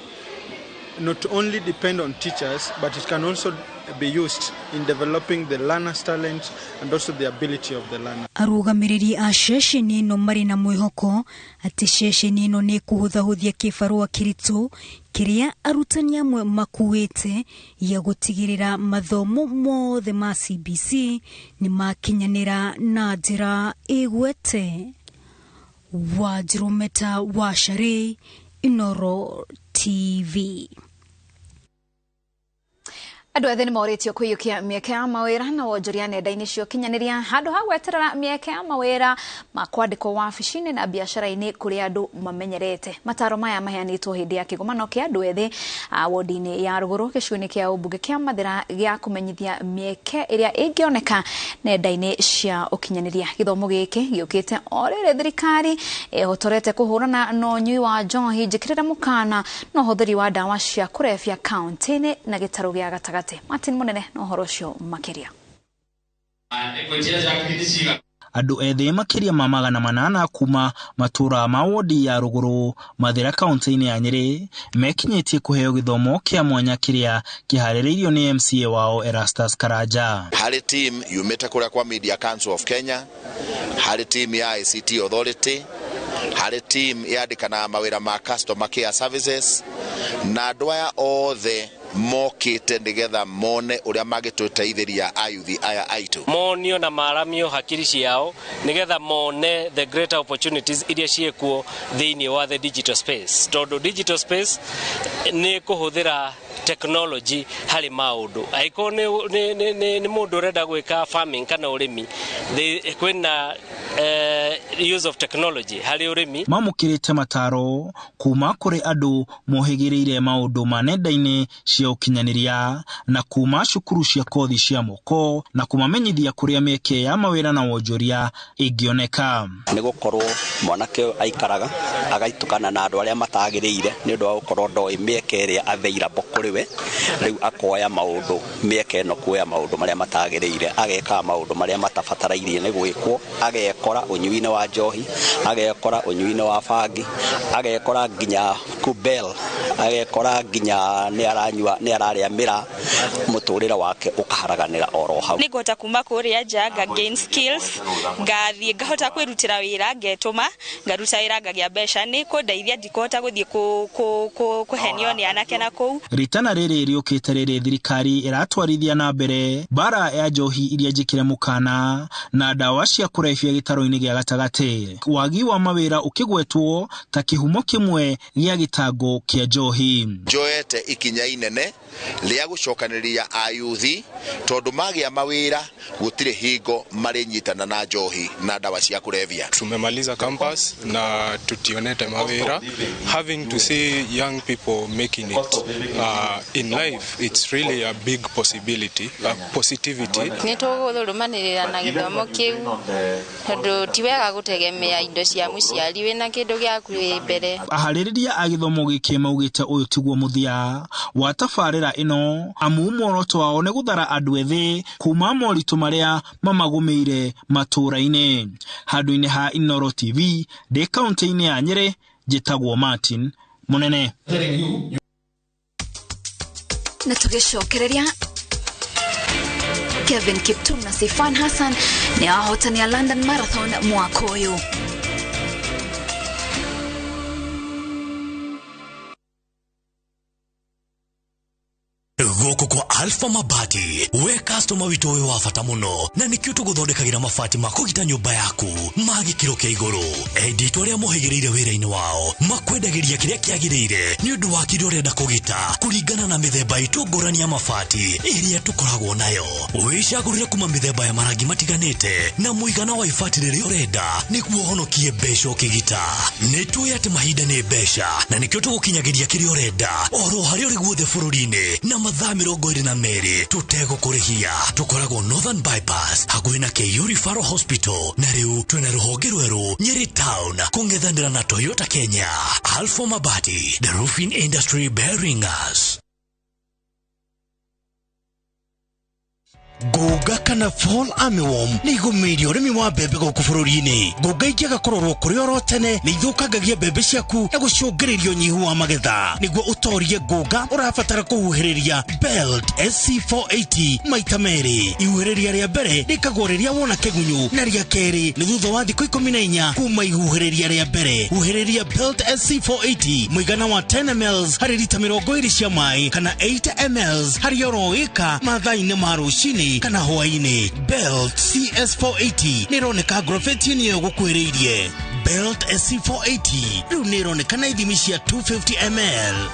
not only depend on teachers, but it can also be used in developing the learner's talent and also the ability of the learner. Arũgamĩrĩri a ceceni ĩno marĩ na mwĩhoko atĩ ceceni ĩno nĩ ĩkũhũthahũthia kĩbarũa kĩritũ kĩrĩa arutani amwe makuĩte gĩa gũtigĩrĩra mathomo mothe ma CBC nĩ makinyanĩra na njĩra ĩgwete. Wanjirũ Meta wa Sharĩ, Inooro TV. Andũ ethĩ nĩ morĩtio kũiyũkia mĩeke ya mawĩra na wonjoria nenda-inĩ cia ũkinyanĩria handũ ha gweterera mĩeke ya mawĩra ma kwandĩkwo wabici-inĩ na biacara-inĩ kũrĩa andũ mamenyerete. Mataro maya maheanĩtwo hĩndĩ ya kĩgomano kĩa andũ ethĩ wodi-inĩ ya Rũgũrũ gĩcigo-inĩ kĩa ũmbunge kĩa Mathĩra gĩa kũmenyithia mĩeke ĩrĩa ĩngĩoneka nenda-inĩ cia ũkinyanĩria. Gĩthomo gĩkĩ gĩũkĩte o rĩrĩ thirikari ĩhotorete kũhũrana na ũnyui wa njohi njĩkĩrĩre mũkana na ũhũthĩri wa ndawa cia kũrebia kaunti-inĩ na gĩtarũ gĩa gatagatĩ. Martin Munene na ũhoro ũcio makĩria. Andũ ethĩ makĩria ma 800 kuma matũra ma wodi ya Rũgũrũ Mathĩra kaunti-inĩ ya Nyĩrĩ mekinyĩtie kũheo gĩthomo kĩa mwanya kĩrĩa kĩharĩrĩirio nĩ MCA wao Erastus Karanja. Harĩ team yumĩte kũrĩa kwa Media Council of Kenya, harĩ team ya ICT Authority, harĩ team yandĩkanaga mawĩra ma customer care services, na andũ aya othe mokĩte nĩgetha mone ũrĩa mangĩtũteithĩria ayuthi aya aitũ. Monio na maramio hakiri ciao nĩgetha mone the greater opportunities iria ciĩkuo thĩinĩ wa the digital space, tondũ digital space nĩ kũhũthĩra technology harĩ maũndũ. Angĩkorwo nĩ mũndũ ũrenda gwĩka farming kana ũrĩmi, kwĩna use of technology harĩ ũrĩmi. Mamũkĩrĩte mataro kuma kũrĩ andũ mohĩgĩrĩire maũndũ ma nenda-inĩ cia ũkinyanĩria na kuma cukuru cia kothi cia moko na kũmamenyithia kũrĩa mĩeke ya mawĩra na wonjoria ĩngĩoneka. Nĩ gũkorwo mwanake ũyũ aikaraga agaitukana na andũ arĩa matagĩrĩire nĩ ũndũ wa gũkorwo ndoĩ mĩeke ĩrĩa available kũrĩ we, rĩu akoya maũndũ mĩeke ĩno kuoya maũndũ marĩa matagĩrĩire, agekaga maũndũ marĩa matabatarairie nĩ gwĩkwo, agekora ũnyui-inĩ wa njohi, agekora ũnyui-inĩ wa bangi, agekora nginya kubel, agekora nginya nĩ aranyua, nĩ ararĩa mĩraa, mũtũrĩre wake ũkaharaganĩra oro hau. Nĩ ngũhota kuma kũrĩa nja nga gain skills, ngathiĩ ngahota kwĩrutĩra wĩra, ngetũma ngaruta wĩra ngagĩa mbeca, nĩ kũndeithia ndikũhota gũthiĩ kũhenio nĩ anake na kũu. Ritana rĩrĩ rĩũkĩte rĩrĩ thirikari ĩratwarithia na mbere mbara ya njohi iria njĩkĩre mũkana na ndawa cia kũrebia gĩtaro-inĩ gĩa gatagatĩ, wagi wa mawĩra ũkĩgwetwo ta kĩhumo kĩmwe gĩa gĩtango kĩa njohi. Njoete ikinya inene rĩa gũcokanĩrĩria ayuthi tondũ magĩa mawĩra gũtirĩ hingo marĩnyitana na njohi na ndawa cia kũrebia. Tumemaliza campus na tutionete mawĩra. Having to see young people making it in life, it's really a big possibility, a positivity. Nĩ tũgũrũmanĩrĩra na gĩthomo kĩu tondũ ti wega gũtegemea indo cia mũciari wĩna kĩndũ gĩaku wĩ mbere. Aharĩrĩria a gĩthomo gĩkĩ maugĩte ũyũ tiguo mũthia wa tabarĩra ĩno, amu muoroto wao nĩ gũthara andũ ethĩ kuma moritũ marĩa mamagũmĩire matũũra-inĩ. Handũ-inĩ ha Inooro TV ndĩ kaunti-inĩ ya Nyĩrĩ, njĩtagwo Martin Munene. Na tũgĩcokereria Kevin Kiptum na Sifan Hassan nĩ ahotani a London Marathon mwaka ũyũ. Gũkũ kwa Alpha Mabati, we customer witũ wĩ wa bata mũno, na nĩkĩo tũgũthondekagĩra mabati ma kũgita nyũmba yaku ma gĩkĩro kĩa igũrũ. Endia aitũ arĩa mohĩgĩrĩire wĩra-inĩ wao makwendagĩria kĩrĩa kĩagĩrĩire nĩ ũndũ wa kĩrĩa ũrenda kũgita kũringana na mĩthemba itũ ngũrani ya mabati ĩrĩa tũkoragwo nayo. Wĩcagũrĩre kuma mĩthemba ya marangi matiganĩte na mũigana wa ibati rĩrĩa ũrenda nĩguo ũhonokie mbeca ũkĩgita. Nĩ tũĩ atĩ mahinda nĩ mbeca na nĩkĩo tũgũkinyagĩria kĩrĩa ũrenda oro harĩa ũrĩ guothe bũrũri-inĩ na mathaa 22 tũtegũkũrĩhia. Tũkoragwo Northern Bypass hakuhĩ na KU Referral Hospital, na rĩu twĩna rũhonge rwerũ Nyeri Town kũng'ethanĩra na Toyota Kenya. Alpha Mabati, the roofing industry bearing us. Ngũnga kana fall armyworm nĩ igũmĩire ũrĩmi wa mbembe gũkũ bũrũri-inĩ. Ngũnga ingĩaga kũrorwo kũrĩ oro tene nĩ ithũkangagia mbembe ciaku na gũcũngĩrĩria ũnyihu wa magetha. Nĩguo ũtorie ngũnga ũrabatara kũhuhĩrĩria Belt SC480 maita merĩ. Ihuhĩrĩria rĩa mbere rĩkagwo rĩrĩa wona kĩgunyũ na rĩa kerĩ nĩ thutha wa thikũ 14 kuma ihuhĩrĩria rĩa mbere. Huhĩrĩria Belt SC480 mũigana wa 10 ml harĩ rita 20 cia maĩ kana 8 ml harĩ oro ĩka mathaa-inĩ ma rũcinĩ kana hwaĩ-inĩ. Belt CS480 nĩ ĩroneka ngrobeti-inĩ ĩyo gũkuhĩrĩirie. Belt SC480 rĩu nĩ ĩroneka na ithimi cia 250 ml.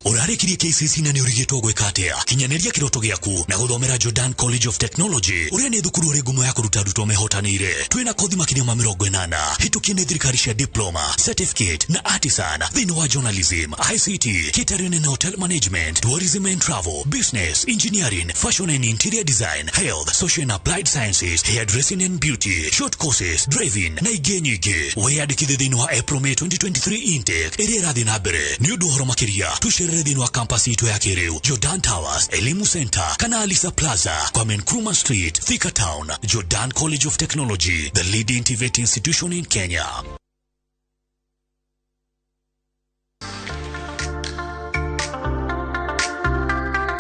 Ũrarĩkirie KCC na nĩ ũrigĩtwo gwĩka atĩa? Kinyanĩria kĩroto gĩaku na gũthomera Jordan College of Technology ũrĩa nĩ thukuru ũrĩ ngumo ya kũruta arutwo mehotanĩire. Twĩna kothi makĩria ma 80 hĩtũkie nĩ thirikari cia diploma, certificate na artisan thĩinĩ wa journalism, ICT, catering and hotel management, tourism and travel, business, engineering, fashion and interior design, health, social and applied sciences, hairdressing and beauty, short courses, driving na ingĩ nyingĩ. Wĩyandĩkithie thĩinĩ wa April May 2023 intake ĩrĩa ĩrathiĩ na mbere. Nĩ ũndũ ũhoro makĩria tũcerere thĩinĩ wa campus itũ ya kĩrĩu Jordan Towers, Elimu Center kana Alisa Plaza, Kwame Nkrumah Street, Thika Town. Jordan College of Technology, the leading TVET institution in Kenya.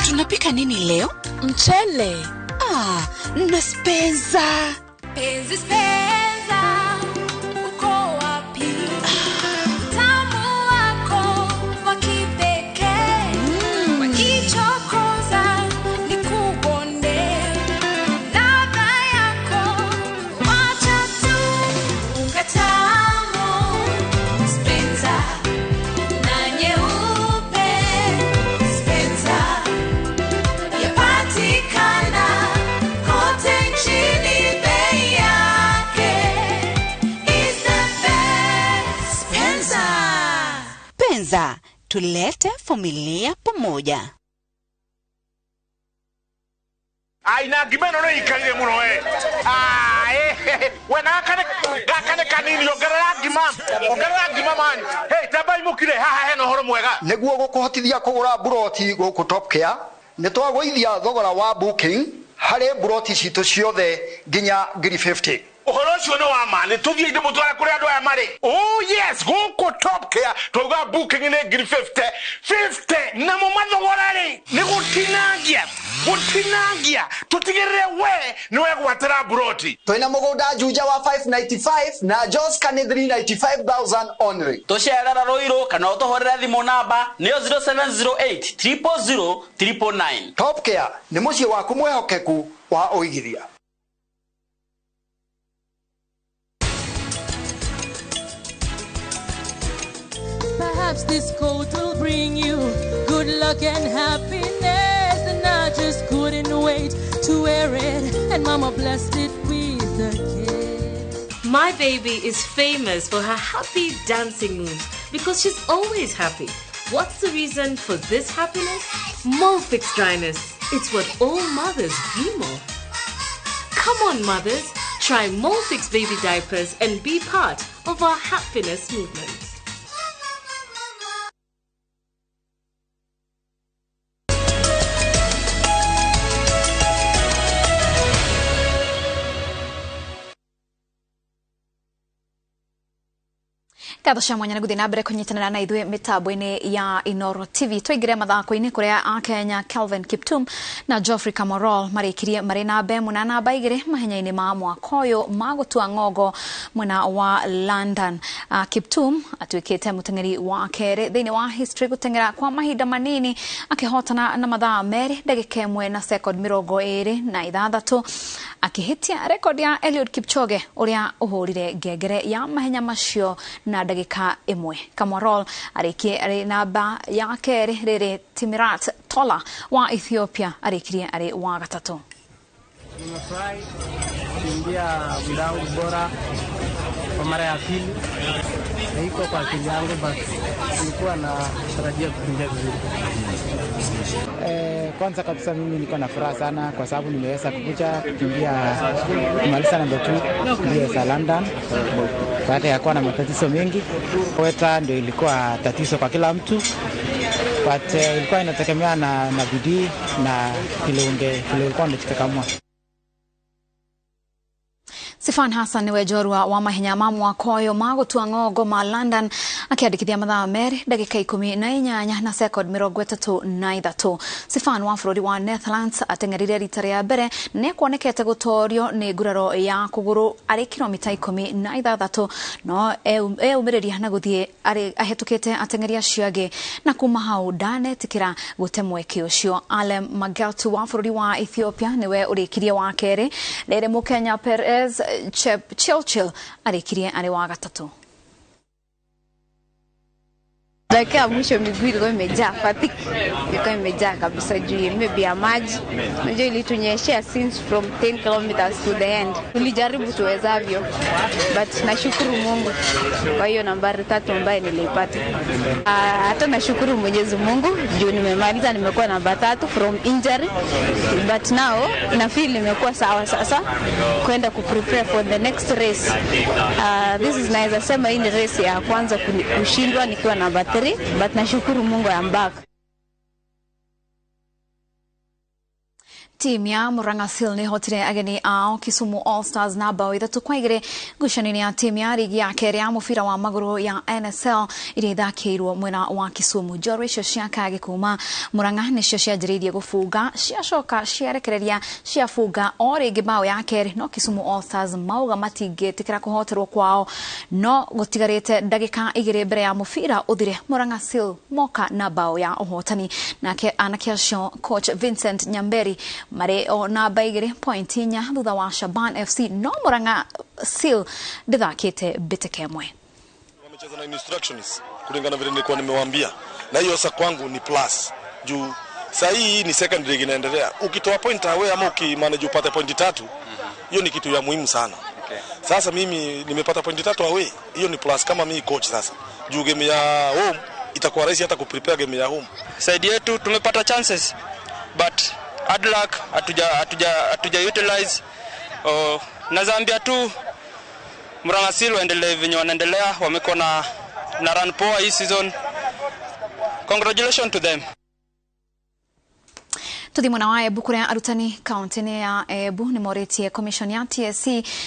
Tunapika nini leo? Mchele. Ah, na spenza. Penzi spenza, uko wapi? Utamu wako wa kipekee. Wakichokoza nikubonde. Ladha yako wacha tu. Unga tamu spenza na nyeupe spenza. Yapatikana kote nchini, bei yake is the best. Spenza. Penza, tulete familia pamoja. Aina ngima ĩno nĩ ikarire mũno we. We na gaka nĩ kanini, ongerera ngima, ongerera ngima man. Hey, tambai mũkire haha hena ũhoro mwega. Nĩguo gũkũhotithia kũgũra mburoti gũkũ Top Care, nĩ twagũithia thogora wa booking harĩ mburoti citũ ciothe nginya 50,000. Ũhoro ũcio nĩ wa ma, nĩ tũthiĩ ndĩmũtware kũrĩa andũ aya marĩ. Oh yes, gũkũ Top Care twauga booking nĩ 50,000 50 namo mathogora rĩ nĩ gũtinangia gũtinangia tũtigĩrĩre we nĩ wegwatĩra mburoti. Twĩna mũgũnda Juja wa 595 na Joska nĩ 395,000 only. Tũcerera Ruiru kana ũtũhũrĩre thimũ namba nĩyo 0708 000 999. Top Care nĩ mũciĩ waku mwĩhokeku wa ũigithia. Perhaps this coat will bring you good luck and happiness, and I just couldn't wait to wear it, and Mama blessed it with a kiss. My baby is famous for her happy dancing moves because she's always happy. What's the reason for this happiness? Molfix dryness. It's what all mothers dream of. Come on, mothers, try Molfix baby diapers and be part of our happiness movement. Ngatho cia mwanya nĩ gũthiĩ na mbere kũnyitanĩra na ithuĩ mĩtambo-inĩ ya Inoro TV. Twaingĩre mathako-inĩ kũrĩa Akenya Kelvin Kiptum na Geoffrey Kamworor marĩkirie marĩ namba 1 na namba 2 mahenya-inĩ ma mwaka ũyũ ma gũtua ng'ongo mwena wa London. Kiptum atuĩkĩte mũteng'eri wa kerĩ thĩinĩ wa history gũteng'era kwa mahinda manini akĩhotana na mathaa 2 ndagĩka 1 na second 26 akĩhĩtia rekondi ya Eliud Kipchoge ũrĩa ũhũrire ngengere ya mahenya macio na ndagĩka 1. Kamworor arĩkie arĩ namba ya kerĩ rĩrĩ Timirat Tola wa Ethiopia arĩkirie arĩ wa gatatũ. Nimefurahi kuingia round bora kwa mara ya pili. Haiko kwa akili yangu, but nilikuwa na tarajia kukimbia vizuri. Kwanza kabisa mimi niko na furaha sana kwa sababu nimeweza kukuja kukimbia kumaliza namba 2 mbio za London baada ya kuwa na matatizo mengi. Weather ndio ilikuwa tatizo kwa kila mtu, but ilikuwa inategemea na bidii na vile ulikuwa unajikakamua. Sifan Hassan niwe njorua wa mahenya ma mwaka ũyũ ma gũtua ng'ongo ma London akĩandĩkithia mathaa 2 ndagĩka 18 na sekondi 33. Sifan wa bũrũri wa Netherlands ateng'erire rita rĩa mbere na nĩekuonekete gũtorio nĩ nguraro ya kũgũrũ arĩ kilomita 16 no eyũmĩrĩria na gũthiĩ ahĩtũkĩte ateng'eri acio angĩ na kuma hau ndanetĩkĩra gũte mweke ũcio. Alem Mageltu wa bũrũri wa Ethiopia nĩwe ũrĩkirie wa kerĩ, rĩrĩ Mũkenya Perez Churchill arĩkirie arĩ wa gatatũ. Dakika ya mwisho miguu ilikuwa imejaa fatigue, ilikuwa imejaa kabisa juu maybe ya maji. Unajua ilitunyeshea since from 10 kilometers to the end. Tulijaribu tuwezavyo, but nashukuru Mungu kwa hiyo nambari 3 ambayo nilipata. Hata nashukuru Mwenyezi Mungu juu nimemaliza, nimekuwa namba 3 from injury, but now na feel nimekuwa sawa sasa kwenda ku prepare for the next race. This is naweza sema hii ni race ya kwanza kushindwa nikiwa namba 3, but nashukuru Mungu I'm back. Timu ya Murang'a Seal nĩhotire ageni ao Kisumu All Stars na bao 3-2 ngucanio-inĩ ya timu ya rigi ya kerĩ ya mũbira wa magũrũ ya NSL iria ithakĩirwo mwena wa Kisumu. Njorua icio cia Kagi kuma Murang'a nĩcio cianjĩrĩirie gũbunga, ciacoka ciarekereria ciabunga o rĩngĩ bao ya kerĩ, no Kisumu All Stars mauga matingĩtĩkĩra kũhoterwo kwao, no gũtigarĩte ndagĩka 2 mbere ya mũbira ũthire Murang'a Seal moka na bao ya ũhotani. Nake anake acio coach Vincent Nyamberi marĩ o namba 2.4 thutha wa Shaban FC, no Murang'a Seal ndĩthakĩte mbĩtĩka ĩmwe. Wamecheza na instructions kulingana vile nilikuwa nimewaambia, na hiyo sasa kwangu ni plus juu saa hii ni second league inaendelea. Ukitoa point away ama ukimanage upate point 3, hiyo ni kitu ya muhimu sana. Okay. Sasa mimi nimepata point 3 away, hiyo ni plus kama mimi coach sasa. Juu game ya home itakuwa rahisi hata kuprepare game ya home. Side yetu tumepata chances but hard luck hatuja utilize. Nazambia tu Murang'a Seal waendelee venye wanaendelea, wamekuwa na run poa hii season. Congratulations to them. Tuthi mwena wa Embu kuria arutani kaunti-inĩ ya Embu nĩ morĩtie commission ya TSC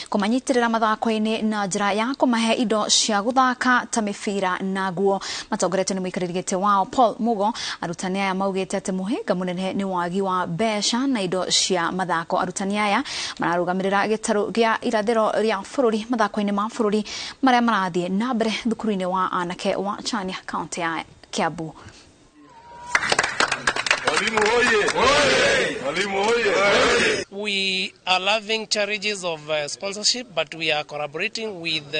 kũmanyitirĩra mathako-inĩ na njĩra ya kũmahe indo cia gũthaka ta mĩbira na nguo. Matongoretio nĩ mũikarĩri gĩtĩ wao Paul Mugo, arutani aya maugĩte atĩ mũhĩnga mũnene nĩ wagi wa mbeca na indo cia mathako. Arutani aya mararũgamĩrĩra gĩtarũ gĩa irathĩro rĩa bũrũri mathako-inĩ ma bũrũri marĩa marathiĩ na mbere thukuru-inĩ wa anake wa Chania kaunti ya Kiambu. We are loving challenges of sponsorship, but we are collaborating with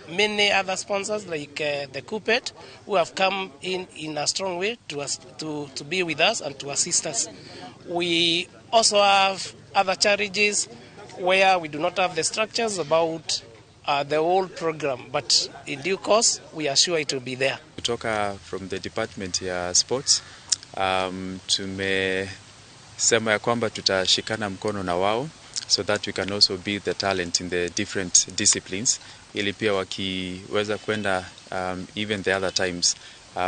many other sponsors like the Kuppet, who have come in a strong way to be with us and to assist us. We also have other challenges where we do not have the structures about the whole program, but in due course, we are sure it will be there. Kutoka from the department ya sports, tumesema ya kwamba tutashikana mkono na wao so that we can also build the talent in the different disciplines, ili pia wakiweza kwenda even the other times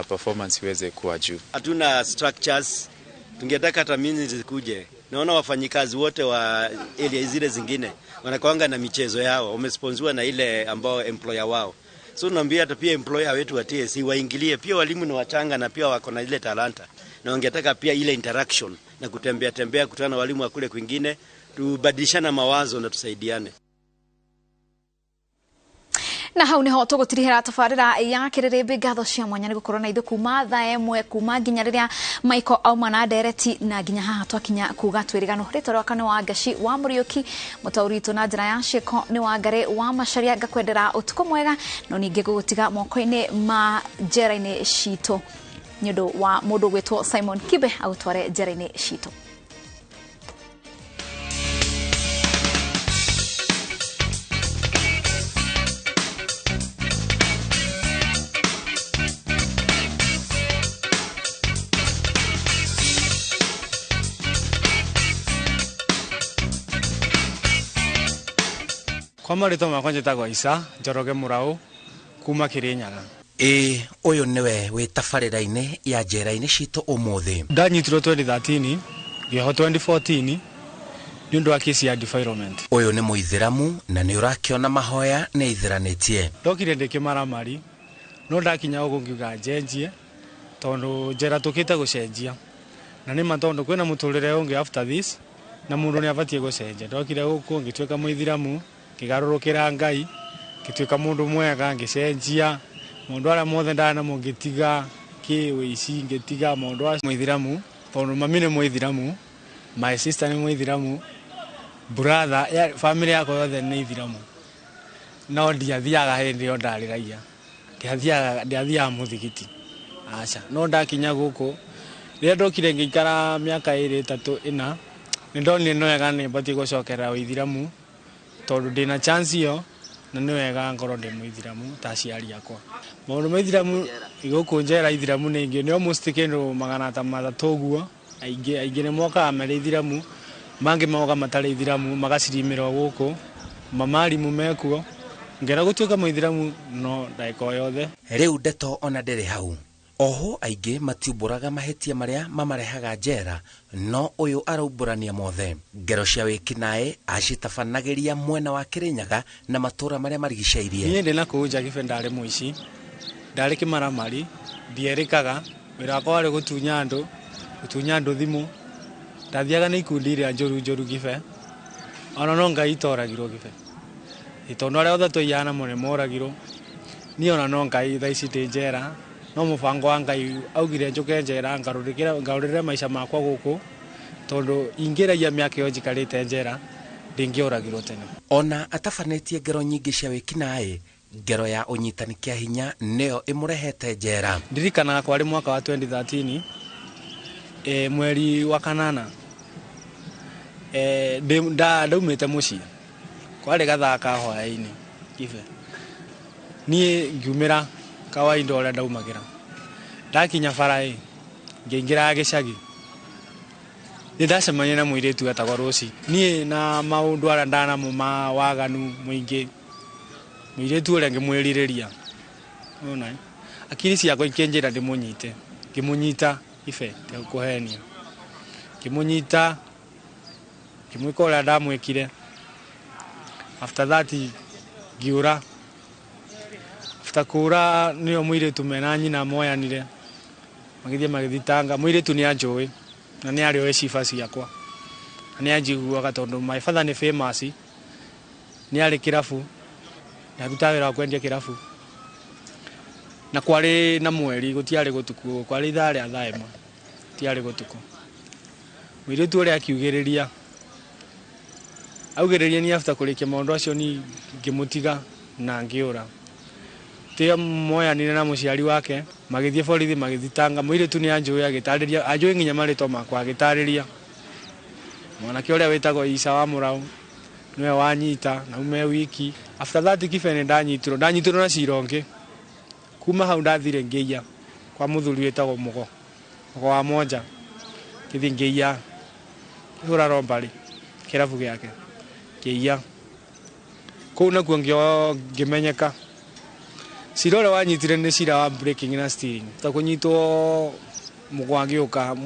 performance iweze kuwa juu. Hatuna structures, tungetaka hata mimi zikuje. Naona wafanyikazi wote wa area zile zingine wanakuanga na michezo yao, wamesponsiwa na ile ambao employer wao. So naambia hata pia employer wetu wa TSC waingilie pia, walimu ni wachanga na pia wako na ile talanta, na wangetaka pia ile interaction na kutembea tembea, kutana na walimu wa kule kwingine, tubadilishana mawazo na tusaidiane. Na hau niho tugutirihira tabarira ya kiririmbĩ. Ngatho cia mwanya nĩ gũkorwo na ithuĩ kuma thaa 1 kuma nginya rĩrĩa Michael auma na ndereti na nginya haha twakinya kuga twĩrĩgano. Rĩtwa rĩakwa nĩ Wangaci wa Mũriũki, mũtaũri witũ na njĩra ya ciĩko nĩ Wangari wa Macharia. Ngakwendera ũtukũ mwega, no ningĩ ngũgũtiga moko-inĩ ma njera-inĩ citũ nĩ ũndũ wa mũndũ ũgwĩtwo Simon Kibe agũtware njera-inĩ citũ. Kwa marĩtwa makwa njĩtagwo Isa Njoroge Mũraũ kuma Kĩrĩnyaga. Ĩĩ, ũyũ nĩwe wĩ tabarĩra-inĩ ya njera-inĩ citũ ũmũthĩ. Ndanyitirwo 2013 ngĩohwo 2014 nĩ ũndũ wa kesi ya defilement. Ũyũ nĩ mũithĩramu na nĩ ũrakĩona mahoya nĩ aithĩranĩtie. Ndokire ndĩ kĩmaramari no ndakinya gũkũ ngiuga njenjie tondũ njera tũkĩte gũcenjia na nĩ ma tondũ kwĩna mũtũrĩre ũngĩ after this na mũndũ nĩ abatiĩ gũcenjia. Ndokire gũkũ ngĩtuĩka mũithĩramu, ngĩgarũrũkĩra Ngai, ngĩtuĩka mũndũ mwega, ngĩcenjia maũndũ arĩa mothe ndarĩ namo ngĩtiga kĩ ũici, ngĩtiga maũndũ a mũithĩramu tondũ mami nĩ mũithĩramu, my sister nĩ mũithĩramu, brother, family yakwa yothe nĩ ithĩramu. No ndiathiaga hĩndĩ ĩyo ndarĩ raia, ndiathiaga mũthigiti, aca. No ndakinya gũkũ rĩrĩa ndokire ngĩikara mĩaka 2, 3, 4 nĩ ndonire nĩ wega nĩ batiĩ gũcokerera ũithĩramu tondũ ndĩna chance ĩyo na nĩ wega ngorwo ndĩ mũithĩramu ta aciari akwa. Maũndũ ma ithĩramu gũkũ njera ithĩramu nĩ aingĩ, nĩ almost kĩndũ 300 ũguo. Aingĩ nĩ mokaga marĩ ithĩramu, mangĩ moka matarĩ ithĩramu magacirimĩrwo gũkũ, mamarimũ mekuo. Ngera gũtuĩka mũithĩramu no ndagĩka o yothe. Rĩu ndeto ona ndĩrĩ hau. Oho aingĩ matiumbũraga mahĩtia marĩa mamarehaga njera, no ũyũ araumbũrania mothe. Ngero cia wĩkinaĩ acitabanagĩria mwena wa Kĩrĩnyaga na matũũra marĩa marigicĩirie. Niĩ ndĩ na kũu nja Gĩbe ndarĩ mũici, ndarĩ kĩmaramari, ndierĩkaga, wĩra wakwa warĩ gũtunya andũ, gũtunya andũ thimũ. Ndathiaga na ikundi iria njũru njũru Gĩbe, ona no Ngai itoragirwo Gĩbe. Tondũ arĩa othe twaiyaga namo nĩ moragirwo. Niĩ ona no Ngai thaa ici ndĩ njera, no mũbango wa Ngai augire njũke njera ngarũrĩre maica makwa gũkũ tondũ ingĩragia mĩaka ĩyo njikarĩte njera ndingĩoragirwo tene. Ona atabanĩtie ngero nyingĩ cia wĩkinaĩ, ngero ya ũnyitani kĩa hinya nĩyo ĩmũrehete njera. Ndirikanaga kwarĩ mwaka wa 2013 mweri wa 8 ndaumĩte mũciĩ, kwarĩ gathaa ka hwaĩ-inĩ Gĩbe. Niĩ ngiumĩra kawaida ũrĩa ndaumagĩra. Ndakinya bara ĩ ngĩingĩra gĩcagi, nĩ ndacemania na mũirĩtu wetagwo Rũci. Niĩ na maũndũ arĩa ndanamo ma waganu mũingĩ, mũirĩtu ũrĩa ngĩmwĩrirĩria. Ũrona ĩ, akiri ciakwa ikĩnjĩra ndĩmũnyite, ngĩmũnyita Ibe ndikũhenia, ngĩmũnyita ngĩmwĩka ũrĩa ndamwĩkire. After that ngĩũra. After kũũra nĩyo mũirĩtu mena nyina moyanire, magĩthiĩ magĩthitanga. Mũirĩtu nĩ anjũĩ na nĩ arĩ oĩ ciba ciakwa na nĩ anjiguaga tondũ my father nĩ famous, nĩ arĩ kĩrabu, nĩ arutaga wĩra wa kwendia kĩrabu. Na kwarĩ na mweri, gũtiarĩ gũtukũ, kwarĩ ithaa rĩa thaa 1, gũtiarĩ gũtukũ. Mũirĩtu ũrĩa akiugĩrĩria, augĩrĩria ni after kũrĩkia maũndũ acio ni ngĩmũtiga na ngĩũra. Tiga moyanire na mũciari wake, magĩthiĩ borithi magĩthitanga. Mũirĩtu nĩ anjũĩ agĩtarĩria, anjũĩ nginya marĩtwa makwa agĩtarĩria. Mwanake ũrĩa wĩtagwo Isa wa Mũraũ nĩwe wanyita na ume wiki. After that Gĩbe nĩ ndanyitirwo, ndanyitirwo na cira ũngĩ. Kuma hau ndathire ngĩiya kwa mũthuri wĩtagwo Mũgo, Mũgo wa Monja. Ngĩthiĩ ngĩiya, ngĩhũra robbery kĩrabu gĩake, ngĩiya. Kũu nakuo ngĩmenyeka. Cira ũrĩa wanyitire nĩ cira wa breaking na stealing. Ta kũnyitwo Mũgo agĩũka,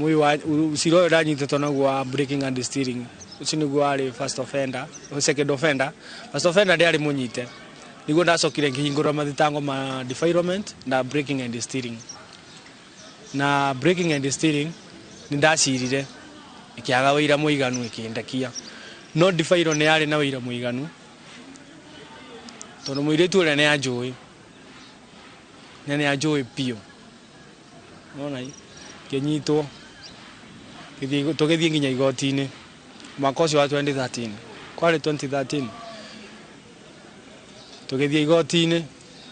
cira ũyũ ndanyitĩtwo naguo wa breaking and stealing. Ũcio nĩguo warĩ first offender, second offender. First offender ndĩarĩ mũnyite. Nĩguo ndacokire ngĩhingũra mathitango ma defilement na breaking and stealing. Na breaking and stealing nĩ ndacirire ĩkĩaga ũira mũiganu ĩkĩndekia. No defile nĩ yarĩ na ũira mũiganu tondũ mũirĩtu ũrĩa nĩ anjũĩ, na nĩ anjũĩ biũ. Ũrona ĩ, ngĩnyitwo, tũgĩthiĩ nginya igoti-inĩ mwaka ũcio wa 2013, kwarĩ 2013. Tũgĩthiĩ igoti-inĩ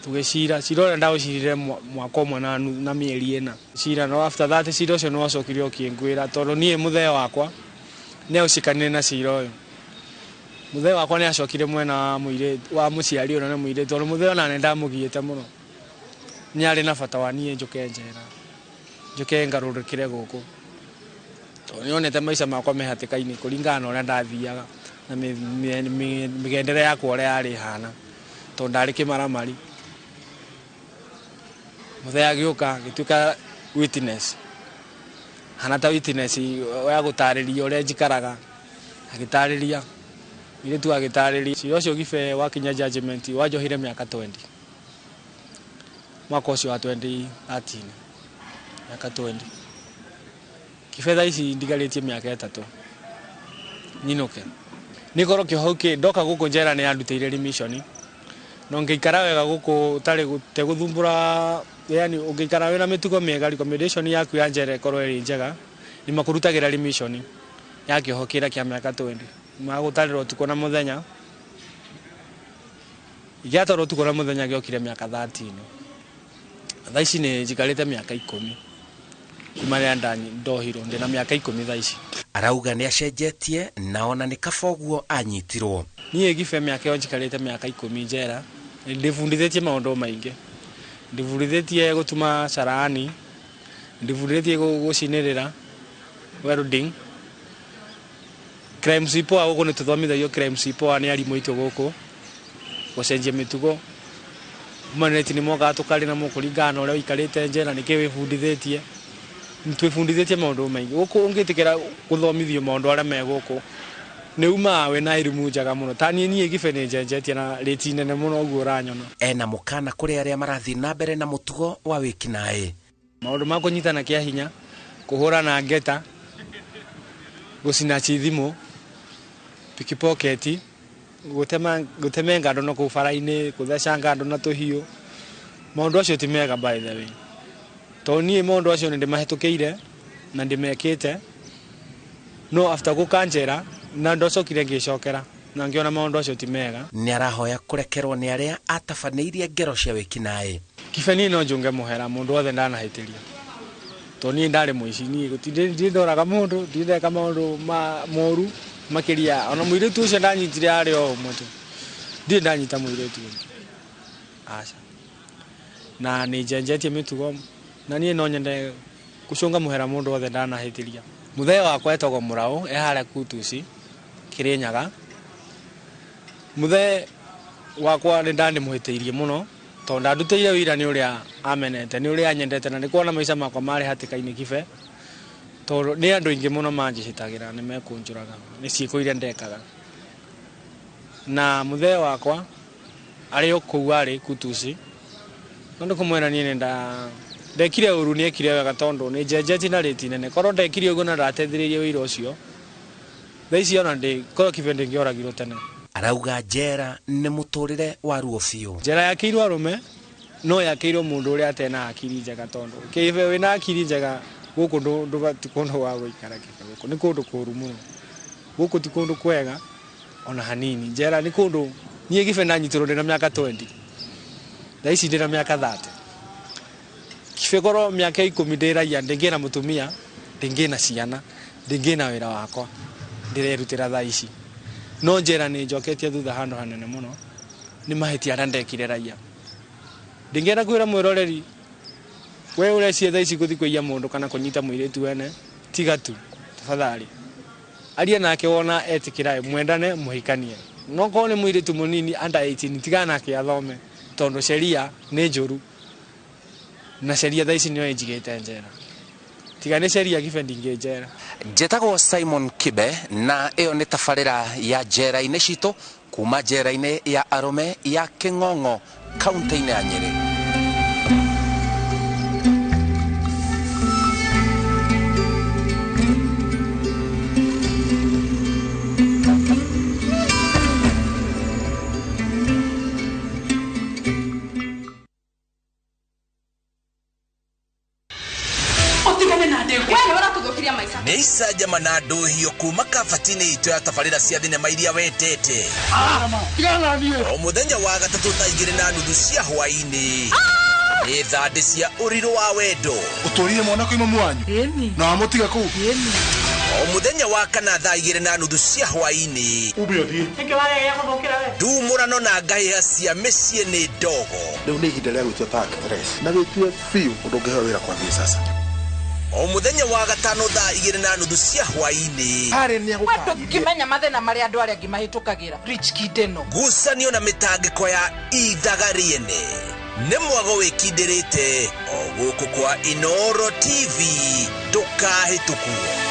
tũgĩcira, cira ũrĩa ndaũcirire mwaka 1 na mĩeri 4. Cira no after that cira ũcio nĩ wacokire ũkĩngwĩra tondũ niĩ mũthee wakwa nĩ aucikanire na cira ũyũ. Mũthee wakwa nĩ acokire mwena wa mũirĩtu, wa mũciari ũrĩa nĩ mũirĩtu, tondũ mũthee ona nĩ ndamũgiĩte mũno. Nĩ arĩ na bata wa niĩ njũke njera, njũke ngarũrũkĩre gũkũ. Tondũ nĩ onete maica makwa me hatĩka-inĩ kũringana na ũrĩa ndathiaga. na mĩgendere yakwa ũrĩa yarĩ hana tondũ ndarĩ kĩmaramari. Mũthee agĩũka agĩtuĩka witness, hana ta witness ya gũtarĩria ũrĩa njikaraga, agĩtarĩria mũirĩtu agĩtarĩria. Cira ũcio Gibe wakinya judgment wanjohire mĩaka 20, mwaka ũcio wa 2013, mĩaka 20. Gibe thaa ici ndigarĩtie mĩaka 3 nyinũke. Nĩ korwo kĩoho kĩ ndoka gũkũ njera nĩ yandutĩire remission, no ngĩikara wega gũkũ ũtarĩ tegũthumbũra, yani ũngĩikara wĩna mĩtugo mĩega, recommendation yaku ya njera ĩkorwo ĩrĩ njega, nĩ makũrutagĩra remission ya kĩoho kĩrĩa kĩa mĩaka 20. Magũtarĩra ũtukũ na mũthenya, gĩatwarwo ũtukũ na mũthenya gĩokire mĩaka 13. Thaa ici nĩ njikarĩte mĩaka 10 kuma rĩrĩa ndohirwo, ndĩna mĩaka 10 thaa ici. Arauga nĩ acenjetie na ona nĩ kaba ũguo anyitirwo. Niĩ Gibe mĩaka ĩyo njikarĩte mĩaka 10 njera, ndĩbundithĩtie maũndũ maingĩ. Ndĩbundithĩtie gũtuma carani, ndĩbundithĩtie gũcinĩrĩra, welding. Crime Sipoa gũkũ nĩ tũthomithagio crime Sipoa nĩ arimũ aitũ gũkũ, gũcenjia mĩtugo. Maneti nĩ mokaga tũkarĩ na kũringana na ũrĩa ũikarĩte njera nĩkĩ wĩbundithĩtie. Twĩbundithĩtie maũndũ maingĩ gũkũ. Ũngĩtĩkĩra gũthomithio maũndũ arĩa me gũkũ, nĩ umaga wĩna elimu njega mũno. Ta niĩ Gibe nĩ njenjetie na rĩti nene mũno ũguo ũranyona. Ena mũkana kũrĩ arĩa marathiĩ na mbere na mũtugo wa wĩkinaĩ. Maũndũ ma kũnyitana kĩa hinya, kũhũrana ngeta, gũcinachi thimũ, pickpocket, gũtemenga andũ na kũu bara-inĩ, gũthecanga andũ na tũhiũ. Maũndũ acio ti mega by the way. Tondũ niĩ maũndũ acio nĩ ndĩmahĩtũkĩire na ndĩmekĩte, no after gũka njera na ndacokire ngĩcokera na ngĩona maũndũ acio ti mega. Nĩ arahoya kũrekerwo nĩ arĩa atabanĩirie ngero cia wĩkinaĩ. Gibe niĩ no njũnge mũhera mũndũ wothe ndanahĩtĩria, tondũ niĩ ndarĩ mũici, niĩ gũtirĩ ndoraga mũndũ, ndirĩ ndeka maũndũ moru makĩria. Ona mũirĩtu ũcio ndanyitire arĩ o ũmwe tu, ndirĩ ndanyita mũirĩtu ũngĩ, aca. Na nĩ njenjetie mĩtugo, na niĩ no nyende gũcũnga mũhera mũndũ wothe ndanahĩtĩria. Mũthee wakwa etagwo Mũraũ, e harĩa Kutuci, Kĩrĩnyaga. Mũthee wakwa nĩ ndandĩmũhĩtĩirie mũno, tondũ ndandutĩire wĩira nĩ ũrĩa amenete, nĩ ũrĩa anyendete, na nĩ kuona maica makwa marĩ hatĩka-inĩ Gibe, tondũ nĩ andũ aingĩ mũno manjĩhĩtagĩra, nĩ mekũnjũraga nĩ ciĩko iria ndekaga. Na mũthee wakwa arĩ o kũu arĩ Kutuci, no ndĩkũmwĩra niĩ nĩ ndekire ũru, nĩ ekire wega, tondũ nĩ njenjetie na rĩti nene. Korwo ndekire ũguo na ndateithĩrĩirie wĩira ũcio, thaa ici ona korwo Gibe ndĩngĩoragirwo tene. Arauga njera nĩ mũtũrĩre wa ruo biũ. Njera yakĩirwo arũme, no yakĩirwo mũndũ ũrĩa atena hakiri njega, tondũ Gibe wĩna hakiri njega gũkũ ti kũndũ gwa gũikara. Gibe gũkũ nĩ kũndũ kũru mũno, gũkũ ti kũndũ kwega ona hanini. Njera nĩ kũndũ, niĩ Gibe ndanyitirwo ndĩna mĩaka 20, thaa ici ndĩna mĩaka 30. Gibe korwo mĩaka 10 ndĩ raia, ndĩngĩna mũtumia, ndĩngĩna ciana, ndĩngĩna wĩra wakwa ndĩrerutĩra thaa ici. No njera nĩ njoketie thutha handũ hanene mũno nĩ mahĩtia arĩa ndekire raia. Ndingĩenda kwĩra mwĩroreri we ũreciria thaa ici gũthiĩ kũiya mũndũ kana kũnyita mũirĩtu wene, tiga tu tafadhali. Aria nake wona etĩkĩra, mwendane, mũhikanie. No korwo nĩ mũirĩtu mũnini under 18, tigana nake athome, tondũ sheria nĩ njũru na sheria thaa ici nĩyo ĩnjigĩte njera. Tiga nĩ sheria Gibe ndingĩ njera. Njĩtagwo Simon Kibe na ĩyo nĩ tabarĩra ya njera-inĩ citũ kuma njera-inĩ ya arũme ya Kĩng'ong'o kaunti-inĩ ya Nyĩrĩ. Nĩ icanjama na ndũhio kuma kabati-inĩ itũ ya tabarĩra cia thinema iria wendete. O mũthenya wa gatatũ thaa 2:30 cia hwaĩ-inĩ. Nĩ thandĩ cia ũrirũ wa wendo. Ũtũrire mwana kwĩ mamu wanyu? Na wamũtiga kũu? O mũthenya wa kana thaa 2:30 cia hwaĩ-inĩ. Ume ũthiĩ. Ndumũrano na ngahĩha cia mĩciĩ nĩ ndogo. Rĩu nĩ ihinda rĩa gwĩtua ta actress. Na wĩtue biũ ũndũ ũngĩheo wĩra kwambia sasa. O mũthenya wa gatano thaa 2:30 cia hwaĩ-inĩ. We ndũngĩmenya mathĩna marĩa andũ arĩa angĩ mahĩtũkagĩra. Rich Kid ĩno. Ngucanio na mĩtangĩko ya ithaga rĩene nĩ mwago wĩkindĩrĩte o gũkũ kwa Inoro TV, ndũkahĩtũkwo.